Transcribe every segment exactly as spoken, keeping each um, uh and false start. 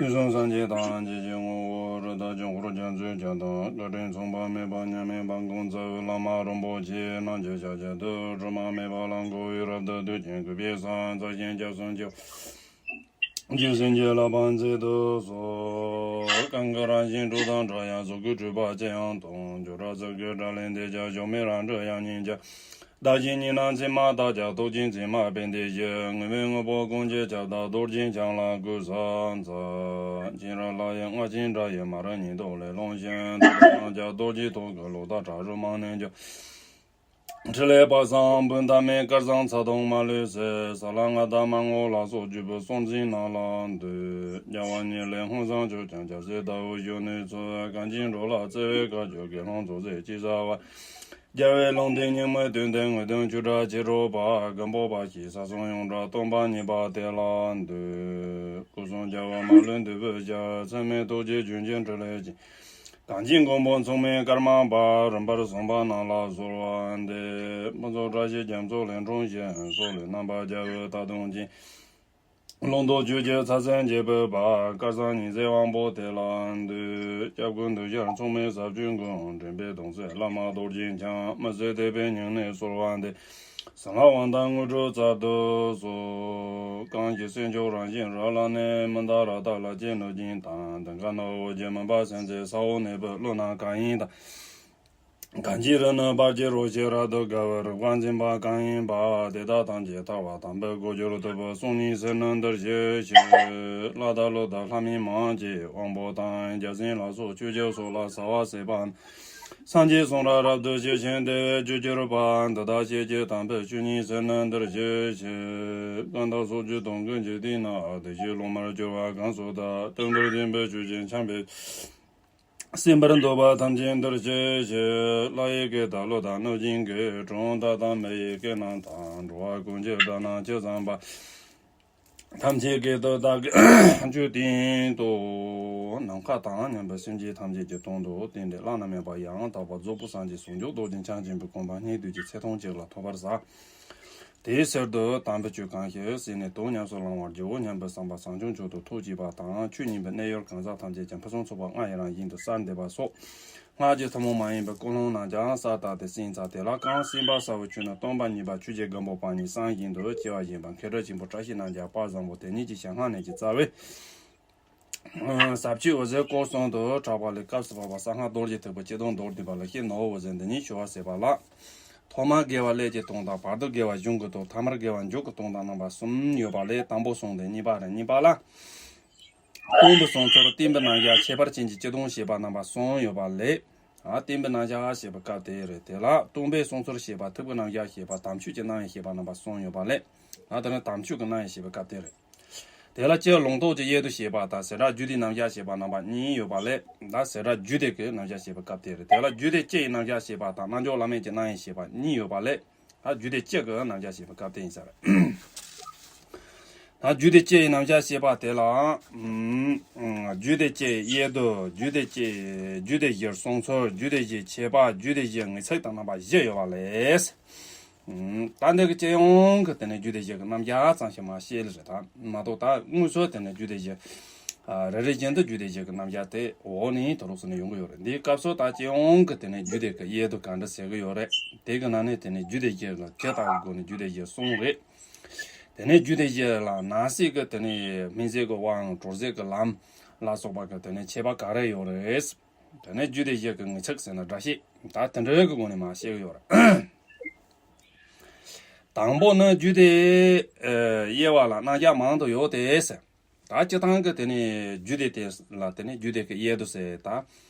དུས་གསུམ་སངས་རྒྱས་ཐམས་ཅད་ཀྱི་ངོ་བོ་རི་དྭགས་ཀྱི་འཁོར་རྒྱ་མཚོའི་རྒྱ་མཚོ་དང་བཀའ་དྲིན་མཚུངས་པ་མེད་པ་མཉམ་མེད་པ་ཀུན་རྫོབ་བླ་མ་རིན་པོ་ཆེ་རྣམས་ཀྱི་ཕྱག་རྒྱ་མཐུ་དྲི་མ་མེད་པ་ལ་མགོ་བོས་རབ་ཏུ་བཏུད་ཅིང་གུས་པས་བསང་། རྩ་ཤིང་སྐྱབས་སུ་མཆིའོ། རྗེ་བཙུན་གྱི་བསླབ་པ་མཛད་དུ་གསོལ། གང་གི་རང་བཞིན་དྲུག་དང་འདྲ་ཡང་གཟུགས་སྐུ་འཁྲུལ་པ་ཅི་ཡང་སྟོང་། བྱུ་རུ་རྩི་སྐུ་སྒྲ་ལེན་དེ་ཀྱང་གཞོམ་མེད་རང་གྲོལ་དབྱངས་སྙན་འཇམ། བདག་གཞན་གཉིས་སྣང་མཚན་མ་དག་ཀྱང་རྟོག་བཅས་མཚན་མ་སྤངས་ཏེ་ཞི། དངོས་མེད་དངོས་པོ་ཀུན་གྱི་ཁྱབ་བདག་རྡོ་རྗེ་འཆང་ལ་གུས་ཕྱག་འཚལ། མཁྱེན་རབ་ལྷ་ཡི་རྔ་ཆེན་སྒྲ་ཡིས་མ་རིག་ཉེན་རྟོག་ལས་སློང་ཞིང་། ཐུགས་ཀྱི་རྣམ་རྒྱལ་རྡོ་རྗེ་ཐོག་གི་ལུགས་ལྟར་ཕྲ་རུ་མ་ནུས་ཀྱང་། ཕྲིན་ལས་དཔག་བསམ་འབུམ་ཐ་མའི་སྐལ་བཟང་ཚ་གདུང་མ་ལུས་སེལ། ས་ལ་ལྔ་བདག་མ་དངོས་ལ་སོགས་བརྒྱུད་པའི་སྲོག་འཛིན་རྣམས་ལ་འདུད། རྒྱལ་བ་ཉིད་ལས་ཧཱུྃ་བཟང་མཆོག་ཀྱང་རྒྱལ་སྲས་ཟླ་འོད་གཞོན་ནུའི་ཚུལ། གངས་ཅན་འགྲོ་ལ་བརྩེ་བས་བཀའ་བརྒྱུད་དགེ་སློང་ཚོགས་རྫོགས་ཅེས་བྱ་བ། རྒྱལ་བའི་ལུང་བསྟན་སྙིང་པོའི་དོན་དེ་དངོས་བསྟན་ཆོས་སྒྲ་ཇི་སྒྲོགས་པ། མགོན་པོ་པ་ཞེས་ས་གསུམ་ཡོངས་གྲགས་སྟོན་པ་ཉིད་པ་དེ་ལ་འདུད། སྐུ་གསུང་རྒྱལ་བ་མ་ལུས་འདུས་པའི་ཞལ། མཚན་མེད་ཐུགས་རྗེའི་ལྗོན་ཤིང་ཕྲིན་ལས་ཅན། གངས་ཅན་མགོན་པོ་མཚུངས་མེད་ཀརྨ་པ། རིམ་པར་གསུངས་པ་རྣམས་ལ་གསོལ་བ་འདེབས། ཕུན་ཚོགས་བཀྲ་ཤིས་རྒྱ་མཚོ་ལས་འཁྲུངས་ཤིང་། སྲོག་ལུས་རྣམ་པར་རྒྱལ་བའི་མཐའ་སྟོངས་ཤིང་། ལུང་རྟོགས་ཆོས་ཀྱི་ཚད་མཚོན་འབྱེད་པའི་བར། སྐལ་བཟང་ཉི་ཟེར་དབང་པོ་དེ་ལ་འདུད། སྐྱབས་ཀུན་འདུ་ཤེས་མཚུངས་མེད་ཟབ་ཆོས་མགོན། འདྲེན་པའི་གདུང་སྲས་བླ་མ་རྡོ་རྗེ་འཆང་། མི་ཟད་དད་པའི་སྙིང་ནས་གསོལ་བ་འདེབས། གསང་སྔགས་དབང་ཐང་དངོས་གྲུབ་སྩལ་དུ་གསོལ། གང་ཞིག་སེམས་མཆོག་རང་བཞིན་རབ་ལ་གནས། མི་འདའ་རབ་བརྟགས་ལ་སྤྱད་ནུས་ཅན་དང་། མདུན་ཁ་ནི་འོད་ཀྱི་མུན་པ་སེལ་མཛད་ས་འོག་ནས་བུད་བློ་སྣ་གང་ཡིན་དང་། གངས་ཀྱི་རི་ནི་བར་གྱི་རོ་ཞིག་རབ་ཏུ་དགའ་བའི་རིག་པ་འཛིན་པ་གང་ཡིན་པ། དེ་དག་ཐམས་ཅད་ཐར་པ་དམ་པའི་སྒོ་འགྱུར་ཐུབ་པའི་གསུང་སྙན་ཟེར་ནི་འདིར་ཞུ་ཞིག་བླ་དྭགས་ཀླུ་དང་ལྷ་མིན་མང་གི་དབང་པོ་དང་། བརྒྱ་བྱིན་ལ་སོགས་ཆོས་སྐྱོང་སོགས་ལ་ཟ་བ་ཟས་པ། སངས་རྒྱས་གསུང་རབ་རབ་ཏུ་ཞི་ཞིང་བདེ་བའི་རྒྱུར་གྱུར་པ། འདི་དག་བཤད་ཀྱི་དམ་པའི་ཆོས་ཉིད་ཟེར་ནི་འདིར་ཞུ་ཞིག་ཀུན་ཏུ་སོགས་ཀྱི་དོན་ཀུན་གྱི་སྟེང་ན། བདེ་གཤེགས་སློབ་མར་གྱུར་པ་གང་སུ་དག །དེ་འདིར་བདེན་པའི་ཆོས་ཅན་འཆམ་པའི་སེམས་པར་འདོད་པ་ཐམས་ཅད་འདིར་ཞུ་ཞིག་ལྷ་ཡི་སྐད་དང་ཀླུ་དང་གནོད་སྦྱིན་སྐད། གྲུལ་བུམ་དག་དང་མི་ཡི་སྐད་རྣམས་དང་། འགྲོ་བ་ཀུན་གྱི་སྒྲ་རྣམས་ཇི་ཙམ་པ། ཐམས་ཅད་སྐད་དུ་བདག་གིས་ཆོས་བསྟན་ཏོ། ནམ་མཁའ་དང་མཉམ་པའི་སེམས་ཅན་ཐམས་ཅད་ཀྱི་དོན་དུ་བསྟན་ཏེ་བླ་ན་མེད་པ་ཡང་དག་པར་རྫོགས་པའི་སངས་རྒྱས་ཟུང་འཇུག་རྡོ་རྗེ་འཆང་ཆེན་པོའི་གོ་འཕང་སྙིགས་དུས་ཀྱི་ཚེ་ཐུང་གཅིག་ལ་ཐོབ་པར་བྱ། དེའི་ཕྱིར་དུ་དམ་པའི་ཆོས་གང་ཞིག་གསན་ནས་དོན་ཉམས་སུ་བླང་བར་བགྱིའོ་སྙམ་པའི་བསམ་པ་བྱང་ཆུབ་མཆོག་ཏུ་ཐུགས་བསྐྱེད་པ་དང་། ཆོས་ཉན་པའི་གནས་ཡུལ་གང་ཟག་ཐམས་ཅད་ཀྱང་ཕུན་སུམ་ཚོགས་པ་ལྔ་ཡི་རང་བཞིན་དུ་གསལ་འདེབས་པ་སོགས། སྔགས་ཀྱི་ཐུན་མོང་མ་ཡིན་པའི་ཀུན་སློང་རྣམས་ཀྱང་གསལ་བཏབ་སྟེ་གསན་ཚར། དེ་ལ་གང་གསན་པ་གསལ་བའི་ཆོས་ནི་སྟོན་པ་ཉིད་པ་ཆོས་ཀྱི་མགོན་པོ་དཔའ་ཉིད་གསང་བཞིན་དུ་སྐྱེ་བ་བཞེས་པ་མཁས་གྲུབ་ཆེན་པོ་བཀྲ་ཤིས་རྣམ་རྒྱལ་དཔལ་བཟང་པོ་དེ་ཉིད་ཀྱི་ཞལ་སྔ་ནས་ཀྱི་རྩ་བའི་ཟབ་ཆོས་འོད་ཟེར་སྐོར་གསུམ་དུ་གྲགས་པ་ལས། སྐབས་སུ་བབ་པ་གསང་སྔགས་རྡོ་རྗེ་ཐེག་པའི་སྤྱི་དོན་མདོར་བསྡུས་པ་ལ་ཤེས་ནོ། འོད་ཟེར་འདི་ཉིད་ཞུ་བ་ཟད་པ་ལགས། ཐོག་མར་དགེ་བ་ཀླད་ཀྱི་སྟོང་དང་། བར་དུ་དགེ་བ་གཞུང་གི་སྟོང་། ཐ་མར་དགེ་བ་མཇུག་གི་སྟོང་དང་རྣམ་པ་གསུམ་ཡོད་པ་ལས། དང་པོ་གསུངས་ཏེ་གཉིས་པ་རེད། གཉིས་པ་ལ། སྟོང་པའི་གསུང་ཚུལ་བསྟན་པའི་རྣམ་གཞག་ཁྱད་པར་ཅན་གྱི་སྤྱི་དོན་བཤད་པ་རྣམ་པ་གསུམ་ཡོད་པ་ལས། ཨ། བསྟན་པའི་རྣམ་གཞག་བཤད་པའི་སྐབས་དེ་རེད། དེ་ལ་སྟོང་པའི་གསུང་ཚུལ་བཤད་པ། ཐེག་པའི་རྣམ་གཞག་བཤད་པ། དམ་ཆོས་ཀྱི་རྣམ་དབྱེ་བཤད་པ་རྣམ་པ་གསུམ་ཡོད་པ་ལས། ཨ། དེ་ནི་དམ་ཆོས་ཀྱི་རྣམ་དབྱེ་བཤད་པའི་སྐབས་དེ་རེད། དེ་ལ་སྤྱིར་ལུང་རྟོགས་ཀྱི་དབྱེ་བསྡུ་བཤད་པ་དང་། ཟད་འགྲོ་རྒྱུད་སྡེའི་རྣམ་གཞག་བཤད་པ་རྣམ་པ་གཉིས་ཡོད་པ་ལས། ད་ཟད་འགྲོ་རྒྱུད་སྡེ་གི་རྣམ་གཞག་བཤད་པའི་སྐབས་དེ་རེད། དེ་ལ་རྒྱུད་སྡེ་སྤྱི་ཡི་རྣམ་གཞག་བཤད་པ་དང་། རྣལ་འབྱོར་བླ་མེད་ཀྱི་རྣམ་དབྱེ་བཤད་པ་གཉིས་ཡོད་པ་ལས། ད་རྒྱུད་སྡེ་སྤྱི་གི་རྣམ་གཞག་བཤད་པའི་སྐབས་དེ་ཡིན་ས་རེད། ད་རྒྱུད་སྡེ་སྤྱི་ཡི་རྣམ་གཞག་བཤད་པ་དེ་ལ། ཨུམ། རྒྱུད་སྡེ་སྤྱི་ཡི་དབྱེ་བསྡུ། རྒྱུད་སྡེ་སྤྱི། རྒྱུད་སྡེ་བཞིའི་གསུང་ཚུལ། རྒྱུད་སྡེ་བཞིའི་ཁྱད་པར། རྒྱུད་སྡེ་བཞིའི་ངེས་ཚིག་དང་རྣམ་པ་བཞི་ཡོད་པ་ལས། ཨུམ། ད་འདི་གི་སྤྱི་ཡོངས་ཀྱི་དེ་ནས་རྒྱུད་སྡེ་བཞི་གི་རྣམ་གཞག་ཙམ་ཞིག་མར་བཤད་ལེ་རེད། ད་མ་གཏོགས་ད་དངོས་སུ་དེ་ནས་རྒྱུད་སྡེ་བཞི། ཨ། རེ་རེ་བཞིན་དུ་རྒྱུད་སྡེ་བཞི་གི་རྣམ་གཞག་དེ་འོག་ནས་དུ་ལོག་སུ་ནས་ཡོང་གི་ཡོད་རེད། འདིའི་སྐབས་སུ་ད་སྤྱི་ཡོངས་ཀྱི་དེ་ནས་རྒྱུད་སྡེ་གི་དབྱེ་བསྡུ་ག་འདྲ་ཟེར་གི་ཡོད་རེད། དེ་གི་ནང་ནས་དེ་ནས་རྒྱུད་སྡེ་བཞི་ལ་ཇི་ལྟ་བུའི་སྒོ་ནས་རྒྱུད་སྡེ་བཞི་གསུངས་རེད། དེ་ནས་རྒྱུད་སྡེ་བཞི་ལ་ནང་གསེས་ཀྱི་དེ་ནས་སྨིན་བྱེད་ཀྱི་དབང་། གྲོལ་བྱེད་ཀྱི་ལམ་ལ་སོགས་པ་གི་དེ་ནས་ཁྱད་པར་ག་རེ་ཡོད་རེད། དེ་ནས་རྒྱུད་སྡེ་བཞི་གི་ངེས་ཚིག་ཟེར་ན་སྒྲ་བཤད། ད་དེ་འདྲའི་གི་སྒོ་ནས་མར་བཤད་གི་ཡོད་རེད། དང་པོ་ནི་རྒྱུད་སྡེ་དབྱེ་བ་ལ་རྣམ་གཞག་མང་དུ་ཡོད་དེ་ཟེར། ད་སྤྱིར་བཏང་གི་དེ་ནས་རྒྱུད་སྡེ་དེ་ལ་དེ་ནས་རྒྱུད་སྡེ་གི་དབྱེ་བསྡུ་ཟེར། ད་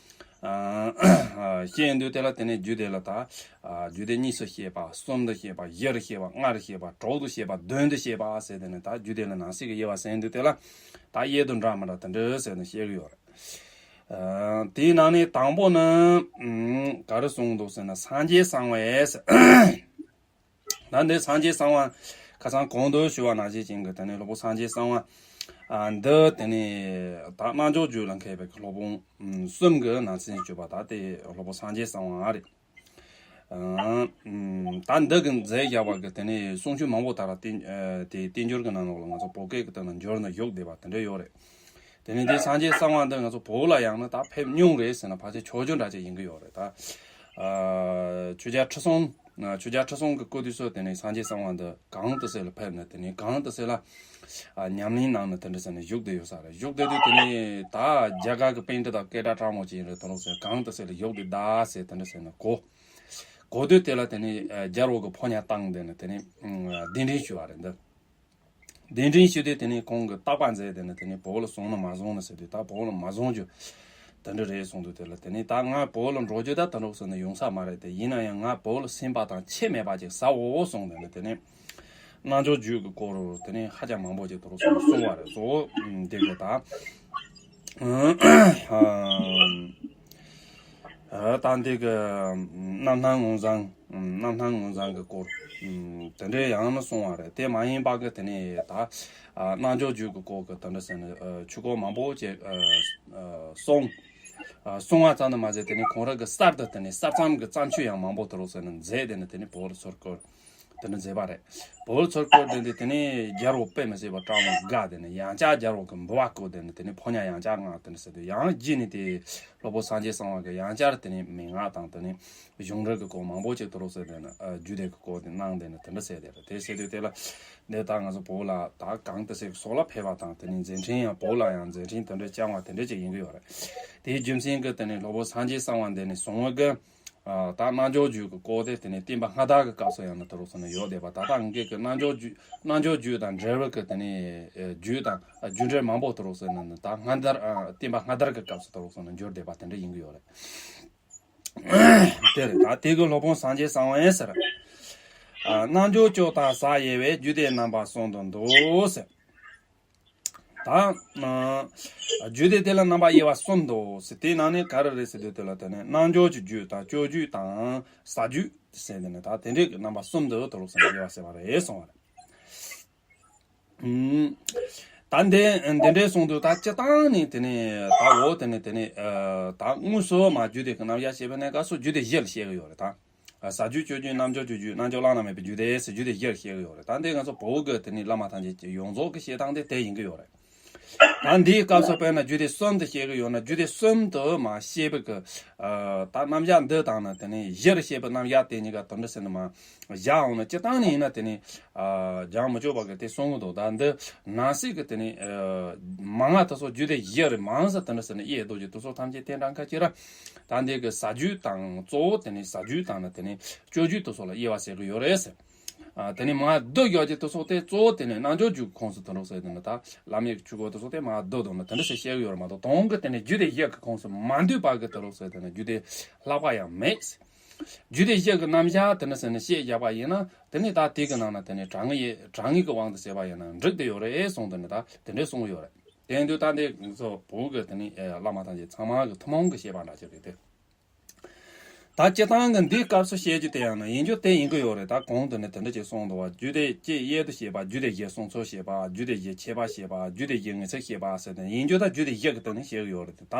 ཨ་བཤད་དུས་དེ་ལ་དེ་ནས་རྒྱུད་སྡེ་ལ་ད་ཨ་རྒྱུད་སྡེ་གཉིས་སུ་བཤད་པ། གསུམ་དུ་བཤད་པ། བཞིར་བཤད་པ། ལྔར་བཤད་པ། དྲུག་ཏུ་བཤད་པ། བདུན་དུ་བཤད་པ་ཟེར། དེ་ནས་ད་རྒྱུད་སྡེ་ལ་ནང་གསེས་ཀྱི་དབྱེ་བ་ཟེར་དུས་དེ་ལ་ད་དབྱེ་བསྡུ་འདྲ་མི་འདྲ་དེ་འདྲ་ཟེར་ནས་བཤད་གི་ཡོད་རེད། ཨ་དེའི་ནང་ནས་དང་པོ་ནི་ཨ་ག་རེ་གསུངས་འདུག་ཟེར་ན། སངས་རྒྱས་གསང་བ་ཟེར། ད་འདི་སངས་རྒྱས་གསང་བ། ཁ་སང་གོང་དུ་ཞུ་བ་ནང་བཞིན་ཅན་གྱི་དེ་ནས་སློབ་དཔོན་སངས་རྒྱས་གསང་བ། ཨ་འདི་དེ་ནས་ད་རྣལ་འབྱོར་རྒྱུད་ལ་མཁས་པའི་སློབ་དཔོན་གསུམ་གྱི་ནང་ཚན་བརྗོད་པ། ད་དེ་སློབ་དཔོན་སངས་རྒྱས་གསང་བ་རེད། ཨ་ད་འདི་གི་མཛད་བཞག་པ་གི་དེ་ནས་གསུང་ཆོས་མང་པོ་ད་ར་བསྟན་ཨ་དེ་བསྟན་འགྱུར་གྱི་ནང་ལོགས་ལ་ང་ཚོ་བོད་སྐད་ཀྱི་སྟེང་ལ་འགྱུར་ནས་བཞུགས་བསྡད་པ་དེ་འདྲ་ཡོད་རེད། དེ་ནས་དེ་སངས་རྒྱས་གསང་བ་འདི་ང་ཚོ་བོད་ལ་ཡང་ན་ད་ཕེབས་མྱོང་རེད་ཟེར་ན་ཕལ་ཆེར་ཆོས་བརྒྱུད་འདྲ་ཅིག་ཡིན་གི་ཡོད་རེད་ད། ཨ་ཆོས་རྒྱལ་ཁྲི་སྲོང་། ཨ་ཆོས་རྒྱལ་ཁྲི་སྲོང་གི་སྐུ་དུས་སུ་དེ་ནས་སངས་རྒྱས་གསང་བ་འདི་གངས་ཏི་སེ་ལ་ཕེབས་ནས་དེ་ནས་གངས་ཏི་སེ་ལ་ཨ་ཉམས་ལེན་གནང་ནས་དེ་འདྲ་ཟེར་ནས་བཞུགས་བསྡད་ཡོད་ས་རེད། བཞུགས་བསྡད་དུས་དེ་ནས་ད་རྒྱ་གར་གི་པཎྜི་ཏ་སྐད་གྲགས་དྲག་མོ་ཅིག་ཡིན་རེད་དོ་རུང་ཟེར་གངས་ཏི་སེ་ལ་བཞུགས་བསྡད་ད་ཟེར་དེ་འདྲ་ཟེར་ནས་གོ། གོ་དུས་དེ་ལ་དེ་ནས་ཨ་རྒྱལ་པོ་གི་ཕོ་ཉ་བཏང་དེ་ནས་དེ་ནས་ཨ་གདན་འདྲེན་ཞུ་བ་རེད་འདི། གདན་འདྲེན་ཞུས་ཏེ་དེ་ནས་ཁོང་གིས་བརྟག་པ་མཛད་དེ་ནས་དེ་ནས་བོད་ལ་སོང་ན་མ་སོང་ན་ཟེར་དུས་ད་བོད་ལ་མ་སོང་རྒྱུ་དེ་འདྲ་རེད་གསུངས་དུས་དེ་ལ་དེ་ནས་ད་ང་བོད་ལ་འགྲོ་རྒྱུ་ད་དེ་འདྲ་ཟེར་ནས་ཡོང་ས་མ་རེད་དེ། ཡིན་ན་ཡང་ང་བོད་ལ་སེམས་པ་དང་ཁྱད་མེད་པ་ཅིག་ཟ་འོ་གསུངས་དེ་ནས་དེ་ནས་རྣལ་འབྱོར་རྒྱུད་ཀྱི་སྐོར་དེ་ནས་ཧ་ཅང་མང་པོ་ཅིག་དེ་འདྲ་ཟེར་ནས་གསུངས་པ་རེད། གཙོ་བོ་འདི་གི་ད། ཨ་ད་འདི་གི་རྣམ་སྣང་ངོ་མཚར། རྣམ་སྣང་ངོ་མཚར་གི་སྐོར། དེ་འདྲའི་ཡང་ན་གསུང་བ་རེད། དེ་མ་ཡིན་པ་གི་དེ་ནས་ད་རྣལ་འབྱོར་རྒྱུད་ཀྱི་སྐོར་གི་དེ་འདྲ་ཟེར་ནས་ཆོས་སྐོར་མང་པོ་ཅིག་གསུང་། གསུང་བ་ཙམ་དུ་མ་ཟད་དེ་ནས་ཁོང་རང་གི་གསར་དུ་དེ་ནས་གསར་རྩོམ་གི་བརྩམས་ཆོས་ཡང་མང་པོ་དེ་རུ་ཟེར་ནས་མཛད་དེ་ནས་དེ་ནས་བོད་ལ་ཚུར་བསྐུར། དེ་འདྲ་མཛད་པ་རེད། བོད་ཚུར་བསྐུར་དེ་འདི་དེ་ནས་རྒྱལ་པོ་དཔེ་མི་སྲིད་པ་དྲང་མོ་དགའ་དེ་ནས་ཡང་བསྐྱར་རྒྱལ་པོ་གི་འབུལ་བ་བསྐུར་དེ་ནས་དེ་ནས་ཕོ་ཉ་ཡང་བསྐྱར་མངགས་དེ་འདྲ་ཟེར་དུས་ཡང་རྗེས་ནས་དེ་སློབ་དཔོན་སངས་རྒྱས་གསང་བ་གི་ཡང་བསྐྱར་དེ་ནས་མན་ངག་དང་དེ་ནས་གཞུང་འགྲེལ་གི་སྐོར་མང་པོ་ཅིག་དེ་རུ་ཟེར་དེ་ནས་རྒྱུད་སྡེ་གི་སྐོར་དེ་གནང་དེ་ནས་དེ་འདྲ་ཟེར་དེ་རེད། དེ་ཟེར་དུས་དེ་ལ་འདི་ད་ང་ཚོ་བོད་ལ་ད་གངས་ཏི་སེ་གི་སོག་ལ་ཕེབས་པ་དང་དེ་ནས་མཛད་འཕྲིན་ཡང་བོད་ལ་ཡང་མཛད་འཕྲིན་དེ་འདྲ་བསྐྱངས་པ་དེ་འདྲ་ཅིག་ཡིན་གི་ཡོད་རེད། དེའི་རྒྱུ་མཚན་གི་དེ་ནས་སློབ་དཔོན་སངས་རྒྱས་གསང་བ་འདི་ནས་བཟུང་བ་གི་ཨ་ད་རྣལ་འབྱོར་རྒྱུད་ཀྱི་སྐོར་དེ་དེ་ནས་བསྟན་པ་སྔ་དར་གྱི་སྐབས་སུ་ཡང་ན་དེ་རུ་སོང་ནས་ཡོད་བསྡད་པ། ད་ལྟ་ངེད་ཀྱི་རྣལ་འབྱོར་རྒྱུད་རྣལ་འབྱོར་རྒྱུད་དང་འབྲེལ་བའི་གི་དེ་ནས་ཨ་རྒྱུད་དང་ཨ་རྒྱུད་འགྲེལ་མང་པོ་དེ་རུ་སོང་ནས་ད་སྔ་དར་ཨ་བསྟན་པ་སྔ་དར་གྱི་སྐབས་སུ་དེ་རུ་སོང་ནས་འགྱུར་བསྡད་པ་དེ་འདྲ་ཡིན་གྱི་ཡོད་རེད། དེ་རེད། ད་དེ་གི་སློབ་དཔོན་སངས་རྒྱས་གསང་བ་ཡིན་ཟེར། ཨ་རྣལ་འབྱོར་སྐྱོ་དང་ཟག་ཡལ་བའི། རྒྱུད་སྡེ་རྣམ་པ་གསུམ་དུ་འདུ་ཟེར། ད་ཨ་རྒྱུད་སྡེ་དེ་ལ་རྣམ་པ་དབྱེ་བ་གསུམ་འདུག་ཟེར། དེའི་ནང་ནས་ག་རེ་རེད་ཟེར་དུས་དེ་ལ་དེ་ནས་རྣལ་འབྱོར་གྱི་རྒྱུད་དང་སྤྱོད་རྒྱུད་དང་ཟག་རྒྱུད་ཟེར་དེ་ནས་ད་དེ་འདྲའི་གི་རྣམ་པ་གསུམ་དུ་དེ་རུ་ཟེར་ནས་དབྱེ་བ་ཟེར་བ་རེད་གསུང་བ་རེད། ཨུམ། ད་འདི་འདི་འདྲའི་གསུང་དུས་ད་སྤྱི་བཏང་ནས་དེ་ནས་ད་འོ་དེ་ནས་དེ་ནས་ཨ་ད་དངོས་སུ་མ་རྒྱུད་སྡེ་གི་རྣམ་གཞག་བཤད་པ་ནས་སྐབས་སུ་རྒྱུད་སྡེ་བཞི་ལ་བཤད་གི་ཡོད་རེད་ད། ཟག་རྒྱུད་སྤྱོད་རྒྱུད་རྣལ་འབྱོར་གྱི་རྒྱུད་རྣལ་འབྱོར་བླ་ན་མེད་པའི་རྒྱུད་དེ་ཟེར་རྒྱུད་སྡེ་བཞིར་བཤད་ཀྱི་ཡོད་རེད། ད་འདི་ང་ཚོ་བོད་ཀྱི་དེ་ནི་བླ་མ་ཐམས་ཅད་ཀྱི་ཡོངས་རྫོགས་ཀྱི་བཤད་སྟངས་དེ་དེ་ཡིན་གྱི་ཡོད་རེད། ད་འདིའི་སྐབས་སུ་དཔེར་ན་རྒྱུད་སྡེ་གསུམ་དུ་བཤད་ཀྱི་ཡོད་ན་རྒྱུད་སྡེ་གསུམ་དུ་མ་བཤད་པའི་གི་ད་རྣམ་གཞག་འདི་དང་ནི་དེ་ནི་བཞིར་བཤད་པའི་རྣམ་གཞག་དེ་གཉིས་ཀ་དོན་འདྲ་ཟེར་ནི་མ་བཞག་འོང་ན་སྤྱི་བཏང་ནི་ཡིན་ན་དེ་ནི་སྦྱང་མི་ཆོག་པ་གི་དེ་གསུང་གི་འདུག་ད་འདི་ནང་གསེས་ཀྱི་དེ་ནི་མ་ང་ད་སོགས་རྒྱུད་སྡེ་བཞི་རེད་མང་ས་དོན་འདྲ་ཟེར་ནི་ཡེ་རྡོ་རྗེ་དུ་སོགས་ཐམས་ཅད་དེ་འདྲ་ཁ་ཅིག་ར། ད་འདི་གི་ཟག་རྒྱུད་དང་གཙོ་བོ་དེ་ནི་ཟག་རྒྱུད་དང་ནི་དེ་ནི་སྤྱོད་རྒྱུད་དུ་སོགས་ལ་དབྱེ་བ་ཟེར་གི་ཡོད་རེད་ཟེར། ཨ་དེ་ནི་མ་བསྡུ་ཡོད་ཀྱི་དུ་སོགས་དེ་གཙོ་བོ་དེ་ནི་རྣལ་འབྱོར་རྒྱུད་ཁོངས་སུ་དུ་འགྲོ་ཟེར་དེ་ནི་ད་བླ་མེད་ཆོས་སྐོར་དུ་སོགས་དེ་མ་བསྡུ་དོ་ནི་དེ་འདྲ་ཞིག་བཤད་གི་ཡོད་རེད་མ་གཏོགས་དོན་གི་དེ་ནི་རྒྱུད་སྡེ་བཞི་གི་ཁོངས་སུ་མ་འདུས་པ་གི་དུ་རོགས་ཟེར་དེ་ནི་རྒྱུད་སྡེ་ལྷག་པ་ཡང་མེད་ཟེར། རྒྱུད་སྡེ་བཞི་གི་རྣམ་གཞག་དེ་ནི་ཟེར་ནི་བཤད་བཞག་པ་ཡིན་ན་དེ་ནི་ད་དེ་གི་ནང་ན་དེ་ནི་དྲང་ངེས་དྲང་ངེས་ཀྱི་དབང་དུ་བྱས་པ་ཡིན་ན་འགྲིག་བསྡད་ཡོད་རེད་གསུངས་དེ་ནི་ད་དེ་འདྲས་གསུངས་ཡོད་རེད། དེ་ཡིན་དུས་ད་འདི་ཚོ་བོད་ཀྱི་དེ་ནི་ཨེ་བླ་མ་ཐམས་ཅད་ཚང་མ་གི་ཐུན་མོང་གི་བཤད་པ་འདྲ་ཅིག་རེད་དེ། ད་སྤྱི་བཏང་གི་འདིའི་སྐབས་སུ་བཤད་རྒྱུ་དེ་ཡང་ན་ཡིན་རྒྱུ་དེ་ཡིན་གི་ཡོད་རེད། ད་གོང་དུ་ནི་དེ་འདྲ་ཅིག་གསུངས་འདུག་བ། རྒྱུད་སྡེ་གཅིག་དབྱེ་དུ་བཤད་པ། རྒྱུད་སྡེ་བཞི་གསུང་ཚུལ་བཤད་པ། རྒྱུད་སྡེ་བཞི་ཁྱད་པར་བཤད་པ། རྒྱུད་སྡེ་བཞི་ངེས་ཚིག་བཤད་པ་ཟེར་ནས་ཡིན་རྒྱུ་ད་རྒྱུད་སྡེ་བཞི་གི་དེ་ནི་བཤད་གི་ཡོད་རེད་དེ། ད་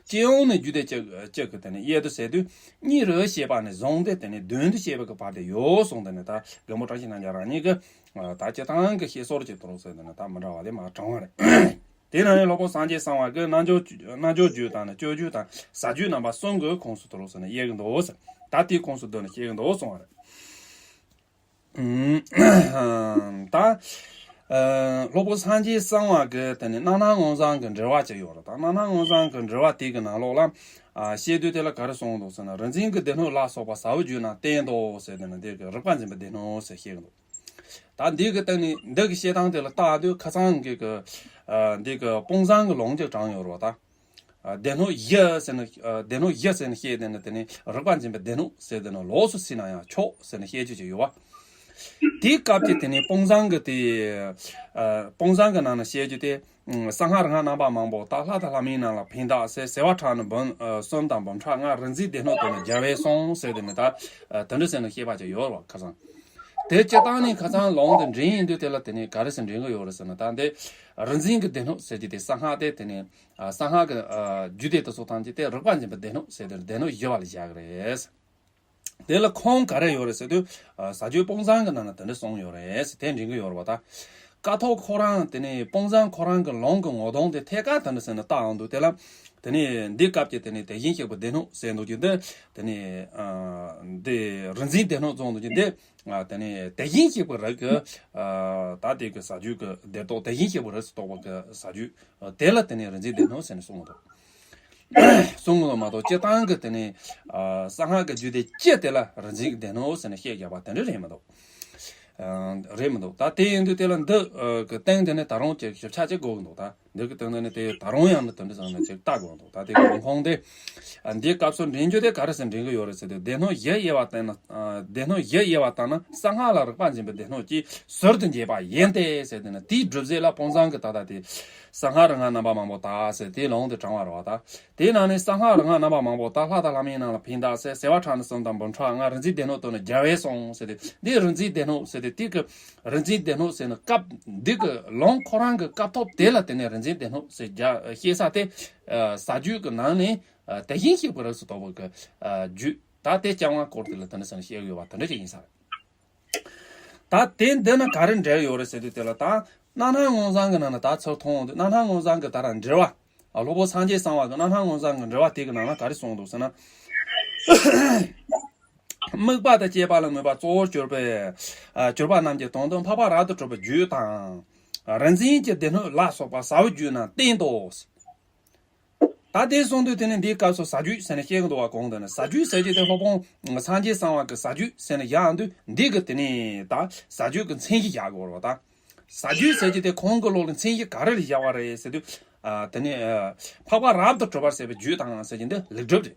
སྤྱི་ཡོངས་ནས་རྒྱུད་སྡེ་གཅིག་གཅིག་གི་དེ་ནི་དབྱེ་དུ་ཟེར་དུས་གཉིས་རུ་བཤད་པ་ནས་བཟུང་སྟེ་དེ་ནི་བདུན་དུ་བཤད་པ་གི་བར་དུ་ཡོད་གསུངས་དེ་ནི་ད་རྒན་པོ་བཀྲ་ཤིས་རྣམ་རྒྱལ་རང་ཉིད་ཀྱི་ད་སྤྱི་བཏང་གི་བཤད་སྲོལ་གྱི་དུ་རུ་ཟེར་དེ་ནི་ད་མི་འདྲ་བ་ལས་མ་དྲངས་པ་རེད། དེ་ནང་ནས་སློབ་དཔོན་སངས་རྒྱས་གསང་བ་གིས་རྣལ་འབྱོར་རྣལ་འབྱོར་རྒྱུད་དང་ནི་སྤྱོད་རྒྱུད་དང་ཟབ་རྒྱུད་རྣམ་པ་གསུམ་གྱི་ཁོངས་སུ་དུ་རུ་ཟེར་ནས་དབྱེ་གི་འདུག་ཟེར། ད་དེའི་ཁོངས་སུ་བསྡུ་ནས་བཤད་གི་འདུག་གསུང་བ་རེད། ད་ཨ་སློབ་དཔོན་སངས་རྒྱས་གསང་བ་གིས་དེ་ནི་རྣམ་སྣང་ངོ་མཚར་གྱི་འགྲེལ་བ་ཅིག་ཡོད་རེད། ད་རྣམ་སྣང་ངོ་མཚར་གྱི་འགྲེལ་བ་དེ་གི་ནང་ལོགས་ལ་ཨ་བཤད་དུས་དེ་ལ་ག་རེ་གསུངས་འདུག་ཟེར་ན། རིག་འཛིན་གྱི་སྡེ་སྣོད་ལ་སོགས་པ་ཟབ་པོའི་རྒྱུད་རྣམས་བསྟན་ཏོ་ཟེར་དེ་ནི་དེ་གི་རིག་པ་འཛིན་པའི་སྡེ་སྣོད་ཟེར་བཤད་གི་འདུག་ད་འདི་གི་སྟེང་ནས་འདི་གི་བཤད་སྟངས་དེ་ལ་བལྟ་དུས་ཁ་སང་གི་གི་ཨ་འདི་གི་དཔང་བཟང་གི་ལུང་ཅིག་དྲངས་ཡོད་རེད་བ་ད། ཨ་སྡེ་སྣོད་བཞི་ཟེར་ནས་ཨ་སྡེ་སྣོད་བཞི་ཟེར་ནས་བཤད་དེ་ནི་དེ་ནི་རིག་པ་འཛིན་པའི་སྡེ་སྣོད་ཟེར་དེ་ནི་ལོགས་སུ་ཟིན་ན་ཡང་ཆོག་ཟེར་ནས་བཤད་རྒྱུ་ཅིག་ཡོད་བ། དེའི་སྐབས་ཀྱི་དེ་ནི་དཔང་བཟང་གི་དེ་ཨ་དཔང་བཟང་གི་ནང་ན་བཤད་རྒྱུ་དེ་གསང་སྔགས་རིག་སྔགས་རྣམ་པ་མང་པོ། ད་ལྷ་དང་ལྷ་མིན་རྣམས་ལ་ཕན་གདགས་ཟེར། བྱེ་བ་ཕྲག་ནི་འབུམ་ཨ་གསུམ་དང་འབུམ་ཕྲག་ལྔ། རིག་འཛིན་སྡེ་སྣོད་དུ་ནི་རྒྱལ་བས་གསུངས་ཟེར་དེ་ནི་ད་ཨ་དེ་འདྲ་ཟེར་ནས་བཤད་པ་ཅིག་ཡོད་རེད་བ། ཁ་སང་དེ་སྤྱི་བཏང་ནས་ཁ་སང་ལུང་དེ་འདྲེན་ཡིན་དུས་དེ་ལ་དེ་ནི་ག་རེ་ཟེར་འདྲེན་གི་ཡོད་རེད་ཟེར་ན། ད་འདི་རིག་འཛིན་གྱི་སྡེ་སྣོད་ཟེར་རྒྱུ་དེ་གསང་སྔགས་དེ་དེ་ནི་ཨ་གསང་སྔགས་ཀྱི་ཨ་རྒྱུད་སྡེ་དེ་ཚོ་ཐམས་ཅད་དེ་རིག་པ་འཛིན་པའི་སྡེ་སྣོད་ཟེར་དེ་སྡེ་སྣོད་བཞི་བ་ལ་བཞག་གི་རེད། དེ་ལ་ཁུངས་ག་རེ་ཡོད་རེད་ཟེར་དུས་ཨ་ཟབ་རྒྱུད་དཔང་བཟང་གི་ནང་ན་དེ་འདྲ་གསུངས་ཡོད་རེད་ཟེར། དེ་འདྲེན་གི་ཡོད་རེད་བ་ད། རྟ་ཐོག་ཁོ་རང་དེ་ནས་དཔུང་བཟང་ཁོ་རང་གི་ལུང་གི་ངོ་གདོང་དེ་ཐད་ཀར་དེ་འདྲ་ཟེར་ནས་བལྟ་འོང་འདུག་དེ་ལ་དེ་ནས་འདི་སྐབས་ཀྱི་དེ་ནས་དེ་བཞིན་གཤེགས་པའི་སྡེ་སྣོད་ཟེར་འདུག་ཀྱི་འདི་དེ་ནས་འདི་རིག་འཛིན་སྡེ་སྣོད་བཙོང་འདུག་ཀྱི་འདི་དེ་ནས་དེ་བཞིན་གཤེགས་པའི་རིགས་ཀྱི་ད་དེ་གི་ཟ་རྒྱུ་གི་སྡེ་ཐོག་དེ་བཞིན་གཤེགས་པའི་རིགས་སུ་གཏོགས་པ་གི་ཟ་རྒྱུ་དེ་ལ་དེ་ནས་རིག་འཛིན་སྡེ་སྣོད་ཟེར་ནས་གསུངས་འདུག་གསུང་གི་མ་གཏོགས་སྤྱིར་བཏང་གི་དེ་ནས་གསང་སྔགས་ཀྱི་རྒྱུད་སྡེ་སྤྱི་དེ་ལ་རིག་འཛིན་གྱི་སྡེ་སྣོད་ཟེར་ནས་བཤད་བཞག་པ་དེ་འདྲ་རེད་མི་འདུག་རེད་མི་འདུག་ད་དེ་ཡིན་དུས་དེ་ལ་འདི་གི་སྟེང་དེ་ནས་ད་རུང་ཅིག་ཞིབ་ཆ་ཅིག་དགོས་ཀྱི་འདུག་ད་འདི་གི་སྟེང་དེ་ནས་དེ་ད་རུང་ཡང་ནི་དེ་འདྲ་ཟེར་ནས་ཅིག་ལྟ་དགོས་འདུག་ད་དེ་གི་ལུང་ཁུངས་དེ་འདིའི་སྐབས་སུ་འདྲེན་རྒྱུ་དེ་ག་རེ་ཟེར་འདྲེན་གི་ཡོད་རེད་ཟེར་དུས་སྡེ་སྣོད་བཞི་དབྱེ་བ་བསྟན་ན་སྡེ་སྣོད་བཞི་དབྱེ་བ་བསྟན་ན་གསང་སྔགས་ལ་རིག་པ་འཛིན་པའི་སྡེ་སྣོད་ཀྱིས་ཟུར་དུ་འབྱེད་པ་ཡིན་ཏེ་ཟེར་དེ་ནི་དེའི་སྒྲུབ་བྱེད་ལ་དཔུང་བཟང་གི་ད་ལྟ་དེ། གསང་སྔགས་རིག་སྔགས་རྣམ་པ་མང་པོ་དག་ཟེར་དེའི་ལུང་དེ་དྲངས་པ་རེད་བ་ད། དེའི་ནང་ནས་གསང་སྔགས་རིག་སྔགས་རྣམ་པ་མང་པོ་དག་ལྷ་དང་ལྷ་མིན་རྣམས་ལ་ཕན་གདགས་ཟེར་བྱེ་བ་ཕྲག་ན་གསུམ་དང་འབུམ་ཕྲག་ལྔ་རིག་འཛིན་སྡེ་སྣོད་དུ་ནི་རྒྱལ་བས་གསུངས་ཟེར་ཏེ་འདི་རིག་འཛིན་སྡེ་སྣོད་ཟེར་ཏེ་དེ་གི་རིག་འཛིན་སྡེ་སྣོད་ཟེར་ནི་སྐབས་འདི་གི་ལུང་ཁོ་རང་གི་སྐབས་ཐོབ་དེ་ལ་དེ་ནས་རིག་འཛིན་སྡེ་སྣོད་ཟེར་རྒྱ་བཤད་ས་དེ་ཟ་རྒྱུད་ཀྱི་ནང་ནས་དེ་བཞིན་གཤེགས་པའི་རིགས་སུ་གཏོགས་པའི་གི་རྒྱུད་ད་དེ་རྐྱང་བ་སྐོར་དེ་ལ་དེ་ནས་ཟེར་ནས་བཤད་ཡོད་པ་དེ་འདྲ་ཅིག་ཡིན་ས་རེད། ད་དེ་འདི་ན་ག་རེ་འབྲེལ་ཡོད་རེད་ཟེར་དུས་དེ་ལ་ད་རྣམ་སྣང་མངོན་བྱང་གི་ནང་ན་ད་ཚུར་མཐོང་འོང་དུས་རྣམ་སྣང་མངོན་བྱང་གི་ད་ར་འགྲེལ་བ། ཨ་སློབ་དཔོན་སངས་རྒྱས་གསང་བ་གི་རྣམ་སྣང་མངོན་བྱང་གི་འགྲེལ་བ་དེ་གི་ནང་ན་ག་རེ་གསུངས་འདུག་ཟེར་ན། དམིགས་པ་དང་བཅས་པ་ལ་མོས་པ་གཙོ་བོར་གྱུར་པའི་ཨ་གྱུར་པ་རྣམས་ཀྱི་དོན་དུ་འཕགས་པ་རབ་ཏུ་གྲུབ་པའི་རྒྱུད་དང་། རིག་འཛིན་གྱི་སྡེ་སྣོད་ལ་སོགས་པ་ཟ་བའི་རྒྱུད་རྣམས་བསྟན་ཏོ། ད་དེ་གསུངས་དུས་དེ་ནས་འདིའི་སྐབས་སུ་ཟ་རྒྱུད་ཟེར་ནས་བཤད་ཀྱི་འདུག་བ། གོང་དུ་ནི་ཟ་རྒྱུད་ཟེར་རྒྱུ་དེ་སློབ་དཔོན་སངས་རྒྱས་གསང་བ་གི་ཟ་རྒྱུད་ཟེར་ནས་བཞག་དུས་འདི་གི་དེ་ནས་ད་ཟ་རྒྱུད་ཀྱི་མཚན་གཞི་བཞག་དགོས་རེད་བ་ད། ཟ་རྒྱུད་ཟེར་རྒྱུ་དེ་ཁོང་གི་བློ་ལ་མཚན་གཞི་ག་རེ་ལ་བཞག་པ་རེད་ཟེར་དུས་ཨ་དེ་ནས་ཨ་འཕགས་པ་རབ་ཏུ་གྲུབ་པར་བྱེད་པའི་རྒྱུད་དང་ཟེར་རྒྱུ་འདི་ལེགས་གྲུབ་རེད།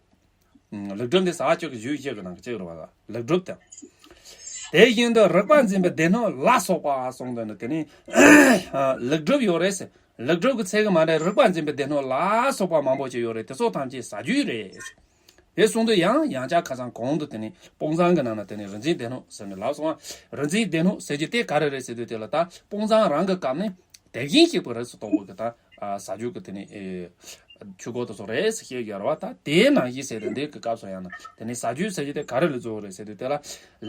ལེགས་གྲུབ་འདི་ཟ་བ་བཅུ་གི་རྒྱུད་བཞི་གི་ནང་གི་གཅིག་རེད་བ། ལེགས་གྲུབ་དང་། དེ་བཞིན་དུ་རིག་པ་འཛིན་པའི་སྡེ་སྣོད་ལ་སོགས་པ་གསུངས་དོན་ནི་དེ་ནི་ལེགས་གྲུབ་ཡོད་རེད་ཟེར། ལེགས་གྲུབ་ཀྱི་ཚད་ཀྱི་མ་འདྲ་རིག་པ་འཛིན་པའི་སྡེ་སྣོད་ལ་སོགས་པ་མང་པོ་ཅིག་ཡོད་རེད། དེ་ཚོ་ཐམས་ཅད་ཟ་རྒྱུ་རེད་ཟེར། དེ་གསུངས་དུས་ཡང་ཡང་བསྐྱར་ཁ་སང་གོང་དུ་དེ་ནི་དཔུང་བཟང་གི་ནང་ན་དེ་ནི་རིག་འཛིན་སྡེ་སྣོད་ཟེར་ནས་ལབ་སོང་བ། རིག་འཛིན་སྡེ་སྣོད་ཟེར་རྒྱུ་དེ་ག་རེ་རེད་ཟེར་དུས་དེ་ལ་ད་དཔུང་བཟང་རང་གི་སྐབས་ནི་དེ་བཞིན་གཤེགས་པའི་རིགས་སུ་གཏོགས་པའི་གི་ད་ཨ་ཟ་རྒྱུ་གི་དེ་ནི་ཨེ་ཆོས་སྐོར་དེ་ཚོ་རེད་ཟེར་བཤད་ཡོད་རེད་བ། ད་དེའི་ནང་བཞིན་ཟེར་ཏེ་འདི་གི་སྐབས་སུ་ཡང་ན་དེ་ནི་ཟ་རྒྱུ་ཟེར་རྒྱུ་དེ་ག་རེ་ལ་གཙོ་བོ་རེད་ཟེར་དུས་དེ་ལ་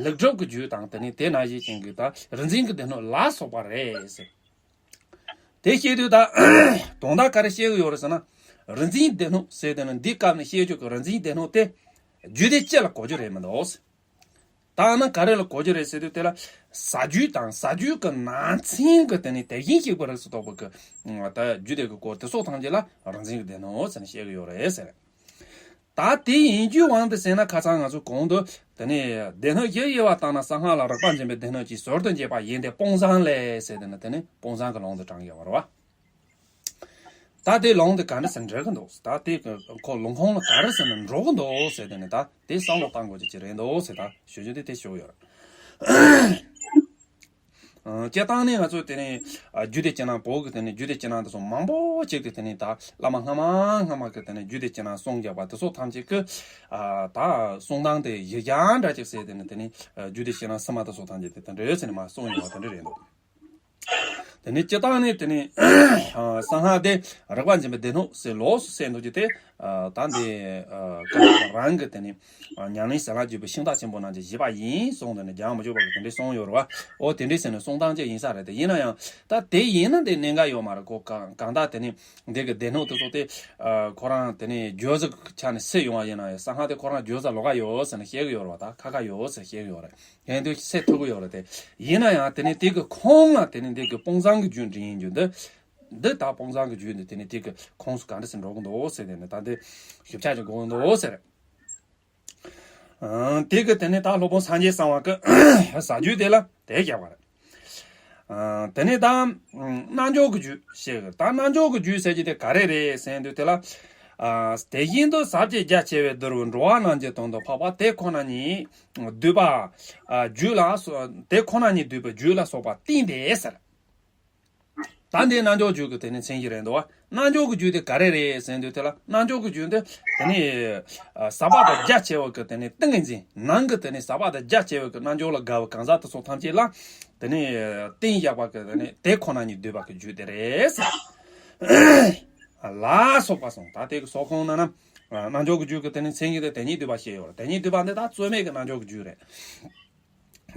ལེགས་གྲུབ་ཀྱི་རྒྱུད་དང་དེ་ནི་དེ་ནང་བཞིན་ཅན་གྱི་ད་རིག་འཛིན་གྱི་སྡེ་སྣོད་ལ་སོགས་པ་རེད་ཟེར། དེ་བཤད་དུས་ད་དོན་དག་ག་རེ་བཤད་གི་ཡོད་རེད་ཟེར་ན། རིག་འཛིན་སྡེ་སྣོད་ཟེར་དེ་ནི་འདི་སྐབས་ནས་བཤད་རྒྱུ་གི་རིག་འཛིན་སྡེ་སྣོད་དེ་རྒྱུད་སྡེ་སྤྱི་ལ་གོ་རྒྱུ་རེད་མི་འདུག་ད་ནི་ག་རེ་ལ་གོ་རྒྱུ་རེད་ཟེར་དུས་དེ་ལ་ཟ་རྒྱུད་དང་ཟ་རྒྱུད་ཀྱི་ནང་ཚན་གྱི་དེ་ནི་དེ་བཞིན་གཤེགས་པའི་རིགས་སུ་གཏོགས་པའི་གི་ད་རྒྱུད་སྡེ་གི་སྐོར་དེ་ཚོ་ཐམས་ཅད་ལ་རིག་འཛིན་གྱི་སྡེ་སྣོད་ཟེར་ནས་བཤད་གི་ཡོད་རེད་ཟེར། ད་དེ་ཡིན་རྒྱུའི་དབང་དུ་བྱས་ན་ཁ་སང་ང་ཚོ་གོང་དུ་དེ་ནི་སྡེ་སྣོད་བཞི་དབྱེ་བ་བཏང་ན་གསང་སྔགས་ལ་རིག་པ་འཛིན་པའི་སྡེ་སྣོད་ཀྱིས་ཟུར་དུ་འབྱེད་པ་ཡིན་ཏེ་དཔུང་བཟང་ལས་ཟེར་དེ་ནི་དེ་ནི་དཔུང་བཟང་གི་ལུང་དུ་དྲངས་ཡོད་པ་རེད་བ། ད་དེ་ལུང་དེ་ག་འདྲ་ཟེར་འགྲིག་གི་འདུག་ད་དེ་ཁོ་ལུང་ཁུངས་ལ་ག་རེ་ཟེར་ན་འགྲོ་གི་འདུག་ཟེར་དེ་ནི་ད་དེ་བསམ་བློ་བཏང་དགོས་ཀྱི་ཅི་རེད་འདུག་ཟེར་ད་ཞུ་རྒྱུ་དེ་དེ་ཞུ་གི་ཡོད་རེད། སྤྱིར་བཏང་ནས་ང་ཚོ་དེ་ནས་རྒྱུད་སྡེ་སྤྱི་ནང་བོད་ཀྱི་དེ་ནས་རྒྱུད་སྡེ་སྤྱི་ནང་དེ་ཚོ་མང་པོ་ཅིག་གི་དེ་ནས་ད་བླ་མ་སྔ་མ་སྔ་མ་གི་དེ་ནས་རྒྱུད་སྡེ་སྤྱི་ནང་གསུང་བརྒྱབ་པ་དེ་ཚོ་ཐམས་ཅད་ཀྱི་ད་གསུང་སྟངས་དེ་གཞི་རྐྱང་འདྲ་ཅིག་བྱས་དེ་ནས་དེ་ནས་རྒྱུད་སྡེ་སྤྱི་ནང་ཕྱི་མ་དེ་ཚོ་ཐམས་ཅད་དེ་དེ་འདྲ་ཟེར་ནས་མར་གསུངས་ཡོད་པ་དེ་འདྲ་རེད་འདུག་དེ་ནས་སྤྱིར་བཏང་ནས་དེ་ནས་གསང་སྔགས་དེ་རིག་པ་འཛིན་པའི་སྡེ་སྣོད་ཟེར་ལོགས་སུ་བཤད་འདུག་རྒྱུ་དེ། ད་འདི་ཀ་རང་གི་དེ་ནས་ཉམས་ལེན་ཞལ་ལག་བརྒྱུད་པའི་ཤིང་རྟ་ཆེན་པོ་རྣམས་ཀྱི་བཞེད་པ་ཡིན་གསུངས་དེ་ནས་རྒྱང་མི་འཇུག་པ་གི་དེ་འདྲའི་གསུངས་ཡོད་རེད་བ། ཨོ་དེ་འདྲའི་ཟེར་ནས་གསུང་སྟངས་ཅིག་ཡིན་ས་རེད་དེ། ཡིན་ན་ཡང་ད་དེ་ཡིན་ན་དེ་གནད་འགག་ཡོད་མ་རེད། ཁོ་གང་གང་ལྟར་དེ་ནས་འདི་གི་སྡེ་སྣོད་དེ་ཚོ་དེ་ཁོ་རང་དེ་ནས་བརྗོད་བྱ་ཆ་ནས་སུ་ཡོང་བ་ཡིན་ན་ཡང་གསང་སྔགས་དེ་ཁོ་རང་བརྗོད་བྱ་ལོགས་ཀ་ཡོད་ཟེར་ནས་བཤད་གི་ཡོད་རེད་བ། ད་ཁ་ཁ་ཡོད་ཟེར་བཤད་གི་ཡོད་རེད། ཡིན་དུས་སེལ་ཐུབ་ཀྱི་ཡོད་རེད་དེ། ཡིན་ན་ཡང་དེ་ནི་དེ་གི་ཁོངས་ལ་དེ་ནི་འདི་གི་དཔུང་བཟང་གི་རྒྱུད་འདྲེན་ཡིན་རྒྱུ་འདི། འདི་ད་དཔུང་བཟང་གི་རྒྱུད་འདི་དེ་ནི་དེ་གི་ཁོངས་སུ་ག་འདྲ་སེ་འགྲོ་གི་འདུག་ཟེར་དེ་ནི་ད་འདི་ཞིབ་ཆ་ཅིག་དགོས་ཀྱི་འདུག་ཟེར། ཨང་དེ་གི་དེ་ནི་ད་སློབ་དཔོན་སངས་རྒྱས་གསང་བ་གི་ཟ་རྒྱུད་དེ་ལ་དེ་རྒྱག་པ་རེད། ཨང་དེ་ནི་ད་རྣལ་འབྱོར་གི་རྒྱུད་ཞེས་གི་ད་རྣལ་འབྱོར་གི་རྒྱུད་ཟེར་གྱི་དེ་ག་རེ་རེད་ཟེར་དུས་དེ་ལ། ཨ་དེ་བཞིན་དུ་ཟབ་ཅིང་རྒྱ་ཆེ་བའི་བསྡུ་རུ་འགྲོ་བ་རྣམས་ཀྱི་དོན་དུ་འཕགས་པ་དེ་ཁོ་ན་ཉིད་བསྡུས་པ། ཨ་རྒྱུད་ལ་སོ་དེ་ཁོ་ན་ཉིད་བསྡུས་པའི་རྒྱུད་ལ་སོགས་པ་བསྟན་ཏེ་ཟེར། ད་འདི་རྣལ་འབྱོར་རྒྱུད་ཀྱི་དེ་ནི་མཚན་གཞི་རེད་འདུག་བ། རྣལ་འབྱོར་གྱི་རྒྱུད་དེ་ག་རེ་རེད་ཟེར་དུས་དེ་ལ་རྣལ་འབྱོར་གྱི་རྒྱུད་འདི་དེ་ནི་ཨ་ཟབ་པ་དང་རྒྱ་ཆེ་བ་གི་དེ་ནི་ཏིང་ངེ་འཛིན་ནང་གི་དེ་ནི་ཟབ་པ་དང་རྒྱ་ཆེ་བ་གི་རྣལ་འབྱོར་ལ་དགའ་བའི་གང་ཟག་དེ་ཚོ་ཐམས་ཅད་ལ་དེ་ནི་གཏིང་བཞག་པ་གི་དེ་ནི་དེ་ཁོ་ན་ཉིད་བསྡུས་པ་གི་རྒྱུད་དེ་རེད་ཟེར། ལ་སོགས་པ་གསུངས། ད་དེ་གི་སོགས་ཁོངས་ན་ན་རྣལ་འབྱོར་གྱི་རྒྱུད་ཀྱི་དེ་ནི་མཚན་ཉིད་དེ་དེ་ཉིད་བསྡུས་པ་བཤད་ཡོད་རེད། དེ་ཉིད་བསྡུས་པ་འདི་ད་རྩོད་མེད་ཀྱི་རྣལ་འབྱོར་གྱི་རྒྱུད་རེད།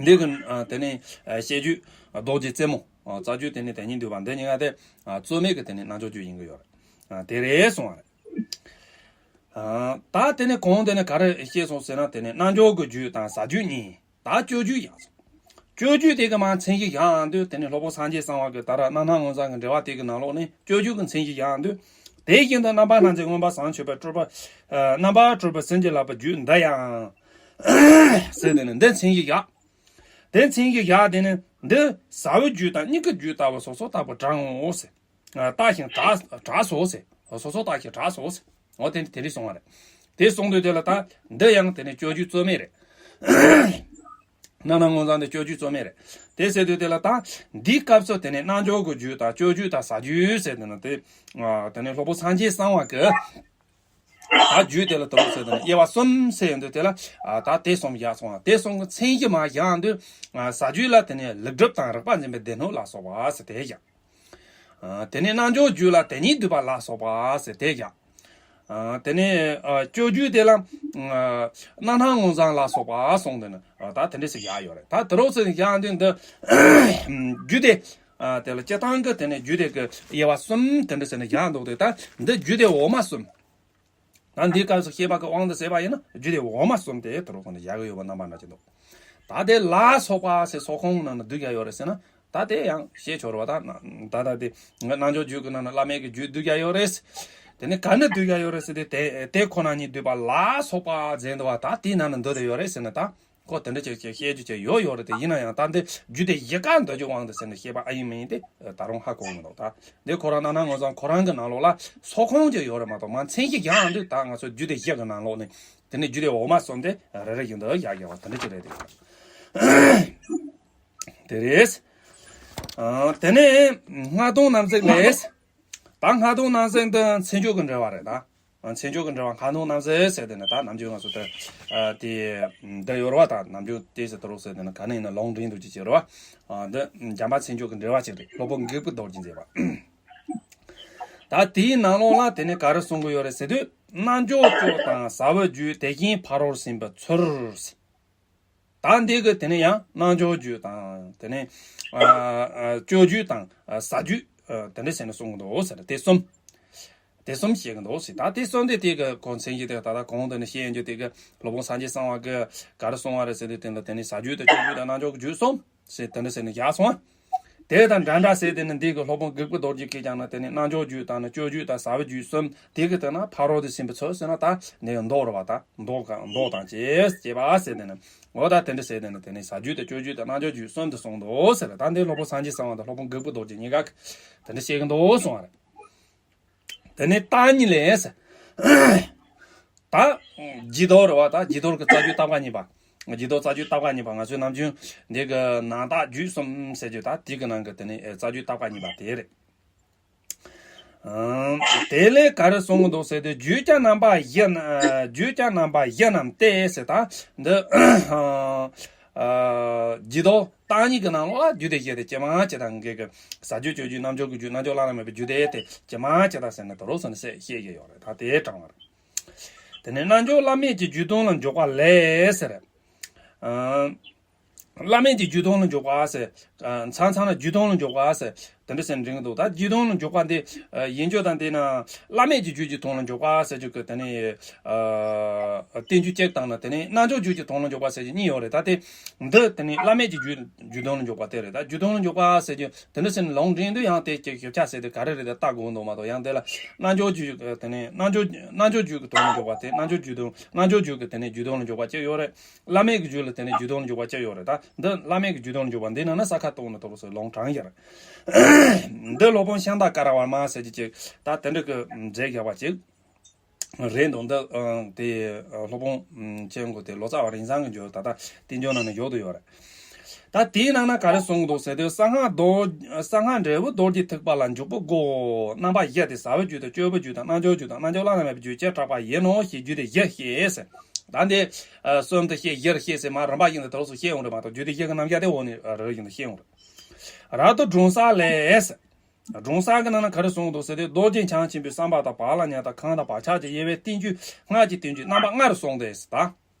འདི་གི་དེ་ནི་བཤད་རྒྱུད་རྡོ་རྗེ་རྩེ་མོ་ རྩ་རྒྱུད་དེ་ནི་དོན་གཉིས་འདུས་པ་འདི་གཉིས་ཀ་དེ་རྩོད་མེད་ཀྱི་དེ་ནི་རྣལ་འབྱོར་རྒྱུད་ཡིན་གྱི་ཡོད་རེད། དེ་རེད་གསུངས་པ་རེད། ད་དེ་ནི་གོང་དེ་ནི་ག་རེ་བཤད་སོང་ཟེར་ན། དེ་ནི་རྣལ་འབྱོར་གྱི་རྒྱུད་དང་ཟབ་རྒྱུད་གཉིས། ད་སྤྱོད་རྒྱུད་ཡང་། སྤྱོད་རྒྱུད་དེ་གི་མར་མཚན་གཞི་བཞག་ཡོང་དུས། དེ་ནི་སློབ་དཔོན་སངས་རྒྱས་གསང་བ་གི་ད་ར་རྣམ་སྣང་ངོར་ཚང་གི་འགྲེལ་བ་དེ་གི་ནང་ལོགས་ནས་སྤྱོད་རྒྱུད་ཀྱི་མཚན་གཞི་བཞག་ཡོང་དུས། དེ་བཞིན་དུ་རྣམ་པར་སྣང་མཛད་མངོན་པར་བྱང་ཆུབ་པའི་སྤྲུལ་པ། རྣམ་པར་སྤྲུལ་པའི་སེམས་ཀྱིས་བསླབ་པའི་རྒྱུད་འདི་ཡང་ཟེར། དེ་ནི་འདི་མཚན་གཞི་བཞག་དེ་མཚན་གཞི་བཞག་དེ་ནི་འདི་ཟབ་པའི་རྒྱུད་དང་མྱུ་གུའི་རྒྱུད་ལྟ་བུ་སོ་སོར་བརྟགས་པའི་གྲངས་འོ་ཟེར། བརྟགས་ཤིང་གྲགས་གྲགས་སོ་ཟེར། སོ་སོར་བརྟགས་ཤིང་གྲགས་སོ་ཟེར། འོ་དེ་དེ་འདྲ་གསུངས་པ་རེད། དེ་གསུངས་དུས་དེ་ལ་ད་འདི་ཡང་དེ་ནི་སྤྱོད་རྒྱུད་རྩོད་མེད་རེད། རྣམ་སྣང་ངོར་ཚང་དེ་སྤྱོད་རྒྱུད་རྩོད་མེད་རེད། དེ་ཟེར་དུས་དེ་ལ་ད་འདིའི་སྐབས་སུ་དེ་ནི་རྣལ་འབྱོར་གྱི་རྒྱུད་དང་སྤྱོད་རྒྱུད་དང་ཟབ་རྒྱུད་ཟེར་དེ་ནི་དེ། དེ་ནི་སློབ་དཔོན་སངས་རྒྱས་གསང་བ་གི། ད་རྒྱུད་དེ་ལ་དུ་རུ་ཟེར་དེ་ནི་དབྱེ་བ་གསུམ་ཟེར་ཡོང་དུས་དེ་ལ། ད་དེ་གསུམ་བཞག་སོང་བ། དེ་གསུམ་གྱི་མཚན་གཞི་མར་བཞག་ཡོང་དུས། ཟབ་རྒྱུད་ལ་དེ་ནི་ལེགས་སྒྲིབ་དང་རེག་པ་འཛིན་པའི་སྡེ་སྣོད་ལ་སོགས་པ་ཟེར་དེ་བཞག་དེ་ནས་རྣལ་འབྱོར་རྒྱུད་ལ་དོན་གཉིས་བསྡུས་པ་ལ་སོགས་པ་ཟེར་དེ་བཞག་དེ་ནས་སྤྱོད་རྒྱུད་དེ་ལ་རྣམ་སྣང་ངོར་ཚང་ལ་སོགས་པ་གསུངས་དེ་ནི་ད་དེ་འདྲ་ཞིག་བཞག་ཡོད་རེད། ད་དེ་རོགས་ཟེར་ནས་བཞག་དུས་འདི་རྒྱུད་དེ་དེ་ལ་སྤྱིར་བཏང་གི་དེ་ནས་རྒྱུད་དེ་གི་དབྱེ་བ་གསུམ་དེ་འདྲ་ཟེར་ནས་བཞག་འདུག་སྟེ། ད་འདི་རྒྱུད་དེ་འོག་མ་གསུམ། ད་འདིའི་སྐབས་སུ་བཤད་པ་གི་དབང་དུ་བྱས་པ་ཡིན་ན་རྒྱུད་སྡེ་འོག་མ་གསུམ་དེ་དུ་རུ་ཁོ་ན་བཞག་གི་ཡོད་པ་རྣམ་པ་འདྲ་ཅིག་འདུག་ད་དེ་ལ་སོགས་པ་ཟེར་སོགས་ཁོངས་ནང་ན་བསྡུ་རྒྱུ་ཡོད་རེད་ཟེར་ན། ད་དེ་ཡང་བཤད་ཆོག་རེད་བ། ད་ད་ད་དེ་རྣལ་འབྱོར་རྒྱུད་ཀྱི་ནང་ན་བླ་མེད་ཀྱི་རྒྱུད་བསྡུ་རྒྱུ་ཡོད་རེད། དེ་ནི་ག་ནས་བསྡུ་རྒྱུ་ཡོད་རེད་ཟེར་དུས། དེ་དེ་ཁོ་ན་ཉིད་བསྡུས་པ་ལ་སོགས་པ་ཟེར་འདུག་བ། ད་དེའི་ནང་ན་འདུ་བསྡད་ཡོད་རེད་ཟེར་ན། ད། ཁོ་དེ་འདྲ་ཅིག་ཅིག་བཤད་རྒྱུ་ཅིག་ཡོད་ཡོད་རེད་དེ། ཡིན་ན་ཡང་ད་འདི་རྒྱུད་སྡེ་བཞི་ཀ་འདོད་རྒྱུ་དབང་དུ་ཟེར་ནས་བཤད་པ་ཨེ་ཡིན་མིན་དེ་ད་རུང་ཧ་གོ་མི་འདུག་ད་འདི་ཁོ་རང་རྣམ་སྣང་ངོར་ཚང་ཁོ་རང་གི་ནང་ལོགས་ལ་སོགས་ཁོངས་ཅིག་ཡོད་རེད་མ་གཏོགས། མ་མཚན་གཞི་བཞག་ཡོང་དུས་ད་ང་ཚོ་རྒྱུད་སྡེ་བཞི་གི་ནང་ལོགས་ནས་དེ་ནས་རྒྱུད་སྡེ་འོག་མ་གསུམ་དེ་རེ་རེ་བཞིན་དུ་བཞག་བཞག་པ་དེ་འདྲ་ཅིག་རེད་དེ། དེ་རེད། ཨ། དེ་ནས་སྔགས་དུང་རྣམ་གཟིགས་ལས། ད་སྔགས་དུང་རྣམ་གཟིགས་འདི་མཚན་བརྗོད་ཀྱི་འགྲེལ་བ་རེད་ད། མཚན་བརྗོད་ཀྱི་འགྲེལ་བ་སྔགས་དུང་རྣམ་གཟིགས་ཟེར་དེ་ནི་ད་ནམ་རྒྱུན་ང་ཚོ་དེ་དེ་འདི་ཡོད་རེད་བ། ད་ནམ་རྒྱུན་དེ་ཟེར་དུ་རོགས་ཟེར་དེ་ནི་ག་ནས་ཡིན་ན་ལུང་འདྲེན་དུ་ཅི་བྱེད་རེད་བ། འདི་འཇམ་དཔལ་མཚན་བརྗོད་ཀྱི་འགྲེལ་བ་ཅིག་རེད། སློབ་དཔོན་འགག་པའི་རྡོ་རྗེས་མཛད་པ། ད་དེའི་ནང་ལོགས་ལ་དེ་ནི་ག་རེ་གསུང་གི་ཡོད་རེད་ཟེར་དུས། རྣལ་འབྱོར་སྤྱོད་དང་ཟབ་པའི་རྒྱུད། དེ་བཞིན་ཕ་རོལ་ཕྱིན་པའི་ཚུལ། ད་འདི་གི་དེ་ནས་ཡང་རྣལ་འབྱོར་རྒྱུད་དང་། དེ་ནས་ཨ་ཨ་སྤྱོད་རྒྱུད་དང་ཟབ་རྒྱུད། ཨ་དེ་འདྲ་བྱས་ནས་གསུང་གི་འདུག་ཟེར། དེ་གསུམ། དེ་གསུམ་བཤད་ཀྱི་འདུག་ཟེར། ད་དེ་གསུམ་དེ་དེ་གི་གོ་མཚན་གཞི་དེ་ད་ལྟ་གོང་དུ་ནས་བཤད་རྒྱུ་དེ་གི་སློབ་དཔོན་སངས་རྒྱས་གསང་བ་གི་ག་རེ་གསུང་བ་རེད་ཟེར་དུས། དེ་ལ་དེ་ནས་ཟབ་རྒྱུད་དང་སྤྱོད་རྒྱུད་དང་རྣལ་འབྱོར་གྱི་རྒྱུད་གསུམ་ཟེར་དེ་འདྲ་ཟེར་ནས་བཞག་སོང་བ། དེ་དང་འདྲ་འདྲ་ཟེར་དེ་ནི་འདི་གི་སློབ་དཔོན་འགག་པའི་རྡོ་རྗེ་གིས་ཀྱང་ན་དེ་ནི་རྣལ་འབྱོར་རྒྱུད་དང་ནི་སྤྱོད་རྒྱུད་དང་ཟབ་པའི་རྒྱུད་གསུམ་དེ་གི་དེ་ན་ཕ་རོལ་ཏུ་ཕྱིན་པའི་ཚུལ་ཟེར་ན། ད་ནི་མདོ་རེད་བ། ད་མདོ་ག་མདོ་དང་བཅས་བཅས་པ་ཟེར་དེ་ནི། འོ་ད་དེ་འདྲ་ཟེར་དེ་ནི་དེ་ནི་ཟབ་རྒྱུད་དང་སྤྱོད་རྒྱུད་དང་རྣལ་འབྱོར་རྒྱུད་གསུམ་དུ་གསུངས་འདུག་ཟེར། ད་འདི་སློབ་དཔོན་སངས་རྒྱས་གསང་བ་དང་སློབ་དཔོན་འགག་པའི་རྡོ་རྗེ་གཉིས་ཀ་གིས་དེ་འདྲ་བཤད་ཀྱི་འདུག་གསུངས་པ་རེད། དེ་ནས་བརྟག་གཉིས་ལས། ད་སྦྱིས་རྡོར་རེད་བ། ད་སྦྱིས་རྡོར་གྱི་རྩ་རྒྱུད་བརྟག་པ་གཉིས་པ། སྦྱིས་རྡོར་རྩ་རྒྱུད་བརྟག་པ་གཉིས་པ། ང་ཚོའི་ནམ་རྒྱུན་འདི་གི་ནང་བརྟག་རྒྱུད་གསུམ་ཟེར་རྒྱུ། ད་དེ་གི་ནང་གི་དེ་ནས་རྩ་རྒྱུད་བརྟག་པ་གཉིས་པ་དེ་རེད། ཨང་། དེ་ལས་ག་རེ་གསུང་གི་འདུག་ཟེར་དུས། རྒྱུད་ཀྱང་རྣམ་པ་བཞི་ན། རྒྱུད་ཀྱང་རྣམ་པ་བཞི་རྣམས་ཏེ་ཟེར། ད་འདི་ཨ་སྦྱིས་རྡོར་བརྟག་གཉིས་ཀྱི་ནང་ལོགས་ལ་རྒྱུད་སྡེ་བཞི་དེ་ཇི་མ་ཇི་བཞིན་གྱི་གི་ཟབ་རྒྱུད་སྤྱོད་རྒྱུད་རྣལ་འབྱོར་གྱི་རྒྱུད། རྣལ་འབྱོར་བླ་ན་མེད་པའི་རྒྱུད་སྡེ་དེ་ཇི་མ་ཇི་བཞིན་ཟེར་ནས་དོ་རོགས་ཟེར་ནས་བཤད་བཤད་ཀྱི་ཡོད་རེད། ད་དེ་དྲངས་པ་རེད། དེ་ནས་རྣལ་འབྱོར་བླ་མེད་ཀྱི་རྒྱུད་དོན་ལ་འཇུག་པ་ལས་ཟེར། ཨ། བླ་མེད་ཀྱི་རྒྱུད་དོན་ལ་འཇུག་པ་ཟེར། ཨ། མཚམས་མཚམས་ལ་རྒྱུད་དོན་ལ་འཇུག་པ་ཟེར། དེ་འདྲ་ཟེར་འདྲེན་གྱི་འདུག་ད་རྒྱུད་དོན་ལ་འཇུག་པ་འདི། ཨ། ཡིན་རྒྱུ་དང་དེ་ན་བླ་མེད་ཀྱི་རྒྱུད་ཀྱི་དོན་ལ་འཇུག་པ་ཟེར་རྒྱུ་གི་དེ་ནི། ཨ། བསྟན་རྒྱུད་གཅིག་དང་ནི། དེ་ནི་རྣལ་འབྱོར་རྒྱུད་ཀྱི་དོན་ལ་འཇུག་པ་ཟེར་རྒྱུ་གཉིས་ཡོད་རེད། ད་དེ་འདི་དེ་ནི་བླ་མེད་ཀྱི་རྒྱུད་རྒྱུད་དོན་ལ་འཇུག་པ་དེ་རེད། ད་རྒྱུད་དོན་ལ་འཇུག་པ་ཟེར་རྒྱུ་དེ་འདྲ་ཟེར་ནས་ལུང་འདྲེན་དུས། ཡང་དེ་ཅིག་ཞིབ་ཆ་ཟེར་དུས་ག་རེ་རེད་དེ་བལྟ་དགོས་འདུག་མ་གཏོགས། ཡང་དེ་ལ་རྣལ་འབྱོར་རྒྱུད་དེ་ནི་རྣལ་འབྱོར་རྣལ་འབྱོར་རྒྱུད་ཀྱི་དོན་ལ་འཇུག་པ་དེ། རྣལ་འབྱོར་རྒྱུད་དོན་རྣལ་འབྱོར་རྒྱུད་ཀྱི་དེ་ནི་རྒྱུད་དོན་ལ་འཇུག་པ་གཅིག་ཡོད་རེད། བླ་མེད་ཀྱི་རྒྱུད་ལ་དེ་ནི་རྒྱུད་དོན་ལ་འཇུག་པ་གཅིག་ཡོད་རེད། ད་འདི་བླ་མེད་ཀྱི་རྒྱུད་དོན་ལ་འཇུག་པ་འདི་ནང་ན་ས་ཁ་གཏོགས་ནས་དོ་རུ་སོགས་ལུང་དྲངས་ཡོད་རེད། འདི་སློབ་དཔོན་ཤཱནྟ་ཀ་ར་ཝར་མ་ཟེར་གྱི་ཅིག་ད་དེ་འདྲ་གི་མཛད་བཞག་པ་ཅིག་རེད་འདུག་འདི་ཨ་དེ་ཨ་སློབ་དཔོན་ཨ་ཅེ་གོ་དེ་ལོ་ཙཱ་བ་རིན་བཟང་གི་འཇོག་ད་ལྟ་བསྟན་འགྱུར་ནང་ན་ཡོད་དུ་ཡོད་རེད། ད་དེའི་ནང་ན་ག་རེ་གསུངས་འདུག་ཟེར་དུས། གསང་སྔགས་རྡོ། གསང་སྔགས་འབྲས་བུ་རྡོ་རྗེ་ཐེག་པ་ལ་འཇུག་པའི་སྒོ་རྣམ་པ་བཞི་སྟེ། ཟབ་པའི་རྒྱུད་དང་སྤྱོད་པའི་རྒྱུད་དང་རྣལ་འབྱོར་རྒྱུད་དང་རྣལ་འབྱོར་བླ་ན་མེད་པའི་རྒྱུད་ཅེས་གྲགས་པ་ཡིན་ནོ་ཞེས་རྒྱུད་སྡེ་བཞི་བཤད་ཟེར། ད་འདི་ཨ་གསུམ་དུ་བཤད། བཞིར་བཤད་ཟེར་མར་རིམ་པ་བཞིན་དུ་དོ་རུ་སོགས་བཤད་འོང་རེད་མ་གཏོགས། རྒྱུད་སྡེ་བཞི་གི་རྣམ་གཞག་དེ་འོག་ནས་རེ་རེ་བཞིན་དུ་བཤད་འོང་རེད། རབ་ཏུ་སྒྲོན་གསལ་ལས། སྒྲོན་གསལ་གྱི་ནང་ན་ག་རེ་གསུངས་འདུག་ཟེར་དུས། རྡོ་རྗེ་འཆང་ཆེན་པོའི་བསམ་པ་དང་བག་ལ་ཉལ་དང་གང་དང་བག་ཆགས་ཀྱི་དབྱེ་བས་བསྟན་རྒྱུད་སྔགས་ཀྱི་བསྟན་བཅོས་རྣམ་པ་ལྔ་རུ་གསུངས་ཏེ།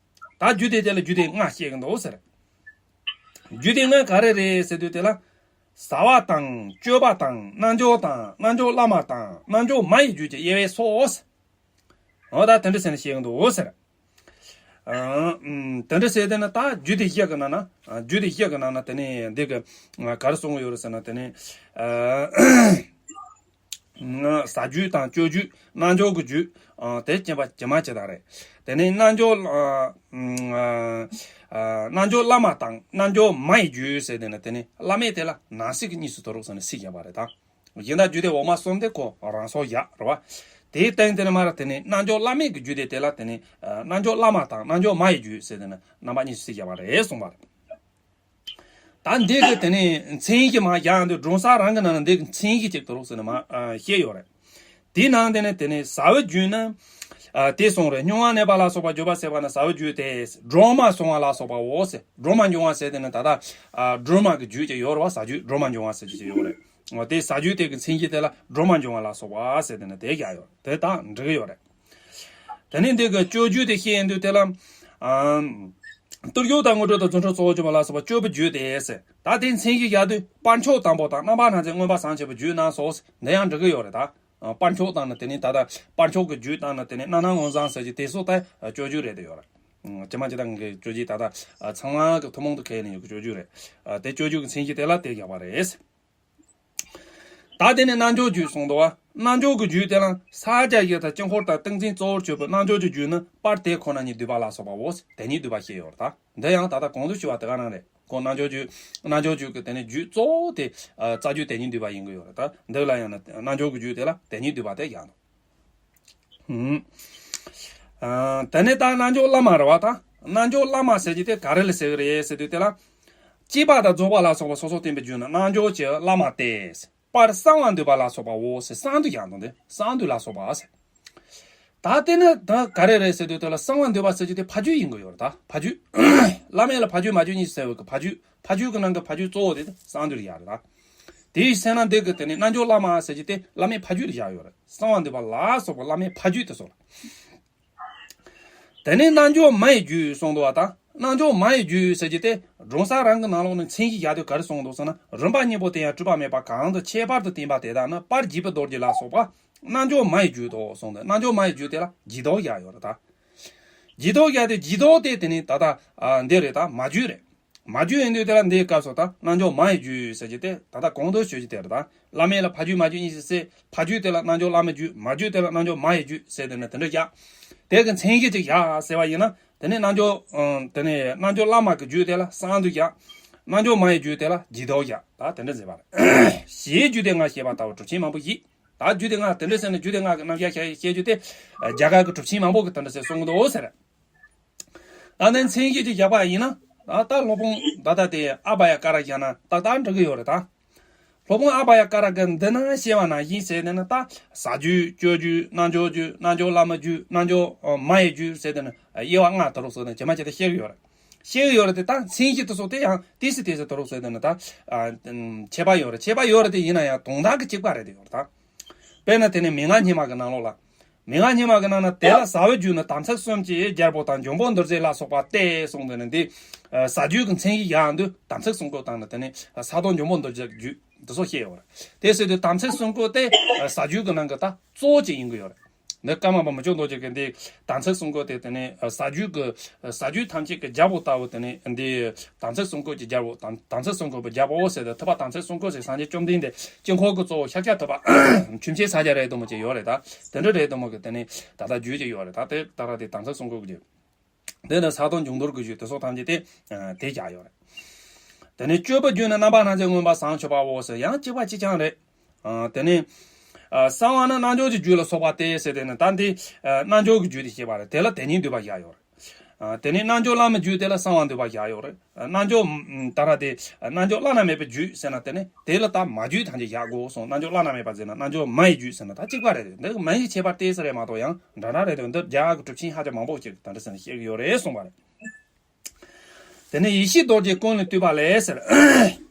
ད་ད་རྒྱུད་སྡེ་དེ་ལ་རྒྱུད་སྡེ་ལྔ་བཤད་ཀྱི་འདུག་ཟེར། རྒྱུད་སྡེ་ལྔ་ག་རེ་རེད་ཟེར་དུས། དེ་ལ་ བྱ་བ་དང་སྤྱོད་པ་དང་རྣལ་འབྱོར་དང་རྣལ་འབྱོར་བླ་མ་དང་རྣལ་འབྱོར་མ་ཡི་རྒྱུད་ཀྱི་དབྱེ་བས་སོ། འོ་ད་དེ་འདྲ་ཟེར་ནས་བཤད་ཀྱི་འདུག་ཟེར། ཨ་དེ་འདྲ་ཟེར་དེ་ནི་ད་རྒྱུད་སྡེ་བཞི་གི་ནང་ན་རྒྱུད་སྡེ་བཞི་གི་ནང་ན་དེ་ནི་འདི་གི་ག་རེ་གསུང་གི་ཡོད་རེད་ཟེར་ན་དེ་ནི། བྱ་རྒྱུད་དང་སྤྱོད་རྒྱུད་རྣལ་འབྱོར་གྱི་རྒྱུད། དེ་སྐྱེ་བ་ཇི་མ་ཇི་ལྟར་རེད། དེ་ནས་རྣལ་འབྱོར། རྣལ་འབྱོར་བླ་མ་དང་རྣལ་འབྱོར་མ་ཡི་རྒྱུད་ཟེར་དེ་ནི་དེ་ནི་བླ་མས་དེ་ལ་ནང་གསེས་ཀྱི་གཉིས་སུ་དོར་རོགས་ཟེར་ནས་ཚིག་བཞག་པ་རེད་ད། གཞན་དག་རྒྱུད་སྡེ་འོག་མ་གསུམ་དེ་ཁོ་རང་སོར་བཞག་རེད་བ། དེའི་སྟེང་དེ་ནི་མ་ར་དེ་ནི་རྣལ་འབྱོར་བླ་མེད་ཀྱི་རྒྱུད་སྡེ་དེ་ལ་དེ་ནི་རྣལ་འབྱོར་བླ་མ་དང་རྣལ་འབྱོར་མ་ཡི་རྒྱུད་ཟེར་དེ་ནི་རྣམ་པ་གཉིས་སུ་ཚིག་བཞག་པ་རེད་གསུངས་པ་རེད། ད་འདི་གི་དེ་ནས་མཚན་གཞི་མ་ཡང་འདི་སྒྲུང་གསར་རང་གི་ནང་ན་འདི་གི་མཚན་གཞི་གཅིག་ཏུ་རོགས་ཟེར་ནས་མ་བཤད་ཡོད་རེད། དེའི་ནང་དེ་ནས་དེ་ནས་བྱ་བའི་རྒྱུད་ནི། དེ་གསུངས་རེད། སྨྱུང་བ་ནད་པ་ལ་སོགས་པ་འགྱུར་བ་ཟད་པ་ནི་བྱ་བའི་རྒྱུད་དེ། སྒྲོན་མ་སོང་བ་ལ་སོགས་པའོ་ཟེར། སྒྲོན་མ་འབྱུང་བ་ཟེར་དེ་ནི་ད་ལྟ་སྒྲོན་མ་གི་རྒྱུད་ཀྱི་ཡོད་རེད་བ། བྱ་རྒྱུད་སྒྲོན་མ་འབྱུང་བ་ཟེར་གྱི་ཡོད་རེད། དེ་བྱ་རྒྱུད་དེ་གི་མཚན་གཞི་དེ་ལ་སྒྲོན་མ་འབྱུང་བ་ལ་སོགས་པ་ཟེར་དེ་ནི་དེ་རྒྱག་ཡོད་རེད། དེ་དང་འགྲིག་གི་ཡོད་རེད། དེ་ནས་འདི་གི་སྤྱོད་རྒྱུད་དེ་བཤད་ཡོང་དུས་དེ་ལ། ཨམ། གཏེར་སྟོན་དང་དངོས་གྲུབ་དང་རྫུ་འཕྲུལ་གཙོ་བོར་གྱུར་པ་ལ་སོགས་པ་སྤྱོད་པའི་རྒྱུད་དེ་ཟེར། ད་དེ་མཚན་གཞི་བཞག་དུས་སྤར་ཆོག་དང་པོ་དང་རྣམ་པར་སྣང་མཛད་མངོན་པར་བྱང་ཆུབ་པའི་རྒྱུད་རྣམས་སོ། འདི་ཡང་འགྲིག་གི་ཡོད་རེད་ད། སྤར་ཆོག་དང་ནི་དེ་ནི་ད་ལྟ་སྤར་ཆོག་གི་རྒྱུད་དང་ནི་དེ་ནི་རྣམ་སྣང་མངོན་བྱང་ཟེར་གྱི་དེ་སོགས་ད་སྤྱོད་རྒྱུད་རེད་དེ་ཡོད་རེད། ཇི་མ་ཇི་ལྟར་ངེས་སྤྱོད་རྒྱུད་ད་ལྟ་ཚང་མ་གི་ཐུན་མོང་དུ་ཁས་ལེན་ཡོད་ཀྱི་སྤྱོད་རྒྱུད་རེད། དེ་སྤྱོད་རྒྱུད་ཀྱི་མཚན་གཞི་དེ་ལ་དེ་བཞག་པ་རེད། ད་དེ་ནས་རྣལ་འབྱོར་རྒྱུད་གསུངས་འདུག་བ། རྣལ་འབྱོར་གྱི་རྒྱུད་དེ་ལ་ས་སྐྱ་བཞི་དང་དཀྱིལ་འཁོར་དང་ཏིང་འཛིན་གཙོ་བོར་གྱུར་པའི་རྣལ་འབྱོར་གྱི་རྒྱུད་ནི་སྤར་དེ་ཁོ་ན་ཉིད་བསྡུས་པ་ལ་སོགས་པའོ། དེ་ཉིད་བསྡུས་པ་བཤད་ཡོད་རེད་ད། འདི་ཡང་ད་ལྟ་གོང་དུ་ཞུས་པ་དེ་ག་རང་རེད། ཁོ་རྣལ་འབྱོར་རྒྱུད། རྣལ་འབྱོར་རྒྱུད་ཀྱི་དེ་ནས་རྒྱུད་གཙོ་བོ་དེ་རྩ་རྒྱུད་དེ་ཉིད་བསྡུས་པ་ཡིན་གྱི་ཡོད་རེད་ད། འདི་ལ་ཡང་ན་རྣལ་འབྱོར་གྱི་རྒྱུད་དེ་ལ་དེ་ཉིད་བསྡུས་པ་དེ་ཡང་། ཨ། དེ་ནས་ད་རྣལ་འབྱོར་བླ་མ་རེད་བ་ད། རྣལ་འབྱོར་བླ་མ་ཟེར་གྱི་དེ་ག་རེ་ལ་ཟེར་གི་རེད་ཟེར་དུས་དེ་ལ། སྐྱེས་པ་དང་རྫོགས་པ་ལ་སོགས་པ་སོ་སོར་བསྟན་པའི་རྒྱུད་ནི་རྣལ་འབྱོར་གྱི་བླ་མ་སྟེ། སྤར་གསང་བ་འདུས་པ་ལ་སོགས་པའོ་ཟེར། གསང་འདུས་ཀྱང་དང་དེ་གསང་འདུས་ལ་སོགས་པ་ཟེར། ད་དེ་ནི་ད་ག་རེ་རེད་ཟེར་དུས་དེ་ལ་གསང་བ་འདུས་པ་ཟེར་གྱི་དེ་ཕ་རྒྱུད་ཡིན་གྱི་ཡོད་རེད་ད། ཕ་རྒྱུད། བླ་མེད་ལ་ཕ་རྒྱུད་མ་རྒྱུད་གཉིས་སུ་ཟེར་བའི་གི་ཕ་རྒྱུད། ཕ་རྒྱུད་ཀྱི་ནང་གི་ཕ་རྒྱུད་གཙོ་བོ་དེ་གསང་འདུས་ལ་ཡོད་རེད་ད། དེའི་ཚེ་ན་འདི་གི་དེ་ནི་རྣལ་འབྱོར་བླ་མ་ཟེར་གྱི་དེ་བླ་མའི་ཕ་རྒྱུད་ལ་བཞག་ཡོད་རེད། གསང་བ་འདུས་པ་ལ་སོགས་པ་བླ་མའི་ཕ་རྒྱུད་དེ་ཚོ་ལ། དེ་ནས་རྣལ་འབྱོར་མ་ཡི་རྒྱུད་གསུངས་འདུག་བ་དང་། རྣལ་འབྱོར་མ་ཡི་རྒྱུད་ཟེར་གྱི་དེ་སྒྲུང་གསར་རང་གི་ནང་ལོགས་ནས་མཚན་གཞི་བཞག་དུས་ག་རེ་གསུངས་འདུག་ཟེར་ན། རིམ་པ་གཉིས་པོ་དེ་ཡང་གྲུབ་པ་མེད་པ་གང་དུ་ཁྱད་པར་དུ་བསྟན་པ་དེ་དག་ནི་སྤར་བགྱིས་པའི་རྡོ་རྗེ་ལ་སོགས་པ་རྣལ་འབྱོར་མ་ཡི་རྒྱུད་དོ་གསུངས་ཏེ། རྣལ་འབྱོར་མ་ཡི་རྒྱུད་དེ་ལ་བགྱིས་རྡོར་བཞག་ཡོད་རེད་ད། བགྱིས་རྡོར་བཞག་སྟེ་བགྱིས་རྡོར་དེ་དེ་ནི་ད་ལྟ་འདི་རེད་ད། མ་རྒྱུད་རེད། མ་རྒྱུད་ཡིན་དུས་དེ་ལ་འདིའི་སྐབས་སུ་ད་རྣལ་འབྱོར་མ་ཡི་རྒྱུད་ཟེར་གྱི་དེ་ད་ལྟ་གོང་དུ་ཞུ་རྒྱུ་དེ་རེད་ད། བླ་མེད་ལ་ཕ་རྒྱུད་མ་རྒྱུད་གཉིས་སུ་ཟེར། ཕ་རྒྱུད་དེ་ལ་རྣལ་འབྱོར་བླ་མའི་རྒྱུད། མ་རྒྱུད་དེ་ལ་རྣལ་འབྱོར་མ་ཡི་རྒྱུད་ཟེར་དེ་ནི་དེ་འདྲ་བཞག་དེ་གི་མཚན་གཞི་ཅིག་བཞག་ཟེར་བ་ཡིན་ན། དེ་ནི་རྣལ་འབྱོར། དེ་ནི་རྣལ་འབྱོར་བླ་མ་གི་རྒྱུད་དེ་ལ་གསང་འདུས་བཞག་རྣལ་འབྱོར་མ་ཡི་རྒྱུད་དེ་ལ་བགྱིས་རྡོར་བཞག་ད་དེ་འདྲ་མཛད་པ་རེད། ཞེས་རྒྱུད་སྡེ་ལྔ་བཤད་པ་ལྟ་བུ་གྲུབ་ཆེན་མང་པོ་ཞིག་ད་རྒྱུད་སྡེ་ལྔ་དེ་འདྲ་ཟེར་ནས་རྒྱུད་སྡེ་ལྔ་གི་རྣམ་གཞག་བཤད་བཤད་རྒྱུ་དེ། རྒྱ་གར་གྱི་གྲུབ་ཆེན་མང་པོ་གིས་དེ་འདྲ་ཟེར་གསུང་གི་འདུག་ཟེར། ད་ནི་མཚན་གཞི་ཅིག་བཞག་པ་ཡིན་ན། ད་ད་སློབ་དཔོན་ད་ལྟ་དེ་ཨ་བྷ་ཡ་ཀ་ར་བཞག་ན་ཏག་ཏག་འགྲིག་གི་ཡོད་རེད་ད། སློབ་དཔོན་ཨ་བྷ་ཡ་ཀ་ར་གིས་འདི་ན་བཤད་པ་ནང་བཞིན་ཟེར་ནས་ན། ད་བྱ་རྒྱུད་སྤྱོད་རྒྱུད་རྣལ་འབྱོར་རྒྱུད་རྣལ་འབྱོར་བླ་མའི་རྒྱུད་རྣལ་འབྱོར་མ་ཡི་རྒྱུད་ཟེར་དེ་ནི་དབྱེ་བ་ལྔ་དེ་རུ་ཟེར་ནས་ཇི་མ་ཇི་ལྟར་བཤད་གི་ཡོད་རེད། བཤད་གི་ཡོད་རེད་དེ། ད་མཚན་གཞི་དེ་ཚོ་དེ་ཡང་ཏོག་ཙམ་ཏོག་ཙམ་དེ་རུ་ཟེར་དེ་ནི་ད་ཁྱད་པར་ཡོད་རེད། ཁྱད་པར་ཡོད་རེད་དེ། ཡིན་ན་ཡང་དོན་དག་གི་གཅིག་པ་རེད་དེ་ཡོད་རེད་ད། དཔེར་ན་དེ་ནི་མན་ངག་སྙེ་མ་གི་ནང་ལོགས་ལ། མན་ངག་སྙེ་མ་གི་ནང་ན་དེ་ལ་བྱ་བའི་རྒྱུད་ནི་དམ་ཚིག་གསུམ་གྱི་རྒྱལ་པོ་དང་འཇམ་དཔལ་རྡོ་རྗེ་ལ་སོགས་པ་སྟེ་གསུངས་དེ་ནི་འདི། བྱ་རྒྱུད་ཀྱི་མཚན་གཞི་བཞག་དུས་དམ་ཚིག་གསུམ་ཀ་དང་ནི་དེ་ནི་ས་དོང་འཇམ་དཔལ་རྡོ་རྗེ་རྒྱུད་འདི་ཚོ་བཤད་ཡོད་རེད། དེ་ཟེར་དུས་དམ་ཚིག་གསུམ་ཀ་དེ་བྱ་རྒྱུད་ཀྱི་ནང་གི་ད་གཙོ་བོ་ཅིག་ཡིན་གྱི་ཡོད་རེད། འདི་ཀརྨ་པ་མི་བསྐྱོད་རྡོ་རྗེ་གིས་འདི་དམ་ཚིག་གསུམ་ཀ་དེ་དེ་ནི་བྱ་རྒྱུད་ཀྱི་བྱ་རྒྱུད་ཐམས་ཅད་ཀྱི་རྒྱལ་པོ་ལྟ་བུ་དེ་ནི་འདི་དམ་ཚིག་གསུམ་ཀ་གི་རྒྱལ་པོ་དམ་དམ་ཚིག་གསུམ་ཀ་གི་རྒྱལ་པོ་ཟེར་ཏེ། ཐུབ་པ་དམ་ཚིག་གསུམ་ཀ་ཟེར་སངས་རྒྱས་བཅོམ་ལྡན་འདས་དཀྱིལ་འཁོར་གྱི་གཙོ་བོ་ཤཱཀྱ་ཐུབ་པ། ཆོས་མཆེད་ཕྱག་རྒྱ་ར་དེ་མོ་ཅིག་ཡོད་རེད་ད། དེ་འདྲ་ར་དེ་མོ་གི་དེ་ནི་ད་ལྟ་རྒྱུད་ཅིག་ཡོད་རེད་ད། དེ་ད་ར་དེ་དམ་ཚིག་གསུམ་ཀ་གི་རྒྱུད། དེ་ནི་ས་དོང་འཇུག་ལྡོག་གི་རྒྱུད་དེ་ཚོ་ཐམས་ཅད་དེ་དེ་བཞག་ཡོད་རེད། དེ་ནི་སྤྱོད་པའི་རྒྱུད་ནི་རྣམ་པར་སྣང་མཛད་མངོན་པར་བྱང་ཆུབ་པའོ་ཟེར་ཡང་གཅིག་པ་གཅིག་རྐྱང་རེད། ཨ། དེ་ནི། ཨ། གསང་བ་ནི་རྣལ་འབྱོར་གྱི་རྒྱུད་ལ་སོགས་པ་སྟེ་ཟེར་དེ་ནི་ད་འདི། ཨ། རྣལ་འབྱོར་གྱི་རྒྱུད་དེ་བཤད་པ་རེད། དེ་ལ་དེ་ཉིད་བསྡུས་པ་བཞག་ཡོད་རེད། ཨ། དེ་ནི་རྣལ་འབྱོར་བླ་མའི་རྒྱུད་དེ་ལ་གསང་བ་འདུས་པ་བཞག་ཡོད་རེད། ཨ། རྣལ་འབྱོར། ཨམ། ད་ར་དེ། ཨ། རྣལ་འབྱོར་བླ་ན་མེད་པའི་རྒྱུད་ཟེར་ན་དེ་ནི་དེ་ལ་ད་མ་རྒྱུད་ཐམས་ཅད་བཞག་དགོས་གསུངས། རྣལ་འབྱོར་བླ་ན་མེད་པ་ཟེར་ན་རྣལ་འབྱོར་མ་ཡི་རྒྱུད་ཟེར་ན་ད་གཅིག་པ་རེད། འདི་མ་ཡི་ཁྱད་པར་ཏོག་ཙམ་རེད་མ་གཏོགས་ཡང་འདྲ་འདྲ་རེད་དེ། འདི་རྒྱ་གར་གྱི་གྲུབ་ཆེན་ཤཱཀྱ་མང་པོ་ཞིག་གིས་དེ་འདྲ་ཟེར་ནས་བཤད་ཀྱི་ཡོད་རེད་གསུངས་པ་རེད། དེ་ནས་ཡེ་ཤེས་རྡོ་རྗེ་ཀུན་ལས་བཏུས་པ་ལས་ཟེར།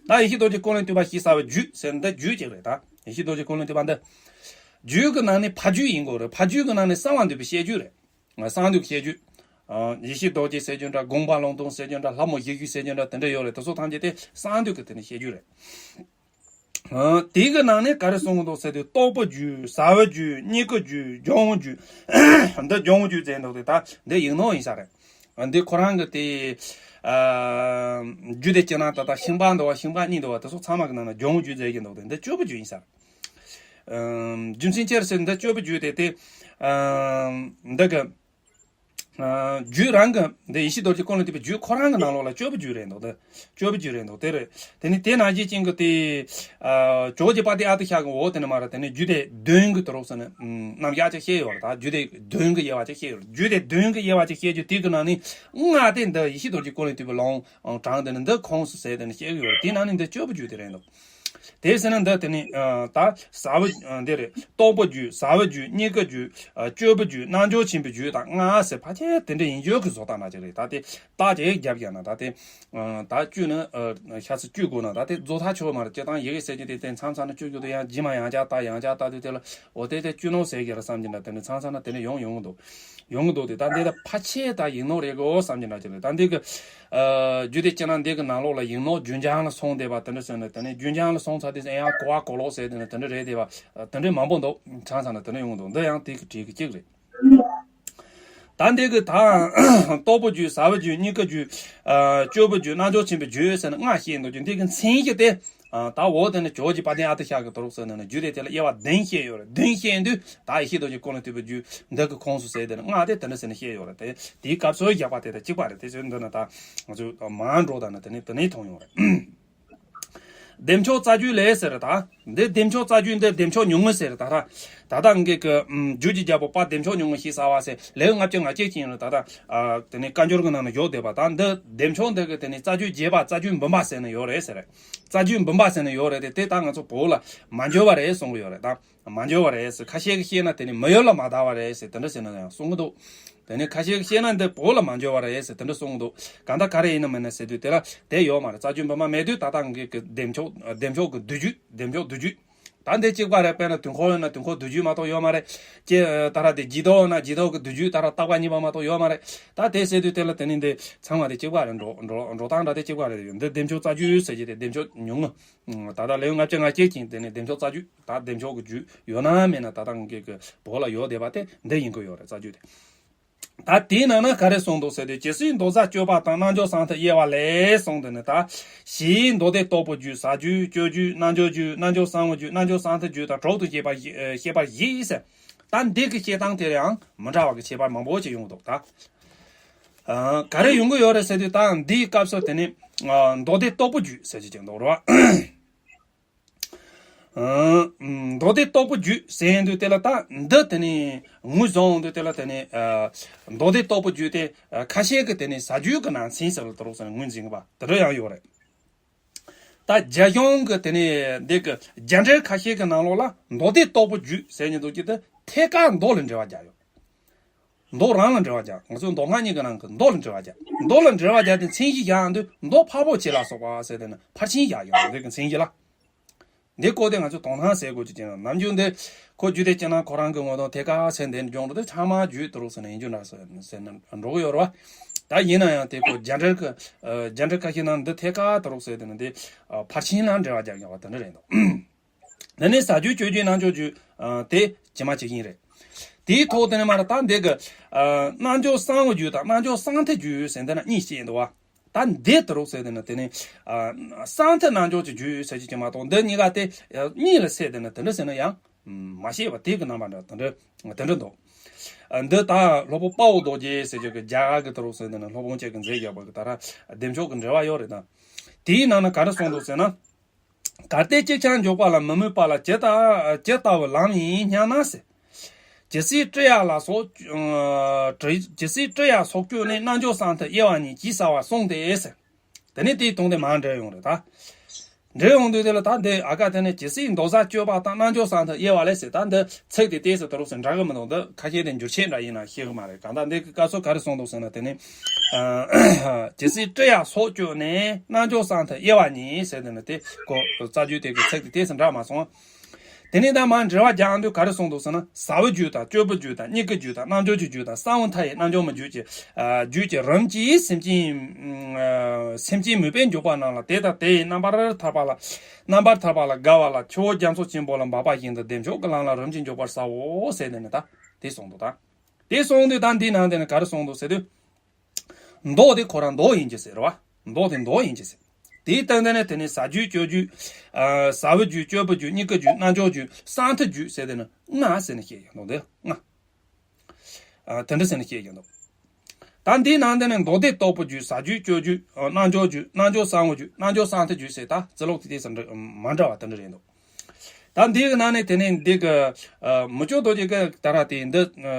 ད་ཡེ་ཤེས་རྡོ་རྗེ་ཀུན་ལས་བཏུས་པ་ཞེས་བྱ་བའི་རྒྱུད་ཟེར་འདི་རྒྱུད་ཅིག་རེད་ད། ཡེ་ཤེས་རྡོ་རྗེ་ཀུན་ལས་བཏུས་པ་འདི། རྒྱུད་ཀྱི་ནང་ནས་ཕ་རྒྱུད་ཡིན་དགོས་རེད། ཕ་རྒྱུད་ཀྱི་ནང་ནས་གསང་བ་འདུས་པའི་བཤད་རྒྱུད་རེད། གསང་འདུས་ཀྱི་བཤད་རྒྱུད། ཡེ་ཤེས་རྡོ་རྗེ་ཟེར་རྒྱུ་འདྲ། དགོངས་པ་ལུང་སྟོང་ཟེར་རྒྱུ་འདྲ། ལྷ་མོ་བཞི་བཞི་ཟེར་རྒྱུ་འདྲ། དེ་འདྲ་ཡོད་རེད། དེ་ཚོ་ཐམས་ཅད་དེ་གསང་འདུས་ཀྱི་དེ་ནས་བཤད་རྒྱུད་རེད། ཨ། དེ་གི་ནང་ནས་ག་རེ་གསུང་གི་འདུག་ཟེར་དུས། རྟོགས་པའི་རྒྱུད། ཟབ་པའི་རྒྱུད། རྙེད་དཀའི་རྒྱུད། འབྱུང་བའི་རྒྱུད། འདི་འབྱུང་བའི་རྒྱུད་ཟེར་འདུག་སྟེ། ད་འདི་ཡིག་ནོར་ཡིན་ས་རེད། འདི་ཁོ་རང་གི་དེ། ཨ། རྒྱུད་དེ་སྤྱིར་ན་ད་ལྟ་ཤིང་པ་འདུག་བ། ཤིང་པ་གཉིས་འདུག་བ། དེ་ཚོ་ཚང་མ་གི་ནང་ན་འབྱུང་བའི་རྒྱུད་ཟེར་གྱི་འདུག་སྟེ། འདི་སྤྱོད་པའི་རྒྱུད་ཡིན་ས་རེད། ཨ། རྒྱུ་མཚན་ཅི་ཟེར་འདི་སྤྱོད་པའི་རྒྱུད་དེ་དེ། ཨ། འདི་གི། ཨ། རྒྱུད་རང་གི་འདི་ཡེ་ཤེས་རྡོ་རྗེ་ཀུན་ལས་བཏུས་པའི་རྒྱུད་ཁོ་རང་གི་ནང་ལོགས་ལ་སྤྱོད་པའི་རྒྱུད་རེད་འདུག་སྟེ། སྤྱོད་པའི་རྒྱུད་རེད་འདུག་སྟེ་རེད། དེ་ནི་དེ་ནང་བཞིན་ཅན་གྱི་དེ། ཨ། ཇོ་བོ་རྗེ་དཔལ་ལྡན་ཨ་ཏི་ཤ་གི་འོག་དེ་ནས་མར་དེ་ནས་རྒྱུད་སྡེ་བདུན་གྱི་དུ་རུ་ཟེར་ནས་རྣམ་གཞག་ཅིག་བཤད་ཡོད་རེད། ད་རྒྱུད་སྡེ་བདུན་གྱི་དབྱེ་བ་ཅིག་བཤད་ཡོད་རེད། རྒྱུད་སྡེ་བདུན་གྱི་དབྱེ་བ་ཅིག་བཤད་རྒྱུ་དེ་གི་ནང་ནས་ལྔ་དེ་འདི་ཡེ་ཤེས་རྡོ་རྗེ་ཀུན་ལས་བཏུས་པའི་ལུང་དྲངས་དེ་ནས་འདི་ཁོངས་སུ་ཟེར་དེ་ནས་བཤད་ཀྱི་ཡོད་རེད། དེ་ནང་ནས་འདི་སྤྱོད་པའི་རྒྱུད་དེ་རེད་འདུག་དེ་ཟེར་ན་འདི་དེ་ནི། ཨ། ད་ཟབ་པ། ཨ། འདི་རེད། རྟོགས་པའི་རྒྱུད། ཟབ་པའི་རྒྱུད། རྙེད་དཀའི་རྒྱུད། ཨ། སྤྱོད་པའི་རྒྱུད། རྣལ་འབྱོར་ཆེན་པོའི་རྒྱུད་དང་ལྔ་ཟེར་ཕལ་ཆེར་དེ་འདྲ་ཡིན་རྒྱུ་གི་བཟོ་ལྟ་འདྲ་ཅིག་རེད། ད་དེ་རྟགས་ཅིག་རྒྱབ་བཞག་ན་ད་དེ། ཨ། ད་བཅུ་ནི། ཨ། ཤ་ཚ་བཅུ་དགོས་ན་ད་དེ་རྫོགས་ཐག་ཆོད་མ་རེད། སྤྱིར་བཏང་ཡི་གེ་ཟེར་རྒྱུ་དེ་མཚམས་མཚམས་ན་བཅུ་དགོས་དུས་ཡང་རྗེས་མ་ཡང་བསྐྱར་ལྟ། ཡང་བསྐྱར་ལྟ་དུས་དེ་ལ་འོ་དེ་དེ་བཅུ་ནོར་ཟེར་གྱི་རེད་བསམ་གྱི་འདྲ། དེ་ནི་མཚམས་མཚམས་ན་དེ་འདྲ་ཡོང་ཡོང་གི་འདུག་ཡོང་གི་འདུག་སྟེ། ད་འདི་ད་ཕལ་ཆེར་ད་ཡིག་ནོར་རེད་གོ་བསམ་གྱི་འདྲ་ཅིག་རེད། ད་འདི་གི། ཨ། རྒྱུད་སྡེ་སྤྱིར་ན་འདི་གི་ནང་ལོགས་ལ་ཡིག་ནོར་རྒྱུན་འབྱམས་ལ་སོང་བསྡད་པ་དེ་འདྲ་ཟེར་ནས། དེ་ནས་རྒྱུན་འབྱམས་ལ་སོང་ཚར་དུས་ཡང་གོ་བ་གོ་ལོག་ཟེར་དེ་ནས་དེ་འདྲ་རེད་བསྡད་པ་དེ་འདྲ་མང་པོ་འདུག་མཚམས་མཚམས་ན་དེ་འདྲ་ཡོང་གི་འདུག་འདི་ཡང་དེ་གི་གྲས་ཀྱི་གཅིག་རེད། ད་འདི་གི་ད་རྟོགས་པའི་རྒྱུད། ཟབ་པའི་རྒྱུད། རྙེད་དཀའི་རྒྱུད། ཨ། སྤྱོད་པའི་རྒྱུད། རྣལ་འབྱོར་ཆེན་པོའི་རྒྱུད་ཟེར་ནས་ལྔ་བཤད་འདུག་རྒྱུ་འདི་གི་མཚན་གཞི་དེ། ཨ། ད་འོ་དེ་ནི་ཇོ་བོ་རྗེ་དཔལ་ལྡན་ཨ་ཏི་ཤ་གི་དུ་རུ་ཟེར་ནས་ནི་རྒྱུད་སྡེ་དེ་ལ་དབྱེ་བ་བདུན་བཤད་ཡོད་རེད། བདུན་བཤད་དུས་ད་ཡེ་ཤེས་རྡོ་རྗེ་ཀུན་ལས་བཏུས་པའི་རྒྱུད་འདི་གི་ཁོངས་སུ་ཟེར་དེ་ནི་ལྔ་དེ་དེ་འདྲ་ཟེར་ནས་བཤད་ཡོད་རེད། དེ་དེའི་སྐབས་སུ་བཞག་པ་དེ་དང་གཅིག་པ་རེད། དེ་ཚོའི་འདི་ནི་ད་ང་ཚོས་མར་འགྲོ་དང་ནི་དེ་ནི་དེ་ནས་མཐོང་ཡོང་རེད། བདེ་མཆོག་རྩ་རྒྱུད་ལས་ཟེར་ད། འདི་བདེ་མཆོག་རྩ་རྒྱུད་འདི་བདེ་མཆོག་ཉུང་ངུ་ཟེར་ད་ར། ད་ལྟ་ངེད་ཀྱི་རྒྱུད་ཀྱི་རྒྱལ་པོ་དཔལ་བདེ་མཆོག་ཉུང་ངུ་ཞེས་བྱ་བ་ཟེར་ལེའུ་ལྔ་བཅུ་ང་བརྒྱད་ཅིག་ཡིན་ལ། ད་ལྟ། ཨ། དེ་ནས་བཀའ་འགྱུར་གྱི་ནང་ན་ཡོད་བསྡད་པ། ད་འདི་བདེ་མཆོག་འདི་གི་དེ་ནས་རྩ་རྒྱུད་རྒྱས་པ་རྩ་རྒྱུད་འབུམ་པ་ཟེར་ནས་ཡོད་རེད་ཟེར། རྩ་རྒྱུད་འབུམ་པ་ཟེར་ནས་ཡོད་རེད་དེ། དེ་ད་ང་ཚོ་བོད་ལ་མ་འབྱོར་བ་རེད་གསུང་གི་ཡོད་རེད་ད། མ་འབྱོར་བ་རེད་ཟེར། ཁ་ཤས་ཀྱིས་བཤད་ན་དེ་ནི་མི་ཡུལ་ལ་མ་དར་བ་རེད་ཟེར་དེ་འདྲ་ཟེར་ནས་ཡང་གསུང་གི་འདུག་དེ་ནི་ཁ་ཤས་ཀྱིས་བཤད་ན་འདི་བོད་ལ་མ་འབྱོར་བ་རེད་ཟེར་དེ་འདྲ་གསུང་གི་འདུག་གང་ལྟར་ག་རེ་ཡིན་ནམ་མིན་ནམ་ཟེར་དུས་དེ་ལ་དེ་ཡོད་མ་རེད། རྩ་རྒྱུད་འབུམ་པ་མེད་དུས་ད་ལྟ་ངེད་ཀྱི་བདེ་མཆོག་བདེ་མཆོག་གི་བསྡུས་རྒྱུད། བདེ་མཆོག་བསྡུས་རྒྱུད། ད་འདི་གཅིག་པ་རེད། དཔེར་ན་དུས་འཁོར་ཡོད་ན་དུས་འཁོར་བསྡུས་རྒྱུད་མ་གཏོགས་ཡོད་མ་རེད། ཀྱེ། ད་ར་དེ་རྒྱས་བསྡུས་ཡོད་ན་རྒྱས་བསྡུས་ཀྱི་བསྡུས་རྒྱུད་ད་ར་བརྟག་པ་གཉིས་པ་མ་གཏོགས་ཡོད་མ་རེད། ད་དེ་ཟེར་དུས་དེ་ལ་དེ་ནི་འདི་ཚང་མ་དེ་གཅིག་པ་རེད། འགྲོ་འགྲོ་འགྲོ་སྟངས་འདྲ་དེ་གཅིག་པ་རེད། འདི་བདེ་མཆོག་རྩ་རྒྱུད་ཟེར་གྱི་དེ་བདེ་མཆོག་ཉུང་ངུ། ད་ལྟ་ལེའུ་ལྔ་བཅུ་ང་བརྒྱད་ཅིག་དེ་ནི་བདེ་མཆོག་རྩ་རྒྱུད། ད་བདེ་མཆོག་གི་རྒྱུད་ཡོད་ན་མེད་ན་ད་ལྟ་ངེད་ཀྱི་བོད་ལ་ཡོད་བསྡད་པ་དེ་འདི་ཡིན་གྱི་ཡོད་རེད། རྩ་རྒྱུད་དེ། ད་དེའི་ནང་ན་ག་རེ་གསུངས་འདུག་ཟེར་དུས། ཇི་སྲིད་མདོ་རྩ་གཅོད་པ་དང་རྣལ་འབྱོར་གསང་མཐའི་དབྱེ་བ་ལས་གསུངས་དེ་ནི། ད་ཞེས་མདོ་སྡེ་རྟོགས་པའི་རྒྱུད། ཟབ་རྒྱུད། སྤྱོད་རྒྱུད། རྣལ་འབྱོར་རྒྱུད། རྣལ་འབྱོར་གསང་བའི་རྒྱུད། རྣལ་འབྱོར་གསང་མཐའི་རྒྱུད་དང་དྲུག་ཏུ་བཤད་པ་བཤད་པར་བཞེད་ཟེར། ད་འདི་གི་བཤད་སྟངས་དེ་ལའང་མི་འདྲ་བ་གི་ཁྱད་པར་མང་པོ་ཅིག་ཡོང་གི་འདུག་ད། ཨ། ག་རེ་ཡོང་གི་ཡོད་རེད་ཟེར་དུས། ད་འདིའི་སྐབས་སུ་དེ་ནི། ཨ། མདོ་སྡེ་རྟོགས་པའི་རྒྱུད་ཟེར་གྱི་ཅིག་འདུག་རེད་བ། ཨ། མདོ་སྡེ་རྟོགས་པའི་རྒྱུད་ཟེར་དུས་དེ་ལ་ད་འདི་དེ་ནི་ངོས་བཟུང་དུས་དེ་ལ་དེ་ནི། ཨ། མདོ་སྡེ་རྟོགས་པའི་རྒྱུད་དེ། ཨ། ཁ་ཤས་ཀྱིས་དེ་ནི་ཟབ་རྒྱུད་ཀྱི་ནང་ཚན་ཟེར་བ་དེ་རུ་ཟེར་ནས་ངོས་འཛིན་གྱི་བ་དེ་འདྲ་ཡང་ཡོད་རེད། ད་རྒྱ་གཞུང་གི་དེ་ནི་འདི་གི་རྒྱ་འགྲེལ་ཁ་ཤས་ཀྱི་ནང་ལོགས་ལ་མདོ་སྡེ་རྟོགས་པའི་རྒྱུད་ཟེར་ནས་འདུག་རྒྱུ་དེ་ཐད་ཀར་མདོ་ལ་འབྲེལ་བ་རྒྱག་ཡོད། མདོ་རང་ལ་འབྲེལ་བ་རྒྱག་ང་ཚོའི་མདོ་སྔགས་གཉིས་ཀྱི་ནང་གི་མདོ་ལ་འབྲེལ་བ་རྒྱག་མདོ་ལ་འབྲེལ་བ་རྒྱག་དེ་མཚན་གཞི་བཞག་དུས་མདོ་འཕགས་པོ་ཆེ་ལ་སོགས་པ་ཟེར་དེ་ནི་ཕར་ཕྱིན་བཞག་ཡོད། འདི་གི་མཚན་གཞི་ལ། འདི་བཀོད་དེ་ང་ཚོས་དོ་སྣང་ཟེར་དགོས་ཀྱི་ཅན་ནམ་རྒྱུན་འདི་ཁོ་རྒྱུད་སྡེ་སྤྱིར་ན་ཁོ་རང་གི་ངོ་གདོང་ཐད་ཀར་ཟེར་འདི་སྦྱོང་འགྲོ་དུས་ཚང་མ་རྒྱུད་དུ་རུ་ཟེར་ནས་ཡིན་རྒྱུ་འདྲ་ཟེར་ཟེར་ནས་འགྲོ་གི་ཡོད་རེད་བ། ད་ཡིན་ན་ཡང་དེ་ཁོ་རྒྱ་འགྲེལ་གི། ཨ། རྒྱ་འགྲེལ་ཁ་ཤས་ནང་འདི་ཐད་ཀར་དུ་རུ་ཟེར་དེ་ནི་འདི། ཨ། ཕར་ཕྱིན་ལ་འབྲེལ་བ་རྒྱག་ཡོང་བ་དེ་འདྲ་རེད་འདུག་འདི་ནི་ཟབ་རྒྱུད་སྤྱོད་རྒྱུད་རྣལ་འབྱོར་རྒྱུད། ཨ། དེ་ཇི་མ་ཇི་བཞིན་རེད། དེའི་ཐོག་དེ་ནས་མར་ད་འདི་གི། ཨ། རྣལ་འབྱོར་གསང་བའི་རྒྱུད་དང་རྣལ་འབྱོར་གསང་མཐའི་རྒྱུད་ཟེར་འདི་ན་གཉིས་བཤད་འདུག་བ། ད་འདི་དུ་རུ་ཟེར་དེ་ནི་དེ་ནི། ཨ། གསང་མཐའི་རྣལ་འབྱོར་གྱི་རྒྱུད་ཟེར་གྱི་ཅིག་མ་གཏོགས་འདི་གཉིས་ཀ་དེ་གཉིས་ལ་ཟེར་དེ་ནི་དེ་འདྲ་ཟེར་ན་ཡང་མ་ཤེས་པ་དེ་གི་རྣམ་པ་འདྲ་དེ་འདྲ་དེ་འདྲ་འདུག་འདི་ད་སློབ་དཔོན་དཔའ་བོ་རྡོ་རྗེ་ཟེར་གྱི་གི་རྒྱ་གར་གི་དུ་རུ་ཟེར་དེ་ནི་སློབ་དཔོན་གཅིག་གི་མཛད་རྒྱབ་པ་གི་ད་ར་བདེ་མཆོག་གི་འགྲེལ་བ་ཡོད་རེད་ད། དེའི་ནང་ན་ག་རེ་གསུངས་འདུག་ཟེར་ན། གལ་ཏེ་ཅིག་ཀྱང་འཇོག་པ་ལ་མི་མོས་པ་ལ་ཇི་ལྟ་ཇི་ལྟ་བུ་ལམ་ཡིན་སྙམ་ན་ཟེར། ཇི་སྲིད་ཀྲི་ཡ་ལ་སོགས། ཨ། ཇི་སྲིད་ཀྲི་ཡ་སོགས་སྤྱོད་ནས། རྣལ་འབྱོར་གསང་མཐའི་དབྱེ་བ་གཉིས་ཅེས་བྱ་བ་གསུངས་ཏེ་ཟེར། དེ་ནས་དེའི་དོན་དེ་མར་འགྲེལ་ཡོང་རེད་ད། འགྲེལ་ཡོང་དུས་དེ་ལ་ད་འདི་ཨ་ཀ་དེ་ནས་ཇི་སྲིད་མདོ་རྩ་གཅོད་པ་དང་རྣལ་འབྱོར་གསང་མཐའི་དབྱེ་བ་ལས་ཟེར། ད་འདི་ཚིག་དེ་ཏོག་ཙམ་དུ་རུ་ཟེར་འདྲ་གི་མི་འདུག་འདི་ཁ་ཤས་དེ་འགྱུར་ཆེན་འདྲ་ཡིན་ན་ཤེས་གི་མ་རེད། གང་ལྟར་འདི་གི་སྐབས་སུ་ག་རེ་གསུངས་འདུག་ཟེར་ན་དེ་ནི། ཨ། ཇི་སྲིད་ཀྲི་ཡ་སོགས་སྤྱོད་ནས། རྣལ་འབྱོར་གསང་མཐའི་དབྱེ་བ་གཉིས་ཟེར་དེ་ནི་དེ་གོ་རྩ་རྒྱུད་དེ་གི་ཚིག་དེ་ཏོག་ཙམ་འདྲ་མ་སོང་། དེ་ནས་ད་མར་འགྲེལ་བ་རྒྱག་འདོད་ག་རེ་གསུངས་འདུག་ཟེར་ན། ཟ་བའི་རྒྱུད་དང་སྤྱོད་པའི་རྒྱུད་དང་མྱིག་གི་རྒྱུད་དང་རྣམ་འགྱུར་གྱི་རྒྱུད་དང་གསང་བའི་མཐའ་ཡས་རྣལ་འབྱོར་མའི་རྒྱུད་ཀྱི་ཨ་རྒྱུད་ཀྱི་རིམ་གྱིས་སེམས་ཅན་ཨ་སེམས་ཅན་མོས་པས་འཇུག་པ་རྣམས་ལ། དེ་དང་དེ་ཡི་རྣམ་པར་ཐར་པ་ལ། རྣམ་པར་ཐར་པ་ལ་དགའ་བ་ལ། ཆུ་བོ་རྒྱ་མཚོ་ཆེན་པོ་ལ་འབབ་པ་བཞིན་དུ་བདེ་མཆོག་གི་ལམ་ལ་རིམ་གྱིས་འཇུག་པར་བྱའོ་ཟེར་ནས་ནི་ད་དེ་གསུངས་འདུག་ད་དེ་གསུངས་དུས་ད་འདི་ནང་དེ་ནི་ག་རེ་གསུངས་འདུག་ཟེར་དུས། མདོ་དེ་ཁོ་རང་མདོ་ཡིན་གྱི་ཟེར་བ། མདོ་དེ་མདོ་ཡིན་གྱི་ཟེར། དེའི་སྟེང་དེ་ནས་དེ་ནས་ཟ་རྒྱུད་སྤྱོད་རྒྱུད། ཨ་ཟ་བའི་རྒྱུད། སྤྱོད་པའི་རྒྱུད། མྱིག་གི་རྒྱུད། རྣལ་འབྱོར་རྒྱུད། གསང་མཐའི་རྒྱུད་ཟེར་དེ་ནི་ལྔ་ཟེར་ནས་བཤད་ཀྱི་འདུག་འདི་ལྔ། ཨ་དེ་འདྲ་ཟེར་ནས་བཤད་ཀྱི་འདུག་ད་འདིའི་ནང་དེ་ནས་མདོ་སྡེ་རྟོགས་པའི་རྒྱུད། ཟ་རྒྱུད་སྤྱོད་རྒྱུད། ཨ་རྣལ་འབྱོར་རྒྱུད། རྣལ་འབྱོར་གསང་བའི་རྒྱུད། རྣལ་འབྱོར་གསང་མཐའི་རྒྱུད་ཟེར། ད་ཚིག་ལོག་དེ་དེ་ཚོ་འདྲ་མ་འདྲ་བ་དེ་འདྲ་རེད་འདུག་ད་འདི་གི་ནང་ནས་དེ་ནས་འདི་གི་ཨ་མུ་ཅོ་རྡོ་རྗེ་གི་ད་ར་དེ་འདི་ཨ་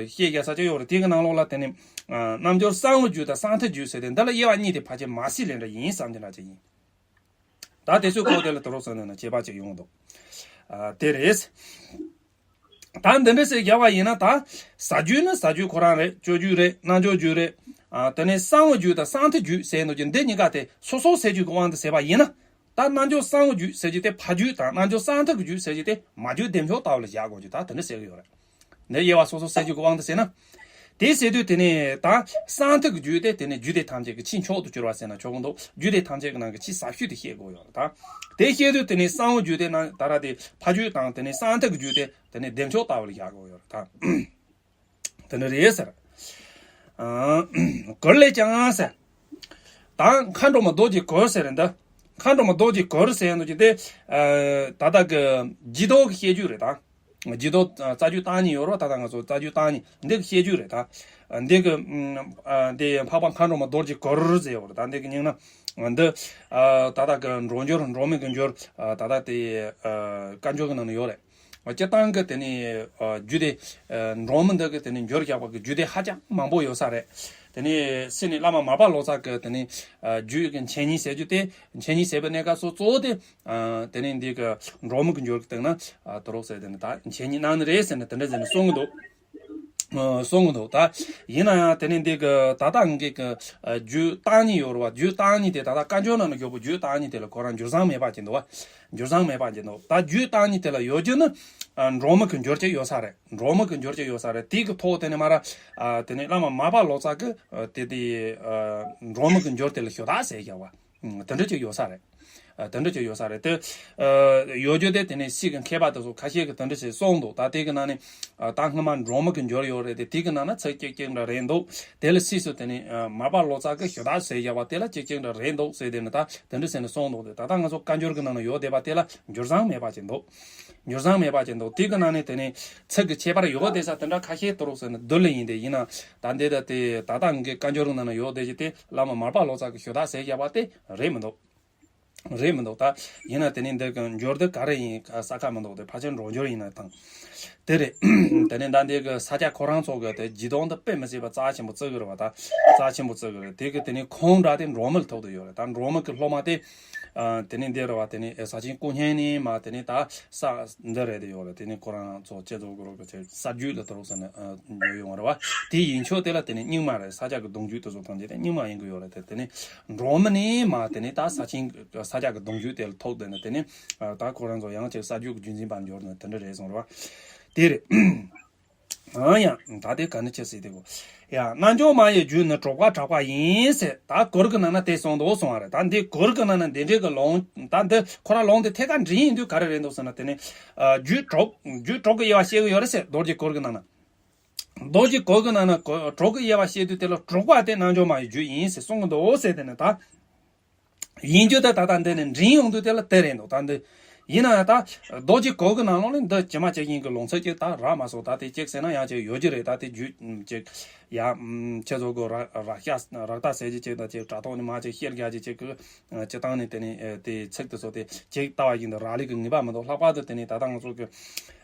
བཤད་རྒྱ་ས་ཆ་ཡོད་རེད། དེ་གི་ནང་ལོགས་ལ་དེ་ནས་ཨ་རྣལ་འབྱོར་གསང་བའི་རྒྱུད་དང་གསང་མཐའི་རྒྱུད་ཟེར་ཏེ། འདི་ལ་དབྱེ་བ་གཉིས་དེ་ཕལ་ཆེར་མ་སྲིད་ལས་འདྲ་ཡིན་བསམ་གྱི་འདྲ་ཅིག་ཡིན། ད་དེ་ཚོའི་སྐོར་དེ་ལ་དུ་རོགས་ཟེར་ནས་ན་དཔྱད་པ་ཅིག་ཡོང་འདུག་ཨ་དེ་རེད། ད་འདི་འདྲ་ཟེར་རྒྱག་པ་ཡིན་ན། ད་ཟ་རྒྱུད་ནི་ཟ་རྒྱུད་ཁོ་རང་རེད། སྤྱོད་རྒྱུད་རེད། རྣལ་འབྱོར་རྒྱུད་རེད། ཨ་དེ་ནས་གསང་བའི་རྒྱུད་དང་གསང་མཐའི་རྒྱུད་ཟེར་འདུག་ཀྱི། འདི་གཉིས་ཀ་དེ་སོ་སོ་ཟེར་རྒྱུ་གི་དབང་དུ་ཟེར་བ་ཡིན་ན། ད་རྣལ་འབྱོར་གསང་བའི་རྒྱུད་ཟེར་རྒྱུ་དེ་ཕ་རྒྱུད་དང་། རྣལ་འབྱོར་གསང་མཐའི་རྒྱུད་ཟེར་རྒྱུ་དེ་མ་རྒྱུད་བདེ་མཆོག་ལྟ་བུ་ལ་བཞག་དགོས་རྒྱུ། ད་དེ་འདྲ་ཟེར་གི་ཡོད་རེད། འདི་དབྱེ་བ་སོ་སོ་ཟེར་རྒྱུ་གི་དབང་དུ་ཟེར་ན། དེ་ཟེར་དུས་དེ་ནས་ད་གསང་མཐའི་རྒྱུད་དེ་དེ་ནས་རྒྱུད་སྡེ་ཐམས་ཅད་ཀྱི་ཆེས་མཆོག་ཏུ་གྱུར་པ་ཟེར་ན་ཆོག་གི་འདུག་རྒྱུད་སྡེ་ཐམས་ཅད་ཀྱི་ནང་གི་ཆེས་ཟབ་ཤོས་དེ་བཤད་དགོས་ཡོད་རེད། ད་དེ་བཤད་དུས་དེ་ནས་གསང་བའི་རྒྱུད་དེ་ནང་ད་ར་དེ་ཕ་རྒྱུད་དང་དེ་ནས་གསང་མཐའི་རྒྱུད་དེ་དེ་ནས་བདེ་མཆོག་ལྟ་བུ་ལ་བཞག་དགོས་ཡོད་རེད། ད་དེ་འདྲ་རེད་ཟེར། ཨ་གོ་ལས་ཀྱང་ཟེར། ད་མཁའ་འགྲོ་མ་རྡོ་རྗེ་གུར་ཟེར་རེད་འདི། མཁའ་འགྲོ་མ་རྡོ་རྗེ་གུར་ཟེར་ཡ་འདུག་ཀྱི་དེ། ཨ་ད་ལྟ་གི་ཇི་ལྡོག་གི་བཤད་རྒྱུད་རེད་ད། ཇི་ལྡོག་ཨ་རྩ་རྒྱུད་བརྟག་གཉིས་ཡོད་རེད་བ། ད་ལྟ་ང་ཚོ་རྩ་རྒྱུད་བརྟག་གཉིས་འདི་གི་བཤད་རྒྱུད་རེད་ད། ཨ་འདི་གི་ཨ་འདི་འཕགས་པ་མཁའ་འགྲོ་མ་རྡོ་རྗེ་གུར་ཟེར་ཡོད་རེད་ད། འདི་གི་སྙིང་ན་འདི་ཨ་ད་ལྟ་གི་འགྲོ་འགྱུར་འགྲོ་མི་གི་འགྱུར། ཨ་ད་ལྟ་དེ་ཨ་བཀའ་འགྱུར་གི་ནང་ན་ཡོད་རེད། སྤྱིར་བཏང་གི་དེ་ནས་ཨ་རྒྱུད་སྡེ་ཨ་འབྲོག་མི་འདི་གི་དེ་ནས་འགྱུར་བཞག་པ་གི་རྒྱུད་སྡེ་ཧ་ཅང་མང་པོ་ཡོད་ས་རེད། དེ་ནས་སྲིད་ནས་བླ་མ་མར་པ་ལོ་ཙཱ་གི་དེ་ནས་ཨ་རྒྱུད་ཀྱི་མཚན་ཉིད་ཟེར་རྒྱུ་དེ། མཚན་ཉིད་ཟེར་བའི་གནས་སྐབས་སུ་གཙོ་བོ་དེ་ཨ་དེ་ནས་འདི་གི་འབྲོག་མི་གི་འགྱུར་གི་སྟེང་ན་ཨ་དུ་རོགས་ཟེར་དེ་ནས་ད་མཚན་ཉིད་གནང་ནི་རེད་ཟེར་ནས་དེ་འདྲ་ཟེར་ནས་གསུང་གི་འདུག་ཨ་གསུང་གི་འདུག་ད་ཡིན་ན་ཡང་དེ་ནས་འདི་གི་ད་ལྟ་ངེད་ཀྱི་ཨ་རྒྱུད་བརྟག་གཉིས་ཡོད་རེད་བ། རྒྱུད་བརྟག་གཉིས་དེ་ད་ལྟ་བཀའ་འགྱུར་ནང་ན་ཡོད་པའི་རྒྱུད་བརྟག་གཉིས་དེ་ལ་ཁོ་རང་འགྱུར་བཟང་མེད་པ་ཅིག་འདུག་བ། འགྱུར་བཟང་མེད་པ་ཅིག་འདུག་ད་རྒྱུད་བརྟག་གཉིས་དེ་ལ་ཡོད་རྒྱུ་ནི་ཨ་འབྲོག་མི་གི་འགྱུར་ཅིག་ཡོད་ས་རེད། འབྲོག་མི་གི་འགྱུར་ཅིག་ཡོད་ས་རེད། དེ་གི་ཐོག་དེ་ནས་མར་ཨ་དེ་ནས་བླ་མ་མར་པ་ལོ་ཙཱ་གི་ཨ་དེ་དེ་ཨ་འབྲོག་མི་གི་འགྱུར་དེ་ལ་ཞུ་དག་ཟེར་བཞག་པ། ཨ་དེ་འདྲ་ཅིག་ཡོད་ས་རེད། ཨ་དེ་འདྲ་ཅིག་ཡོད་ས་རེད་དེ། ཨ་ཡོད་རྒྱུ་དེ་དེ་ནས་སྲིད་ཀྱི་མཁས་པ་དེ་ཚོ་ཁ་ཤས་ཀྱིས་དེ་འདྲ་ཞིག་གསུངས་འདུག་ད་དེ་གི་ནང་ནས་ཨ་ད་སྔོན་མ་འབྲོག་མི་གི་འགྱུར་ཡོད་རེད་དེ། དེ་གི་ནང་ན་ཚིག་གཅིག་གཅིག་འདྲ་རེད་འདུག་དེ་ལ་སྲིད་སུ་དེ་ནས་ཨ་མར་པ་ལོ་ཙཱ་གིས་ཞུ་དག་ཟེར་བཞག་པ་དེ་ལ་གཅིག་གཅིག་འདྲ་རེད་འདུག་ཟེར་དེ་ནས་ད་དེ་འདྲ་ཟེར་ནས་གསུངས་འདུག་དེ་ད་ལྟ་ང་ཚོ་བཀའ་འགྱུར་གི་ནང་ན་ཡོད་བསྡད་པ་དེ་ལ་འགྱུར་བཟང་མེད་པ་ཅིག་འདུག་འགྱུར་བཟང་མེད་པ་ཅིག་འདུག་དེ་གི་ནང་ནས་དེ་ནས་ཚིག་གི་ཁྱད་པར་ཡོད་བསྡད་ས་དེ་འདྲ་ཁ་ཤས་དུ་རུག་ཟེར་ནས་བསྡུར་ལེ་ཡིན་དེ། ཡིན་ན་ད་འདི་ད་དེ་ད་ལྟ་ངའི་བཀའ་འགྱུར་གི་ནང་ན་ཡོད་བསྡད་ཀྱི་དེ་བླ་མ་མར་པ་ལོ་ཙཱ་གིས་ཞུ་དག་ཟེར་བཞག་པ་དེ་རེད་མི་འདུག་རེད་མི་འདུག་ད་ཡིན་ན་དེ་ནས་འདི་གི་འགྱུར་དེ་ག་རེ་ཡིན་ས་ཁ་མི་འདུག་དེ་ཕལ་ཆེར་འབྲོག་འགྱུར་ཡིན་ན་ཐང་། དེ་རེད། དེ་ནས་ད་འདི་གི་ས་སྐྱ་ཁོ་རང་ཚོ་གི་དེ་ཇི་ལྡོག་འདི་དཔེ་མི་སྲིད་པ་རྩ་ཆེན་པོ་བརྩི་གི་རེད་བ། ད་རྩ་ཆེན་པོ་བརྩི་གི་རེད། དེ་གི་དེ་ནས་ཁོང་འདྲ་དེ་འབྲོག་མི་ལ་ཐུག་དུ་ཡོད་རེད། ད་འབྲོག་མི་གི་སློབ་མ་དེ་ཨ་དེ་ནས་འདི་རེད་བ། དེ་ནས་ས་ཆེན་སྐུ་བརྙན་ནས་མ་དེ་ནས་ད་ས་འདི་རེད་དེ་ཡོད་རེད། དེ་ནས་ཁོ་རང་ཚོ་སྤྱི་ཚོགས་གི་རོགས་གི་ཆེ་ས་རྒྱུད་ལ་དུ་རོགས་ཟེར་ནས་ཨ་ཡོད་ཡོང་རེད་བ། དེ་ཡིན་ཆོག་དེ་ལ་དེ་ནས་རྙིང་མ་རེད། ས་སྐྱ་གི་གདུང་རྒྱུད་དེ་ཚོ་ཐམས་ཅད་དེ་རྙིང་མ་ཡིན་གི་ཡོད་རེད། དེ་དེ་ནས་འབྲོག་མི་ནས་མ་དེ་ནས་ད་ས་ཆེན་ས་སྐྱ་གི་གདུང་རྒྱུད་དེ་ལ་ཐུག་དེ་ནས་དེ་ནས་ཨ་ད་ཁོ་རང་ཚོ་ཡང་ཅིག་ས་རྒྱུད་ཀྱི་རྒྱུན་འཛིན་པར་འགྱུར་ནས་དེ་འདྲ་རེད་སོང་རེད་བ། དེ་རེད། ཨང་ཡང་ད་དེ་ག་ནས་ཆེ་སྲིད་དེ་གོ། ཡ་རྣལ་འབྱོར་མ་ཡི་རྒྱུད་ནི་གྲགས་པ་གྲགས་པ་ཡིན་ཟེར། ད་གུར་གི་ནང་ན་དེ་གསུངས་འདུག་གསུང་བ་རེད། ད་འདི་གུར་གི་ནང་ན་འདི་འདྲའི་གི་ལུང་ད་འདི་ཁོ་རང་ལུང་དེ་ཐད་ཀར་འདྲེན་ཡིན་དུས་ག་རེ་རེད་འདུག་ཟེར་ན། དེ་ནས་ཨ་རྒྱུད་གྲགས་རྒྱུད་གྲགས་ཀྱི་དབྱེ་བ་བཤད་གི་ཡོད་རེད་ཟེར། རྡོ་རྗེ་གུར་གི་ནང་ན། རྡོ་རྗེ་གུར་གི་ནང་ན་གྲགས་ཀྱི་དབྱེ་བ་བཤད་དུས་དེ་ལ་གྲགས་པ་དེ་རྣལ་འབྱོར་མ་ཡི་རྒྱུད་ཡིན་ཟེར་གསུང་གི་འདུག་ཟེར། དེ་ནས་ད། ཡིན་རྒྱུ་དེ་ད་ལྟ་འདི་ནས་འདྲེན་ཡོང་དུས་དེ་ལ་དེ་རེད་འདུག་ད་འདི་ཡིན་ན་ཡང་ད་རྡོ་རྗེ་གུར་གི་ནང་ལོགས་ལ་འདི་ཇི་མ་ཇི་བཞིན་གྱི་ལུང་ཚིག་ཅིག་ད་རག་མ་སོང་། ད་དེ་གཅིག་ཟེར་ན་ཡང་ཅིག་ཡོད་རྒྱུ་རེད། ད་དེ་རྒྱུད་ཅིག་ཡ་ཁྱེད་ཚོ་གི་ར་ར་ཤ་རག་ད་ཟེར་གྱི་ཅིག་ད་ཅིག་དྲ་ཐོག་ནས་མ་ཅིག་བཤད་རྒྱ་ཅིག་ཅིག་གི་སྤྱི་བཏང་ནས་དེ་ནས་དེ་ཚིག་དེ་ཚོ་དེ་ཅིག་ལྟ་བ་བཞིན་དུ་རག་ལས་ཀྱི་ངེས་པ་མི་འདུག་ལྷག་པར་དུ་དེ་ནས་ད་ལྟ་ང་ཚོ་གི་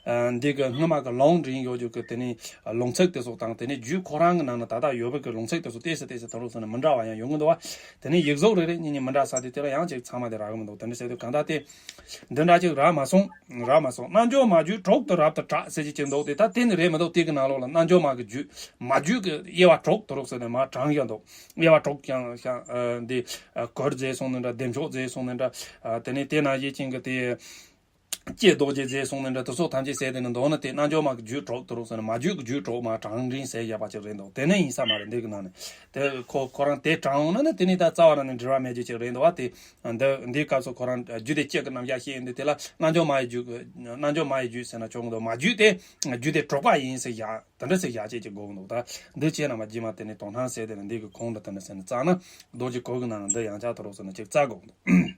ཨ་འདི་གི་སྔོན་མ་གི་ལུང་འདྲེན་ཡོད་རྒྱུ་གི་དེ་ནས་ལུང་ཚིག་དེ་ཚོ་དང་། དེ་ནས་རྒྱུད་ཁོ་རང་གི་ནང་ན་ད་ལྟ་ཡོད་པའི་གི་ལུང་ཚིག་དེ་ཚོ་ཏོག་ཙམ་ཏོག་ཙམ་དུ་རུག་སོང་ན་མི་འདྲ་བ་ཡང་ཡོང་གི་འདུག་བ། དེ་ནས་ཡིག་གཟུགས་རེ་རེ་གཉིས་གཉིས་མི་འདྲ་ས་དེ་དེ་ལ་ཡང་ཅིག་ཚང་མ་དེ་རག་གི་མི་འདུག་དེ་འདྲ་ཟེར་དུས་གང་ལྟར་དེ་འདི་འདྲ་ཅིག་རག་མ་སོང་། རག་མ་སོང་། རྣལ་འབྱོར་མ་རྒྱུད་གྲགས་ཏུ་རབ་ཏུ་གྲགས་ཟེར་གྱི་ཅིག་འདུག་དེ་ད་དེ་ནི་རེད་མི་འདུག་དེ་གི་ནང་ལོགས་ལ་རྣལ་འབྱོར་མ་གི་རྒྱུད་མ་རྒྱུད་གི་དབྱེ་བ་གྲགས་ཏུ་རུག་སོང་ན་མ་དྲངས་ཀྱང་འདུག་དབྱེ་བ་གྲགས་ཀྱང་ཀྱང་ཨ་འདི་ཨ་གུར་ཟེར་སོང་ན་འདྲ། བདེ་མཆོག་ཟེར་སོང་ན་འདྲ། ཨ་དེ་ནས་དེ་ན་ཡེ་ཅན་གི་དེ། ཀྱེ་རྡོ་རྗེ་རྫས་གསུངས་ནས་འདྲ་དེ་ཚོ་ཐམས་ཅད་ཟེར་དེ་ནི་མདོར་ན་དེ་རྣལ་འབྱོར་མ་གི་རྒྱུད་གྲོགས་དུ་རུང་ཟེར་ན་མ་རྒྱུད་ཀྱི་རྒྱུད་གྲོགས་མ་གྲངས་འདྲེན་ཟེར་ཡག་པ་ཅིག་རེད་འདུག་དེ་ནས་ཡིན་ས་མ་རེད། འདི་གི་ནང་ནས་དེ་ཁོ་ཁོ་རང་དེ་དྲངས་འོང་ན་ནི་དེ་ནི་ད་རྩ་བ་རང་ནས་འབྲེལ་བ་མེད་རྒྱུ་ཅིག་རེད་འདུག་བ། དེ་འདི་འདིའི་སྐབས་སུ་ཁོ་རང་རྒྱུད་སྡེ་གཅིག་གི་རྣམ་གཞག་བཤད་ཡོང་དུས་དེ་ལ་རྣལ་འབྱོར་མ་ཡི་རྒྱུད་རྣལ་འབྱོར་མ་ཡི་རྒྱུད་ཟེར་ན་ཆོག་གི་འདུག་མ་རྒྱུད་དེ་རྒྱུད་སྡེ་གྲོགས་པ་ཡིན་ཟེར་ཡག་དེ་འདྲ་ཟེར་ཡག་ཅིག་ཅིག་དགོས་འདུག་ད་འདི་བྱས་ན་མ་རྗེས་མ་དེ་ནས་དོན་སྣང་ཟེར་དེ་ནི་འདི་གི་གོང་དུ་དེ་ནི་ཟེར་ནས་བཙལ་ན་རྡོ་རྗེ་གོས་ཀྱི་ནང་ན་འདི་ཡང་བསྐྱར་དུ་རོགས་ཟེར་ནས་ཅིག་བཙལ་དགོས་འདུག་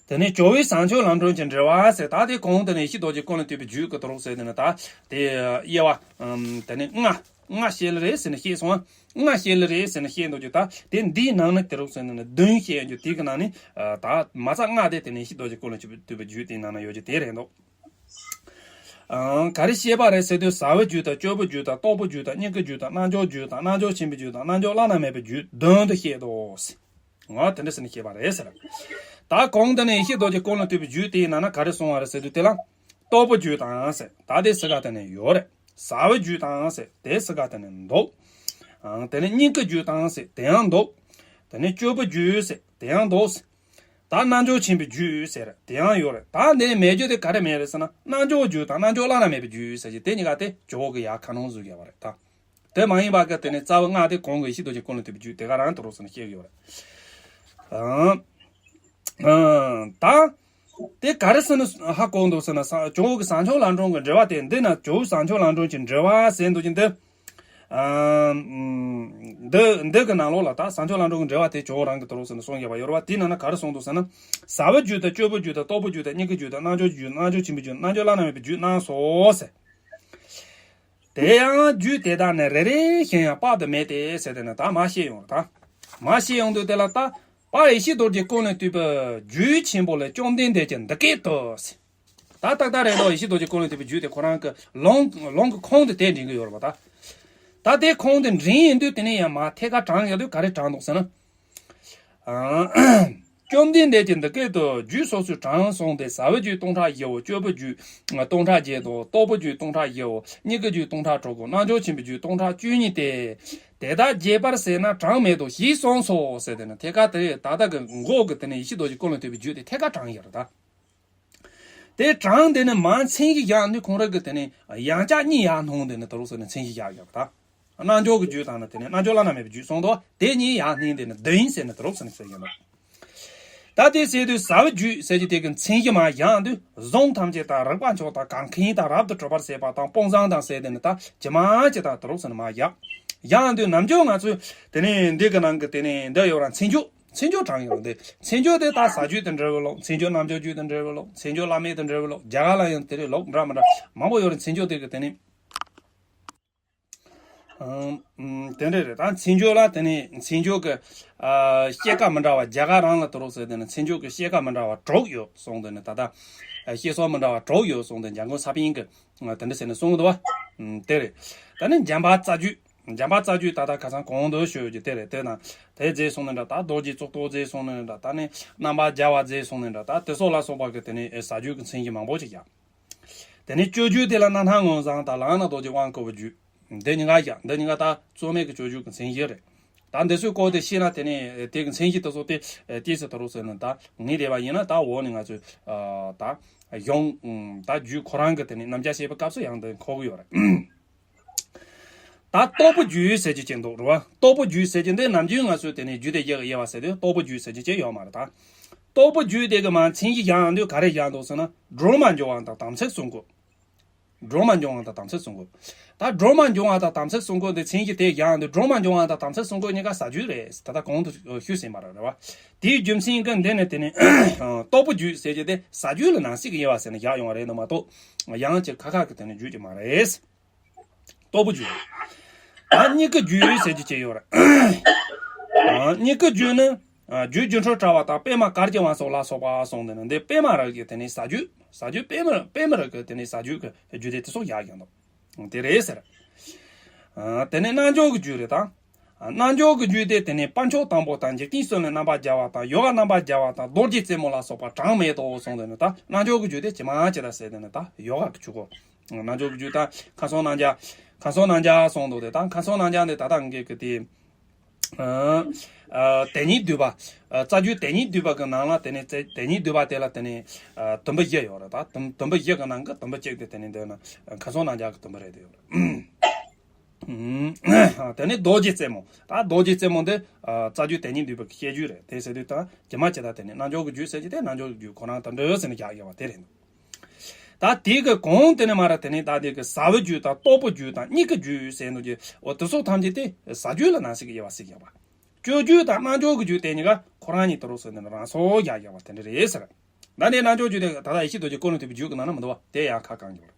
དེ་ནས་ཇོ་བོའི་ཟངས་ཆུ་ལམ་སྒྲོན་གྱི་འགྲེལ་བ་ཟེར། ད་དེ་གོང་དེ་ནས་ཡེ་ཤེས་རྡོ་རྗེ་ཀུན་ལས་བཏུས་པའི་རྒྱུད་ཀྱི་དུ་རུ་ཟེར་དེ་ནི་ད་དེ་དབྱེ་བ་དེ་ནི་ལྔ་ལྔ་བཤད་ལེ་རེད་ཟེར་ནས་བཤད་སོང་། ལྔ་བཤད་ལེ་རེད་ཟེར་ནས་བཤད་འདུག་རྒྱུ་ད་དེ་འདིའི་ནང་ནས་དེ་རུ་ཟེར་ནས་ནི་བདུན་བཤད་རྒྱུ་དེ་གི་ནང་ནས་ད་མ་རྩ་ལྔ་དེ་དེ་ནས་ཡེ་ཤེས་རྡོ་རྗེ་ཀུན་ལས་བཏུས་པའི་རྒྱུད་དེའི་ནང་ན་ཡོད་རྒྱུ་དེ་རེད་འདུག་ག་རེ་བཤད་པ་རེད་ཟེར་དུས་ཟབ་པའི་རྒྱུད་དང་སྤྱོད་པའི་རྒྱུད་དང་རྟོགས་པའི་རྒྱུད་དང་མྱུ་གུའི་རྒྱུད་དང་རྣལ་འབྱོར་རྒྱུད་དང་རྣལ་འབྱོར་ཆེན་པོའི་རྒྱུད་དང་རྣལ་འབྱོར་བླ་ན་མེད་པའི་རྒྱུད་བདུན་དུ་བཤད་དོ། ང་དེ་འདྲ་ཟེར་ནས་བཤད་པ་རེད་ཟེར། ད་གོང་དེ་ནས་ཡེ་ཤེས་རྡོ་རྗེ་ཀུན་ལས་བཏུས་པའི་རྒྱུད་དེའི་ནང་ན་ག་རེ་གསུངས་པ་རེད་ཟེར་དུས་དེ་ལ་རྟོགས་པའི་རྒྱུད་དང་ཟེར་ད་དེ་སི་ག་དེ་ནས་ཡོད་རེད། ཟབ་པའི་རྒྱུད་དང་ཟེར་དེ་སི་ག་དེ་ནས་འདུག་དེ་ནས་མྱུ་གུའི་རྒྱུད་དང་ཟེར་དེ་ཡང་འདུག་དེ་ནས་སྤྱོད་པའི་རྒྱུད་ཟེར་དེ་ཡང་འདུག་ད་རྣལ་འབྱོར་ཆེན་པོའི་རྒྱུད་ཟེར་དེ་ཡང་ཡོད་རེད། ད་འདི་ནས་མེད་རྒྱུ་དེ་ག་རེ་མེད་རེད་ཟེར་ན་རྣལ་འབྱོར་རྒྱུད་དང་རྣལ་འབྱོར་བླ་ན་མེད་པའི་རྒྱུད་ཟེར་གྱི་དེ་གཉིས་ཀ་དེ་ཇོ་བོ་གི་ཡ་ཁ་ནང་བཟོས་ཡོད་པ་རེད་ད། དེ་མ་ཡིན་པ་གི་དེ་ནས་རྩ་བ་ལྔ་དེ་གོང་གི་ཡེ་ཤེས་རྡོ་རྗེ་ཀུན་ལས་བཏུས་པའི་རྒྱུད་དེ་ག་རང་དུ་རུ་ཟེར་ནས་བཤད་ཀྱི་ཡོད་རེད། ཨང་། ཨང་། ད། དེ་ག་རེ་ཟེར་ན་ཧ་གོ་འདུག་ཟེར་ན་ས་ཇོ་བོ་གི་ཟངས་ཆུ་ལམ་སྒྲོན་གྱི་འགྲེལ་བ་དེ་འདི་ན་ཇོ་བོའི་ཟངས་ཆུ་ལམ་སྒྲོན་གྱི་འགྲེལ་བ་ཟེར་འདུག་ཀྱི་འདི། ཨང་། འདི་འདི་གི་ནང་ལོགས་ལ་ད་ཟངས་ཆུ་ལམ་སྒྲོན་གྱི་འགྲེལ་བ་དེ་ཇོ་བོ་རང་གི་དུ་རུ་ཟེར་ནས་གསུངས་ཡོད་པ་ཡོད་རེད་བ། དེའི་ནང་ན་ག་རེ་གསུངས་འདུག་ཟེར་ན། ཟབ་པའི་རྒྱུད་དང་སྤྱོད་པའི་རྒྱུད་དང་རྟོགས་པའི་རྒྱུད་དང་མྱུ་གུའི་རྒྱུད་དང་རྣལ་འབྱོར་རྒྱུད་རྣལ་འབྱོར་ཆེན་པོའི་རྒྱུད་རྣལ་འབྱོར་བླ་ན་མེད་པའི་རྒྱུད་གནང་སོ་ཟེར། དེ་ཡང་རྒྱུད་དེ་དག་ནི་རེ་རེ་བཞིན་ཡང་དཔག་ཏུ་མེད་དེ་ཟེར་དེ་ནི་ད་མ་བཤད་ཡོང་རེད་ད། མ་བཤད་ཡོང་དུས་དེ་ལ་ད། དཔལ་ཡེ་ཤེས་རྡོ་རྗེ་ཀུན་ལས་བཏུས་པའི་རྒྱུད་ཆེན་པོ་ལས་བཅོམ་ལྡན་འདས་ཀྱིས་འདི་སྐད་དུ་ཟེར། ད་ཏག་ཏག་རེད་དོ། ཡེ་ཤེས་རྡོ་རྗེ་ཀུན་ལས་བཏུས་པའི་རྒྱུད་དེ་ཁོ་རང་གི་ལུང་ལུང་གི་ཁུངས་དེ་དེ་འདྲེན་གྱི་ཡོད་རེད་པ་ད། ད་དེ་ཁུངས་དེ་འདྲེན་ཡིན་དུས་དེ་ནས་ཡང་མ་ཐད་ཀར་དྲངས་ཡོང་དུས་ག་རེ་དྲངས་འདུག་ཟེར་ན། བཅོམ་ལྡན་འདས་ཀྱིས་འདི་སྐད་དུ་རྒྱུད་སོ་སོའི་གྲངས་གསུངས་ཏེ་ཟབ་པའི་རྒྱུད་སྟོང་ཕྲག་བཞི་བོ། སྤྱོད་པའི་རྒྱུད་སྟོང་ཕྲག་བརྒྱད་དོ། རྟོགས་པའི་རྒྱུད་སྟོང་ཕྲག་བཞི་བོ། མྱུ་གུའི་རྒྱུད་སྟོང་ཕྲག་དྲུག་གོ། རྣལ་འབྱོར་ཆེན་པོའི་རྒྱུད་སྟོང་ཕྲག་བཅུ་གཉིས་ཏེ། དེ་དག་རྒྱས་པར་བཤད་ན་གྲངས་མེད་དོ་ཞེས་གསུངས་སོ་ཟེར་དེ་ནི་ཐད་ཀར་དེ་ད་ལྟ་གི་མགོ་གི་དེ་ནི་ཡེ་ཤེས་རྡོ་རྗེ་ཀུན་ལས་བཏུས་པའི་རྒྱུད་དེ་ཐད་ཀར་དྲངས་ཡོད་རེད་ད། དེ་གྲངས་དེ་ནི་མར་མཚན་གཞི་བཞག་ནས་ཁོང་རང་གི་དེ་ནི་ཡང་བསྐྱར་གཉིས་ཡར་སྣོན་དེ་ནི་དུ་རུ་ཟེར་ནས་མཚན་གཞི་བཞག་ཡོད་པ་དང་། རྣལ་འབྱོར་གྱི་རྒྱུད་དང་ནི་དེ་ནི་རྣལ་འབྱོར་བླ་ན་མེད་པའི་རྒྱུད་གསུངས་འདུག་དེ་གཉིས་ཡར་སྣོན་དེ་ནི་བདུན་ཟེར་ནས་དུ་རུ་ཟེར་ནས་ཟེར་གྱི་འདུག་ད་དེ་ཟེར་དུས་ཟབ་པའི་རྒྱུད་ཟེར་གྱི་དེ་གི་མཚན་གཞི་མར་བཞག་དུས་གཟུངས་ཐམས་ཅད་དང་རིག་པ་མཆོག་དང་གང་མཁན་དང་རབ་ཏུ་གྲོལ་བར་བྱེད་པ་དང་དཔུང་བཟང་དང་ཟེར་དེ་ནི་ད་ཇི་མ་ཇི་ལྟར་དུ་རུ་ཟེར་ནས་མར་བཞག་བཞག་དུས་ནམ་རྒྱུན་ང་ཚོས་དེ་ནི་འདི་གི་ནང་གི་དེ་ནི་འདི་ཡོད་ར་མཚན་བརྗོད། མཚན་བརྗོད་དྲངས་ཡོང་དེ། མཚན་བརྗོད་དེ་ད་ཟབ་རྒྱུད་དང་འབྲེལ་བའི་ལུགས། མཚན་བརྗོད་རྣལ་འབྱོར་རྒྱུད་དང་འབྲེལ་བའི་ལུགས། མཚན་བརྗོད་བླ་མེད་དང་འབྲེལ་བའི་ལུགས། རྒྱ་གར་ལ་ཡང་དེ་རེད། ལུགས་འདྲ་མི་འདྲ་མང་པོ་ཡོད་རེད། མཚན་བརྗོད་དེ་གི་དེ་ནི། ཨམ། དེ་འདྲ་རེད། ད་མཚན་བརྗོད་ལ་དེ་ནི་མཚན་བརྗོད་ཀྱི་ཨ་སྐྱེད་ཀ་མི་འདྲ་བ། རྒྱ་གར་རང་ལ་དུ་རུ་ཟེར་དེ་ནི་མཚན་བརྗོད་ཀྱི་སྐྱེད་ཀ་མི་འདྲ་བ་དྲུག་ཡོད་གསུངས་དེ་ནི་ད་ལྟ་ཨ་སྐྱེད་སོ་མི་འདྲ་བ་དྲུག་ཡོད་གསུངས་དེ་འཇམ་མགོན་ས་པཎ་གྱིས་ཨ་དེ་འདྲ་ཟེར་ནས་གསུངས་འདུག་བ། ཨམ། དེ་རེད། ད་ནི་འཇམ་དཔལ་རྩ་རྒྱུད། འཇམ་དཔལ་རྩ་རྒྱུད་ད་ལྟ་ཁ་སང་གོང་དུ་ཞུས་ཀྱི་དེ་རེད། དེ་ན་དེ་རྫས་གསུངས་ནི་འདྲ། ད་རྡོ་རྗེ་གཙུག་ཏོར་རྫས་གསུངས་ནི་འདྲ། ད་ནི་རྣམ་པར་རྒྱལ་བ་རྫས་གསུངས་ནི་འདྲ། ད་དེ་སོགས་ལ་སོགས་པ་གི་དེ་ནི་ཨེ་ཟབ་རྒྱུད་ཀྱི་མཚན་གཞི་མང་པོ་ཅིག་བཞག་དེ་ནི་སྤྱོད་རྒྱུད་དེ་ལ་རྣམ་སྣང་མངོན་བྱང་དང་ལག་ན་རྡོ་རྗེ་དབང་བསྐུར་བའི་རྒྱུད། འདི་གཉིས་ཀ་བཞག་འདི་གཉིས་ཀ་ད་རྩོད་མེད་ཀྱི་སྤྱོད་རྒྱུད་ཀྱི་མཚན་གཞི་རེད། ད་འདི་ཚོའི་སྐོར་དེ་ཤེས་ན་དེ་ནི་དེ་གི་མཚན་གཞི་དེ་ཚོ་དེ་ཨེ་ཏོག་ཙམ་དུ་རུ་ཟེར་ནས་ད་ངེས་བསྡད་པ་ཡིན་ན། ད་འོག་ནས་ང་ཚོས་ཨ་ད་གཞུང་ད་རྒྱུད་ཁོ་རང་གི་དེ་ནི་རྣམ་གཞག་བཤད་པའི་སྐབས་སུ་ཡང་དེ་འཁོར་གི་ཡོད་རེད། ད་རྟོགས་པའི་རྒྱུད་ཟེར་གྱི་ཅིག་འདུག་རེད་བ། རྟོགས་པའི་རྒྱུད་ཟེར་གྱི་འདི་ནམ་རྒྱུན་ང་ཚོས་དེ་ནས་རྒྱུད་སྡེ་བརྒྱད་ཀྱི་དབྱེ་བ་ཟེར་དུས་རྟོགས་པའི་རྒྱུད་ཟེར་གྱི་ཅིག་ཡོད་མ་རེད་ད། རྟོགས་པའི་རྒྱུད་དེ་གི་མར་མཚན་གཞི་བཞག་དུས་ག་རེ་བཞག་འདུག་ཟེར་ན། སྒྲོན་མ་འབྱུང་བ་དང་དམ་ཚིག་གསུམ་པོ། སྒྲོན་མ་འབྱུང་བ་དང་དམ་ཚིག་གསུམ་པོ། ད་སྒྲོན་མ་འབྱུང་བ་དང་དམ་ཚིག་གསུམ་པོ་འདི་མཚན་གཞི་དེ་བཞག་དུས་སྒྲོན་མ་འབྱུང་བ་དང་དམ་ཚིག་གསུམ་པོ་གཉིས་ཀ་ཟབ་རྒྱུད་རེད། ད་ལྟ་གོང་དུ་ཞུས་ཟིན་པ་རེད་བ། དེའི་རྒྱུ་མཚན་གྱིས་འདི་ནས་དེ་ནས་རྟོགས་པའི་རྒྱུད་ཟེར་གྱི་དེ་ཟབ་རྒྱུད་ལ་ནང་གསེས་ཀྱི་དབྱེ་བ་ཟེར་ནས་བཞག་ཡོང་བ་རེད་འདུག་མ་གཏོགས། ཡང་ཅིག་ཁ་ཁ་གི་དེ་ནས་རྒྱུད་ཀྱི་མ་རེད། རྟོགས་པའི་རྒྱུད། ད་མྱུ་གུའི་རྒྱུད་ཟེར་རྒྱུ་ཅིག་ཡོད་རེད། ཨ། མྱུ་གུའི་རྒྱུད་ནི། ཨ། རྒྱུ་སྒྱུ་འཕྲུལ་དྲ་བ་དང་པདྨ་གར་གྱི་དབང་སོགས་ལ་སོགས་པ་གསུངས་ཏེ་ནི་འདི་པདྨ་རཱ་གའི་དེ་ནི་ཟབ་རྒྱུད། ཟབ་རྒྱུད་པདྨ་པདྨ་རཱ་གའི་དེ་ནི་ཟབ་རྒྱུད་ཀྱི་རྒྱུད་སྡེ་དེ་ཚོ་བཞག་ཡོད་འདུག་དེ་རེད་ཟེར། ཨ། དེ་ནི་རྣལ་འབྱོར་གྱི་རྒྱུད་རེད་ད། ཨ། རྣལ་འབྱོར་གྱི་རྒྱུད་དེ་དེ་ནི་དཔལ་མཆོག་དང་པོ་དང་འཇིག་རྟེན་གསུམ་ལས་རྣམ་པར་རྒྱལ་བ་དང་ཡོ་ག་རྣམ་པར་རྒྱལ་བ་དང་རྡོ་རྗེ་རྩེ་མོ་ལ་སོགས་པ་གྲངས་མེད་དོ་གསུངས་ཏེ་ནི་ད་རྣལ་འབྱོར་གྱི་རྒྱུད་དེ་ཇི་མ་ཇི་ལྟར་ཟེར་ཏེ་ནི་ད་ཡོ་ག་གི་ཆོས་སྐོར། རྣལ་འབྱོར་གྱི་རྒྱུད་ད་ཁམས་གསུམ་རྣམ་རྒྱལ། ཁམས་གསུམ་རྣམ་རྒྱལ་གསུངས་འདུག་སྟེ། ད་ཁམས་གསུམ་རྣམ་རྒྱལ་འདི་ད་ལྟ་ངེད་ཀྱི་དེ་ ཨ། ཨ། དེ་ཉིད་བསྡུས་པ། ཨ། རྩ་རྒྱུད་དེ་ཉིད་བསྡུས་པ་གི་ནང་ལ་དེ་ནི་རྩ་དེ་ཉིད་བསྡུས་པ་དེ་ལ་དེ་ནི། ཨ། དུམ་བུ་བཞི་ཡོད་རེད། ད་དུམ་དུམ་བུ་བཞི་གི་ནང་གི་དུམ་བུ་གཅིག་དེ་དེ་ནི་འདོད་ན་ཁམས་གསུམ་རྣམ་གཞག་གི་དུམ་བུ་རེད་དེ་ཡོད་རེད། ཨ། དེ་ནི་རྡོ་རྗེ་རྩེ་མོ། ད་རྡོ་རྗེ་རྩེ་མོ་འདི། ཨ། རྩ་རྒྱུད་དེ་ཉིད་བསྡུས་པ་གི་བཤད་རྒྱུད་རེད། དེ་ཟེར་དུས་ད་རྗེས་མ་ཇི་ལྟར་དེ་ནི་རྣལ་འབྱོར་གྱི་རྒྱུད་ཟེར་གྱི་དེ་རྣལ་འབྱོར་གྱི་རྒྱུད་ཁོ་རང་དང་འདྲ་ཟེར་ནས་རྒྱག་ཡོད་པ་དེ་རེད། ད་དེ་གི་གོང་དེ་ནས་མར་དེ་ནས་ད་དེ་གི་ཟབ་པོའི་རྒྱུད་དང་སྟོབས་པོའི་རྒྱུད་དང་མྱུ་གུའི་རྒྱུད་ཟེར་འདུག་གི། འོ་དེ་ཚོ་ཐམས་ཅད་དེ་ཟབ་རྒྱུད་ལ་ནང་གསེས་ཀྱི་དབྱེ་བ་ཕྱེ་བཞག་པ། སྤྱོད་རྒྱུད་དང་རྣལ་འབྱོར་གྱི་རྒྱུད་དེ་གཉིས་ཀ་ཁོ་རང་གཉིས་དེ་རུ་སོང་ནས་རང་སོར་རྒྱག་བཞག་པ་དེ་འདྲ་རེད་ཟེར། ད་ནས་རྣལ་འབྱོར་རྒྱུད་དེ་ད་ལྟ་ཡེ་ཤེས་རྡོ་རྗེ་ཀུན་ལས་ཐེག་པའི་རྒྱུད་ཀྱི་ནང་ན་མི་འདུག་བ། དེ་ཡང་ཁ་བསྐང་རྒྱུ་རེད།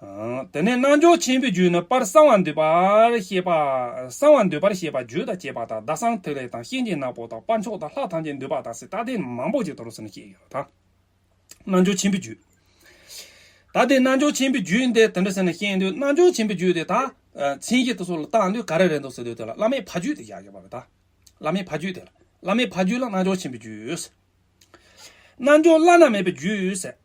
ཨ། དེ་ནས་རྣལ་འབྱོར་ཆེན་པོའི་རྒྱུད་ནི་པར་གསང་བ་འདུས་པར་བཤད་པ། གསང་བ་འདུས་པར་བཤད་པ་རྒྱུད་དང་བཅས་པ་དང་། ཟླ་གསང་ཐིག་ལེ་དང་། གཤིན་རྗེ་ནག་པོ་དང་། དཔལ་མཆོག་དང་། ལྷ་ཐམས་ཅད་འདུས་པ་དང་ཟེར། ད་དེ་མང་པོ་ཅིག་དེ་རུ་སོང་ནས་བཤད་ཡོད་ད། རྣལ་འབྱོར་ཆེན་པོའི་རྒྱུད། ད་དེ་རྣལ་འབྱོར་ཆེན་པོའི་རྒྱུད་འདི་དེ་འདྲ་ཟེར་ནས་བཤད་དུས་རྣལ་འབྱོར་ཆེན་པོའི་རྒྱུད་དེ་ད། ཨ། མཚན་གཞི་དེ་ཚོ་ལ་བལྟ་དུས་ག་རེ་རེད་འདུག་ཟེར་དུས་དེ་ལ་བླ་མེད་ཕ་རྒྱུད་དེ་བཞག་ཡོད་པ་རེད་ད། བླ་མེད་ཕ་རྒྱུད་དེ་ལ་བླ་མེད་ཕ་རྒྱུད་ལ་རྣལ་འབྱོར་ཆེན་པོའི་རྒྱུད། རྣལ་འབྱོར་བླ་ན་མེད་པའི་རྒྱུད་ཟེར།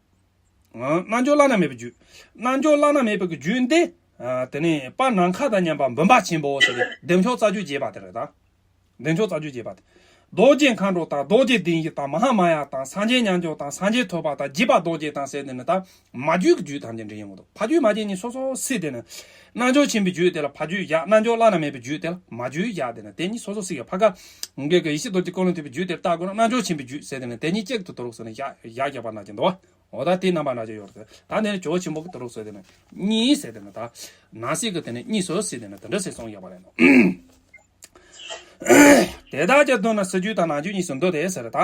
ཨ། རྣལ་འབྱོར་བླ་ན་མེད་པའི་རྒྱུད། རྣལ་འབྱོར་བླ་ན་མེད་པའི་རྒྱུད་འདི། ཨ། དེ་ནས་པར་ནམ་མཁའ་དང་མཉམ་པ་འབུམ་པ་ཆེན་པོ་ཟེར་ཏེ་བདེ་མཆོག་རྩ་རྒྱུད་རྒྱས་པ་དེ་རེད་ད། བདེ་མཆོག་རྩ་རྒྱུད་རྒྱས་པ་སྟེ། རྡོ་རྗེ་མཁའ་འགྲོ་དང་། རྡོ་རྗེ་གདན་བཞི་དང་། མ་ཧཱ་མ་ཡ་དང་། སངས་རྒྱས་མཉམ་སྦྱོར་དང་། སངས་རྒྱས་ཐོད་པ་དང་། རྒྱས་པ་རྡོ་རྗེ་དང་ཟེར་དེ་ནི་ད། མ་རྒྱུད་ཀྱི་རྒྱུད་ཐམས་ཅད་འདྲེན་ཡོང་གི་འདུག་ཕ་རྒྱུད་མ་རྒྱུད་གཉིས་སོ་སོ་སྲིད་དེ་ནི། རྣལ་འབྱོར་ཆེན་པོའི་རྒྱུད་དེ་ལ་ཕ་རྒྱུད་བཞག་རྣལ་འབྱོར་བླ་ན་མེད་པའི་རྒྱུད་དེ་ལ་མ་རྒྱུད་བཞག་དེ་ནི་དེ་གཉིས་སོ་སོ་སྲིད་ཀྱི་ཕ་ཁ། ངེད་ཀྱི་ཡེ་ཤེས་རྡོ་རྗེ་ཀུན་ལས་ཐེག་པའི་རྒྱུད་དེ་ལ་བལྟ་དགོས་ན་རྣལ་འབྱོར་ཆེན་པོའི་རྒྱུད་ཟེར་དེ་ནི་དེ་གཉིས་གཅིག་ཏུ་དུ་རུག་ཟེར་ནས་བཞག་བཞག་བཞག་པ་ན་ཅི་འདུག་འོ་ད་དེའི་རྣམ་པ་འདྲ་ཅིག་ཡོད་རེད། ད་དེ་ནི་ཇོ་བོ་ཆེན་པོ་གི་དུ་རུག་ཟེར་དེ་ནི་གཉིས་ཟེར་དེ་ནི་ད། ནང་གསེས་ཀྱི་དེ་ནི་གཉིས་སུ་སྲིད་དེ་ནི་དེ་འདྲ་ཟེར་གསུངས་ཡོད་པ་རེད་ནོ། དེ་དག་ཀྱང་མདོར་ན་ཟབ་རྒྱུད་དང་རྣལ་འབྱོར་གཉིས་སུ་འདུ་སྟེ་ཟེར། ད་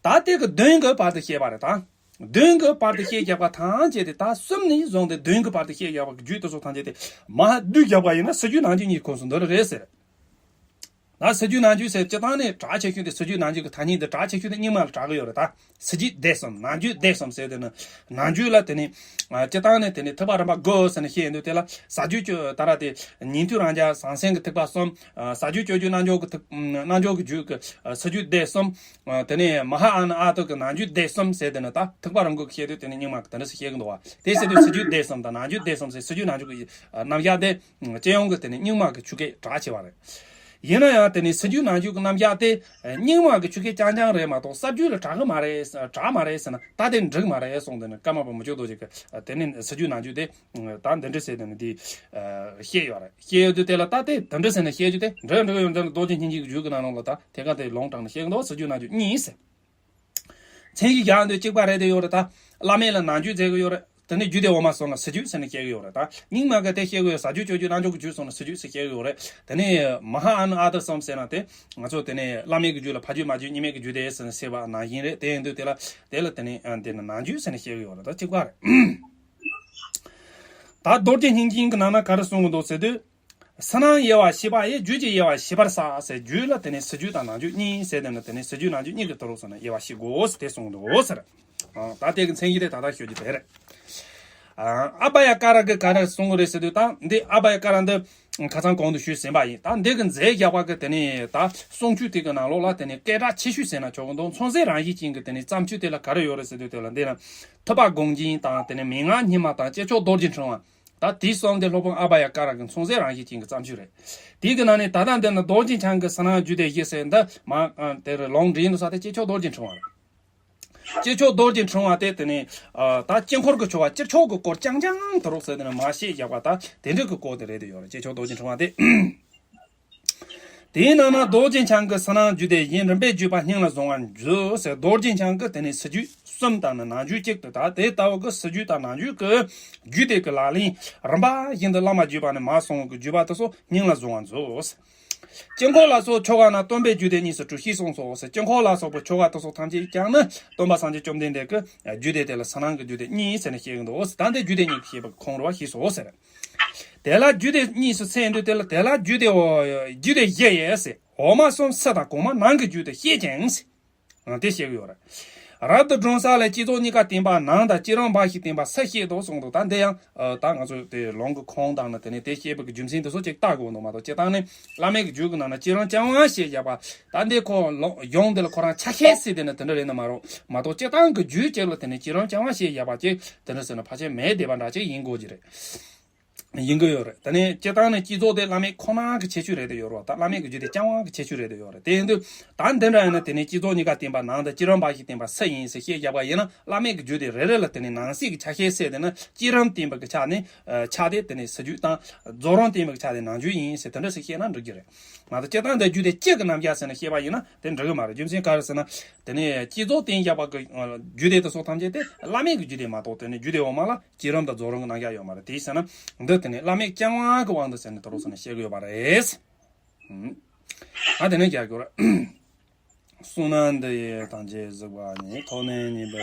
ད་དེ་གི་བདུན་གྱི་བར་དུ་བཤད་པ་རེད་ད། བདུན་གྱི་བར་དུ་བཤད་རྒྱག་པ་ཐམས་ཅད་དེ་ད་གསུམ་ནས་བཟུང་སྟེ་བདུན་གྱི་བར་དུ་བཤད་རྒྱག་པ་གི་རྒྱུད་དེ་ཚོ་ཐམས་ཅད་དེ་མར་བསྡུས་རྒྱག་པ་ཡིན་ན་ཟབ་རྒྱུད་རྣལ་འབྱོར་གཉིས་ཁོངས་སུ་འདུ་རེད་ཟེར། ད་ཟབ་རྒྱུད་རྣལ་འབྱོར་ཟེར་སྤྱིར་བཏང་ནས་གྲགས་ཆེ་ཤོས་དེ་ཟབ་རྒྱུད་རྣལ་འབྱོར་གྱི་ཐ་སྙད་འདི་གྲགས་ཆེ་ཤོས་དེ་རྙིང་མ་ལ་གྲགས་ཀྱི་ཡོད་རེད་ད། ཟབ་རྒྱུད་སྡེ་གསུམ། རྣལ་འབྱོར་སྡེ་གསུམ་ཟེར་དེ་ནི། རྣལ་འབྱོར་ལ་དེ་ནི། ཨ། སྤྱིར་བཏང་ནས་དེ་ནི་ཐེག་པ་རིམ་པ་དགུ་ཟེར་ནས་བཤད་ཡོང་དུས་དེ་ལ་ཟབ་རྒྱུད་སྤྱོད་ད་ར་དེ་ཉན་ཐོས་རང་རྒྱལ་ཟང་ཟིང་གི་ཐེག་པ་གསུམ། ཨ། ཟབ་རྒྱུད་སྤྱོད་རྒྱུད་རྣལ་འབྱོར་གྱི་ཐེག་རྣལ་འབྱོར་གྱི་རྒྱུད་ཀྱི། ཨ། ཟབ་རྒྱུད་སྡེ་གསུམ། ཨ། དེ་ནས་མ་ཧཱ་ཨ་ནུ་ཨ་ཏི་གི་རྣལ་འབྱོར་སྡེ་གསུམ་ཟེར་དེ་ནི་ད་ཐེག་པ་རིམ་དགུ་གི་བཤད་དུས་དེ་ནི་རྙིང་མ་གི་དེ་འདྲ་ཞིག་བཤད་ཀྱི་འདུག་བ། དེ་ཟེར་དུས་ཟབ་རྒྱུད་སྡེ་གསུམ་དང་རྣལ་འབྱོར་སྡེ་གསུམ་ཟེར་ཟབ་རྒྱུད་རྣལ་འབྱོར་གྱི་རྣམ་གཞག་དེ། སྤྱི་ཡོངས་ཀྱི་དེ་ནི་རྙིང་མ་གི་ཆུ་སྐད་གྲགས་ཆེ་བ་རེད། ཡིན་ན་ཡང་དེ་ནི་ཟབ་རྒྱུད་རྣལ་འབྱོར་གྱི་རྣམ་གཞག་དེ་རྙིང་མ་གི་ཆུ་སྐད་རྐྱང་རྐྱང་རེད་མ་གཏོགས་ཟབ་རྒྱུད་ལ་གྲགས་གི་མ་རེད། གྲགས་མ་རེད་ཟེར་ན་ད་དེ་འགྲིག་མ་རེད་གསུངས། དེ་ནི་ཀརྨ་པ་མི་བསྐྱོད་རྡོ་རྗེ་གིས་དེ་ནི་ཟབ་རྒྱུད་རྣལ་འབྱོར་དེ་ད་འདི་འདྲ་ཟེར་དེ་ནི་དེ་བཤད་ཡོད་རེད། བཤད་ཡོད་དུས་དེ་ལ་ད་དེ་འདི་འདྲ་ཟེར་ནས་བཤད་རྒྱུ་དེ་འགྲིག་འགྲིག་ཡོད། འདི་ནི་རྡོ་རྗེ་སྙིང་རྗེའི་རྒྱུད་ཀྱི་ནང་ལོགས་ལ་ད་དེ་ག་དེ་ལུང་དྲངས་ནས་བཤད་གི་འདུག་ཟབ་རྒྱུད་རྣལ་འབྱོར་གཉིས་ཟེར། མཚན་གཞི་རྒྱག་འདོད་གཅིག་པ་རེད་དེ་ཡོད་རེད་ད། བླ་མེད་ལ་རྣལ་འབྱོར་མཛད་གི་ཡོད་རེད། དེ་ནས་རྒྱུད་སྡེ་འོག་མ་གསུམ་ལ་ཟབ་རྒྱུད་ཟེར་ནས་བཤད་གི་ཡོད་རེད་ད། རྙིང་མ་གི་དེ་བཤད་གི་ཡོད། ཟབ་རྒྱུད་སྤྱོད་རྒྱུད་རྣལ་འབྱོར་གྱི་རྒྱུད་གསུམ་ལ་ཟབ་རྒྱུད་ཟེར་བཤད་གི་ཡོད་རེད། དེ་ནས་མ་ཧཱ་ཨ་ནུ་ཨ་ཏི་གསུམ་ཟེར་ན་དེ་ང་ཚོ་དེ་ནས་བླ་མེད་ཀྱི་རྒྱུད་ལ་ཕ་རྒྱུད་མ་རྒྱུད་གཉིས་མེད་ཀྱི་རྒྱུད་སྡེ་ཟེར་ནས་ཟེར་བ་ནང་བཞིན་རེད། དེ་ཡིན་དུས་དེ་ལ་དེ་ལ་དེ་ནས་དེ་ནས་རྣལ་འབྱོར་ཟེར་ནས་བཤད་གི་ཡོད་རེད་ད། གཅིག་པ་རེད། ད་རྡོ་རྗེ་སྙིང་རྗེ་གི་ནང་ན་ག་རེ་གསུང་གི་འདུག་ཟེར་དུས། ཕྱི་ནང་དབྱེ་བ་ཕྱེ་བ་ཡི། རྒྱུད་ཀྱི་དབྱེ་བ་ཕྱེ་བར་བྱ་ཟེར། རྒྱུད་ལ་དེ་ནས་ཟབ་རྒྱུད་དང་རྣལ་འབྱོར་གཉིས་ཟེར། དེ་ནི་དེ་ནས་ཟབ་རྒྱུད་རྣལ་འབྱོར་གཉིས་ཀྱི་དུ་རུ་སོང་ནས་དབྱེ་བ་ཕྱེ་དགོས་ཟེར་དེ་གསུངས་འདུག་ཟེར། ཨ། ད་དེ་གི་མཚན་གཞི་དེ་ད་ལྟ་ཤོད་རྒྱུ་དེ་རེད། ཨ། ཨ་བྷ་ཡ་ཀ་ར་གི་ག་རེ་གསུང་གི་རེད་ཟེར་དུས་ད་འདི་ཨ་བྷ་ཡ་ཀ་ར་འདི་ཁ་སང་གོང་དུ་ཞུས་ཟིན་པ་ཡིན། ད་འདི་གི་མཛད་རྒྱག་པ་གི་དེ་ནས་ད་གསུང་ཆོས་དེ་གི་ནང་ལོགས་ལ་དེ་ནས་སྐད་གྲགས་ཆེ་ཤོས་ཟེར་ན་ཆོག་གི་འདུག་མཚོན་བྱེད་རང་བཞིན་ཅན་གི་དེ་ནས་བརྩམས་ཆོས་དེ་ལ་ག་རེ་ཡོད་རེད་ཟེར་དུས་དེ་ལ་འདི་ན་ཐུབ་པ་དགོངས་རྒྱན་དང་། དེ་ནས་མན་ངག་སྙེ་མ་དང་། ཅེར་ཆོག་རྡོ་རྗེ་ཕྲེང་བ། ད་དེའི་གསུང་དེ་སློབ་དཔོན་ཨ་བྷ་ཡ་ཀ་ར་གི་མཚོན་བྱེད་རང་བཞིན་ཅན་གྱི་བརྩམས་ཆོས་རེད། དེའི་གི་ནང་ནས་ད་ལྟ་འདི་ནི་རྡོ་རྗེ་འཆང་གི་ཕྱི་ནང་རྒྱུད་སྡེ་བཞི་ཟེར་འདི་མ་དེར་ལུང་འདྲེན་དུ་ས་དེ་ཅེར་ཆོག་རྡོ་རྗེ་ཕྲེང་བ་རེད། ཅེར་ཆོག་རྡོ་རྗེ་ཕྲེང་བ་དེ་དེ་ནས་ད་དཀྱིལ་འཁོར་གྱི་ཆོ་ག་ཅེར་ཆོག་གི་སྐོར་རྐྱང་རྐྱང་དུ་རུག་ཟེར་དེ་ནས་མ་བཤད་བཞག་པ་ད་དེ་འདྲ་གི་སྐོར་དེ་རེད་དེ་ཡོད་རེད། ཅེར་ཆོག་རྡོ་རྗེ་ཕྲེང་བ་དེ། དེའི་ནང་ན་རྡོ་རྗེ་འཆང་གི་ཕྱི་ནང་རྒྱུད་སྡེ་བཞི་རིམ་པས་བརྒྱུད་པ་སྙིང་ལ་བཟུང་བར་མཛོད་ཟེར། རྡོ་རྗེ་འཆང་གི་དེ་ནས་ཟབ་རྒྱུད་གསུམ་དང་ནི་རྣལ་འབྱོར་གཅིག་ཏུ། ད་དེ་ལྟ་བུ་གི་ཟབ་རྒྱུད་དང་རྣལ་འབྱོར་གྱི་རྒྱུད་སྡེ་གི་ལག་ལེན་རིམ་པ་བཞིན་དུ་བླ་མ་བརྒྱུད་པ་ནས་མར་སོང་བའི་བརྒྱུད་པ་དེ་ཚོ་སྙིང་ལ་བཟུང་བར་མཛོད། དཀྱིལ་འཁོར་ལ་སོགས་ཆོ་ག་རྣམས་སྟོན་པའི་རྒྱུད་སྡེ་གཉིས་སུ་གྲུབ་ཞེས་གསུངས་སོ་ཟེར། དཀྱིལ་འཁོར་ལ་སོགས་པའི་ཆོ་ག་དེ་ཚོ་ཐམས་ཅད་ཀྱང་ནི་སྟོན་པ་སངས་རྒྱས་བཅོམ་ལྡན་འདས་ཀྱི་རྒྱུད་སྡེ་དེ་ལ་ཕྱི་ནང་གི་རྒྱུད་སྡེ་གཉིས་ཟེར་ནས་བཤད་ཀྱི་འདུག་ད་འདི་རྒྱུད་སྡེ་གཉིས་ཀྱི་བཤད་པ་ཁོང་རུ་བ་ཞེས་སོ་ཟེར། དེ་ལ་རྒྱུད་སྡེ་གཉིས་སུ་ཚད་འདུག་དེ་ལ་དེ་ལ་རྒྱུད་སྡེ་འོ་རྒྱུད་སྡེ་བཞི་ཡས་ཟེར། འོག་མ་གསུམ་ཕྱི་དང་གོང་མ་ནང་གི་རྒྱུད་དུ་བཤད་ཅིང་ཟེར། ཨ། དེ་བཤད་ཀྱི་ཡོད་རེད། རབ་ཏུ་བགྲོད་ས་ལས་བསྐྱེད་རྫོགས་གཉིས་ཀ་བསྟན་པ་ནང་དང་བསྐྱེད་རིམ་འབའ་ཞིག་བསྟན་པ་ཕྱི་བཤད་དོ་གསུངས་འདུག་ད་འདི་ཡང་ཨ། ད་ང་ཚོས་དེ་ལུང་གི་ཁུངས་དང་ནི་དེ་ནས་དེ་བཤད་པའི་གི་རྒྱུ་མཚན་དེ་ཚོ་ཅིག་བལྟ་དགོས་འདུག་མ་གཏོགས་སྤྱིར་བཏང་ནི་བླ་མེད་ཀྱི་རྒྱུད་ཀྱི་ནང་ན་བསྐྱེད་རིམ་རྐྱང་པ་བཤད་བཞག་པ་ད་འདི་ཁོ་ལུང་ཡོངས་འདི་ལ་ཁོ་རང་ཆ་ཤས་སྲིད་དེ་ནི་དེ་འདྲ་རེད་ན་མ་རོ་མ་གཏོགས་སྤྱིར་བཏང་གི་རྒྱུད་ཅིག་ལ་དེ་ནས་བསྐྱེད་རིམ་རྐྱང་པ་བཤད་བཞག་པ་ཅིག་དེ་འདྲ་ཟེར་ན་ཕལ་ཆེར་མེད་བསྡད་པ་འདྲ་ཅིག་ཡིན་དགོས་ཀྱི་རེད། ཡིན་གྱི་ཡོད་རེད། དེ་ནས་སྤྱིར་བཏང་ནས་བསྐྱེད་རྫོགས་དེ་བླ་མེད་ཁོ་ན་གི་ཁྱད་ཆོས་རེད་དེ་ཡོད་རེད་བ། ད་བླ་མེད་ཀྱི་རྒྱུད་དེ་རྐྱང་བ་གི་ཁྱད་ཆོས་རེད་དེ་ཡོད་རེད། དེ་ཡིན་དུས་ད་འདི་འདྲ་ཡིན་ན་དེ་ནས་བསྐྱེད་རྫོགས་གཉིས་ཀ་བསྟན་པ་ནང་དུ་བསྐྱེད་རིམ་འབའ་ཞིག་བསྟན་པ་སུ་ཡིན་ཟེར་བཤད་རྒྱག་པ་ཡིན་ན། བླ་མེད་ཀྱི་རྒྱུད་དེ་རེ་རེ་ལ་དེ་ནས་ནང་གསེས་ཀྱི་ཆ་ཤས་བཤད་དེ་ན། བསྐྱེད་རིམ་བསྟན་པ་གི་ཆ་ནས་ཨ་ཆ་དེ་དེ་ནས་ཕྱི་རྒྱུད་དང་། རྫོགས་རིམ་བསྟན་པ་གི་ཆ་དེ་ནང་རྒྱུད་ཡིན་ཟེར་དེ་འདྲ་ཞིག་བཤད་ན་འགྲིག་གི་རེད། མ་གཏོགས་སྤྱིར་བཏང་དེ་རྒྱུད་དེ་གཅིག་གི་རྣམ་གཞག་ཟེར་ནས་བཤད་པ་ཡིན་ན་དེ་འགྲིག་གི་མ་རེད། རྒྱུ་མཚན་ག་རེ་ཟེར་ན། དེ་ནས་བསྐྱེད་རྫོགས་བསྟན་རྒྱག་པ་གི་ཨ་རྒྱུད་སྡེ་དེ་ཚོ་ཐམས་ཅད་དེ་བླ་མེད་ཀྱི་རྒྱུད་སྡེ་མ་གཏོགས་དེ་ནས་རྒྱུད་སྡེ་འོག་མ་ལ་བསྐྱེད་རིམ་དང་རྫོགས་རིམ་གྱི་རྣམ་གཞག་ཡོད་མ་རེད། དེའི་ཕྱིར་ན་འདི་དེ་ནས་བླ་མེད་རྐྱང་བ་གི་དབང་དུ་ཟེར་ནས་དེ་རོ་སོ་ནས་བཤད་གི་ཡོད་པ་རེད། ཨ་དེ་ནས་རྒྱག་གི་རེད། གསུངས་ན་འདི་ཡི་དང་རྗེས་གཟིགས་པ་ཉིད། ཐོབ་ནས་ཉེས་པའི།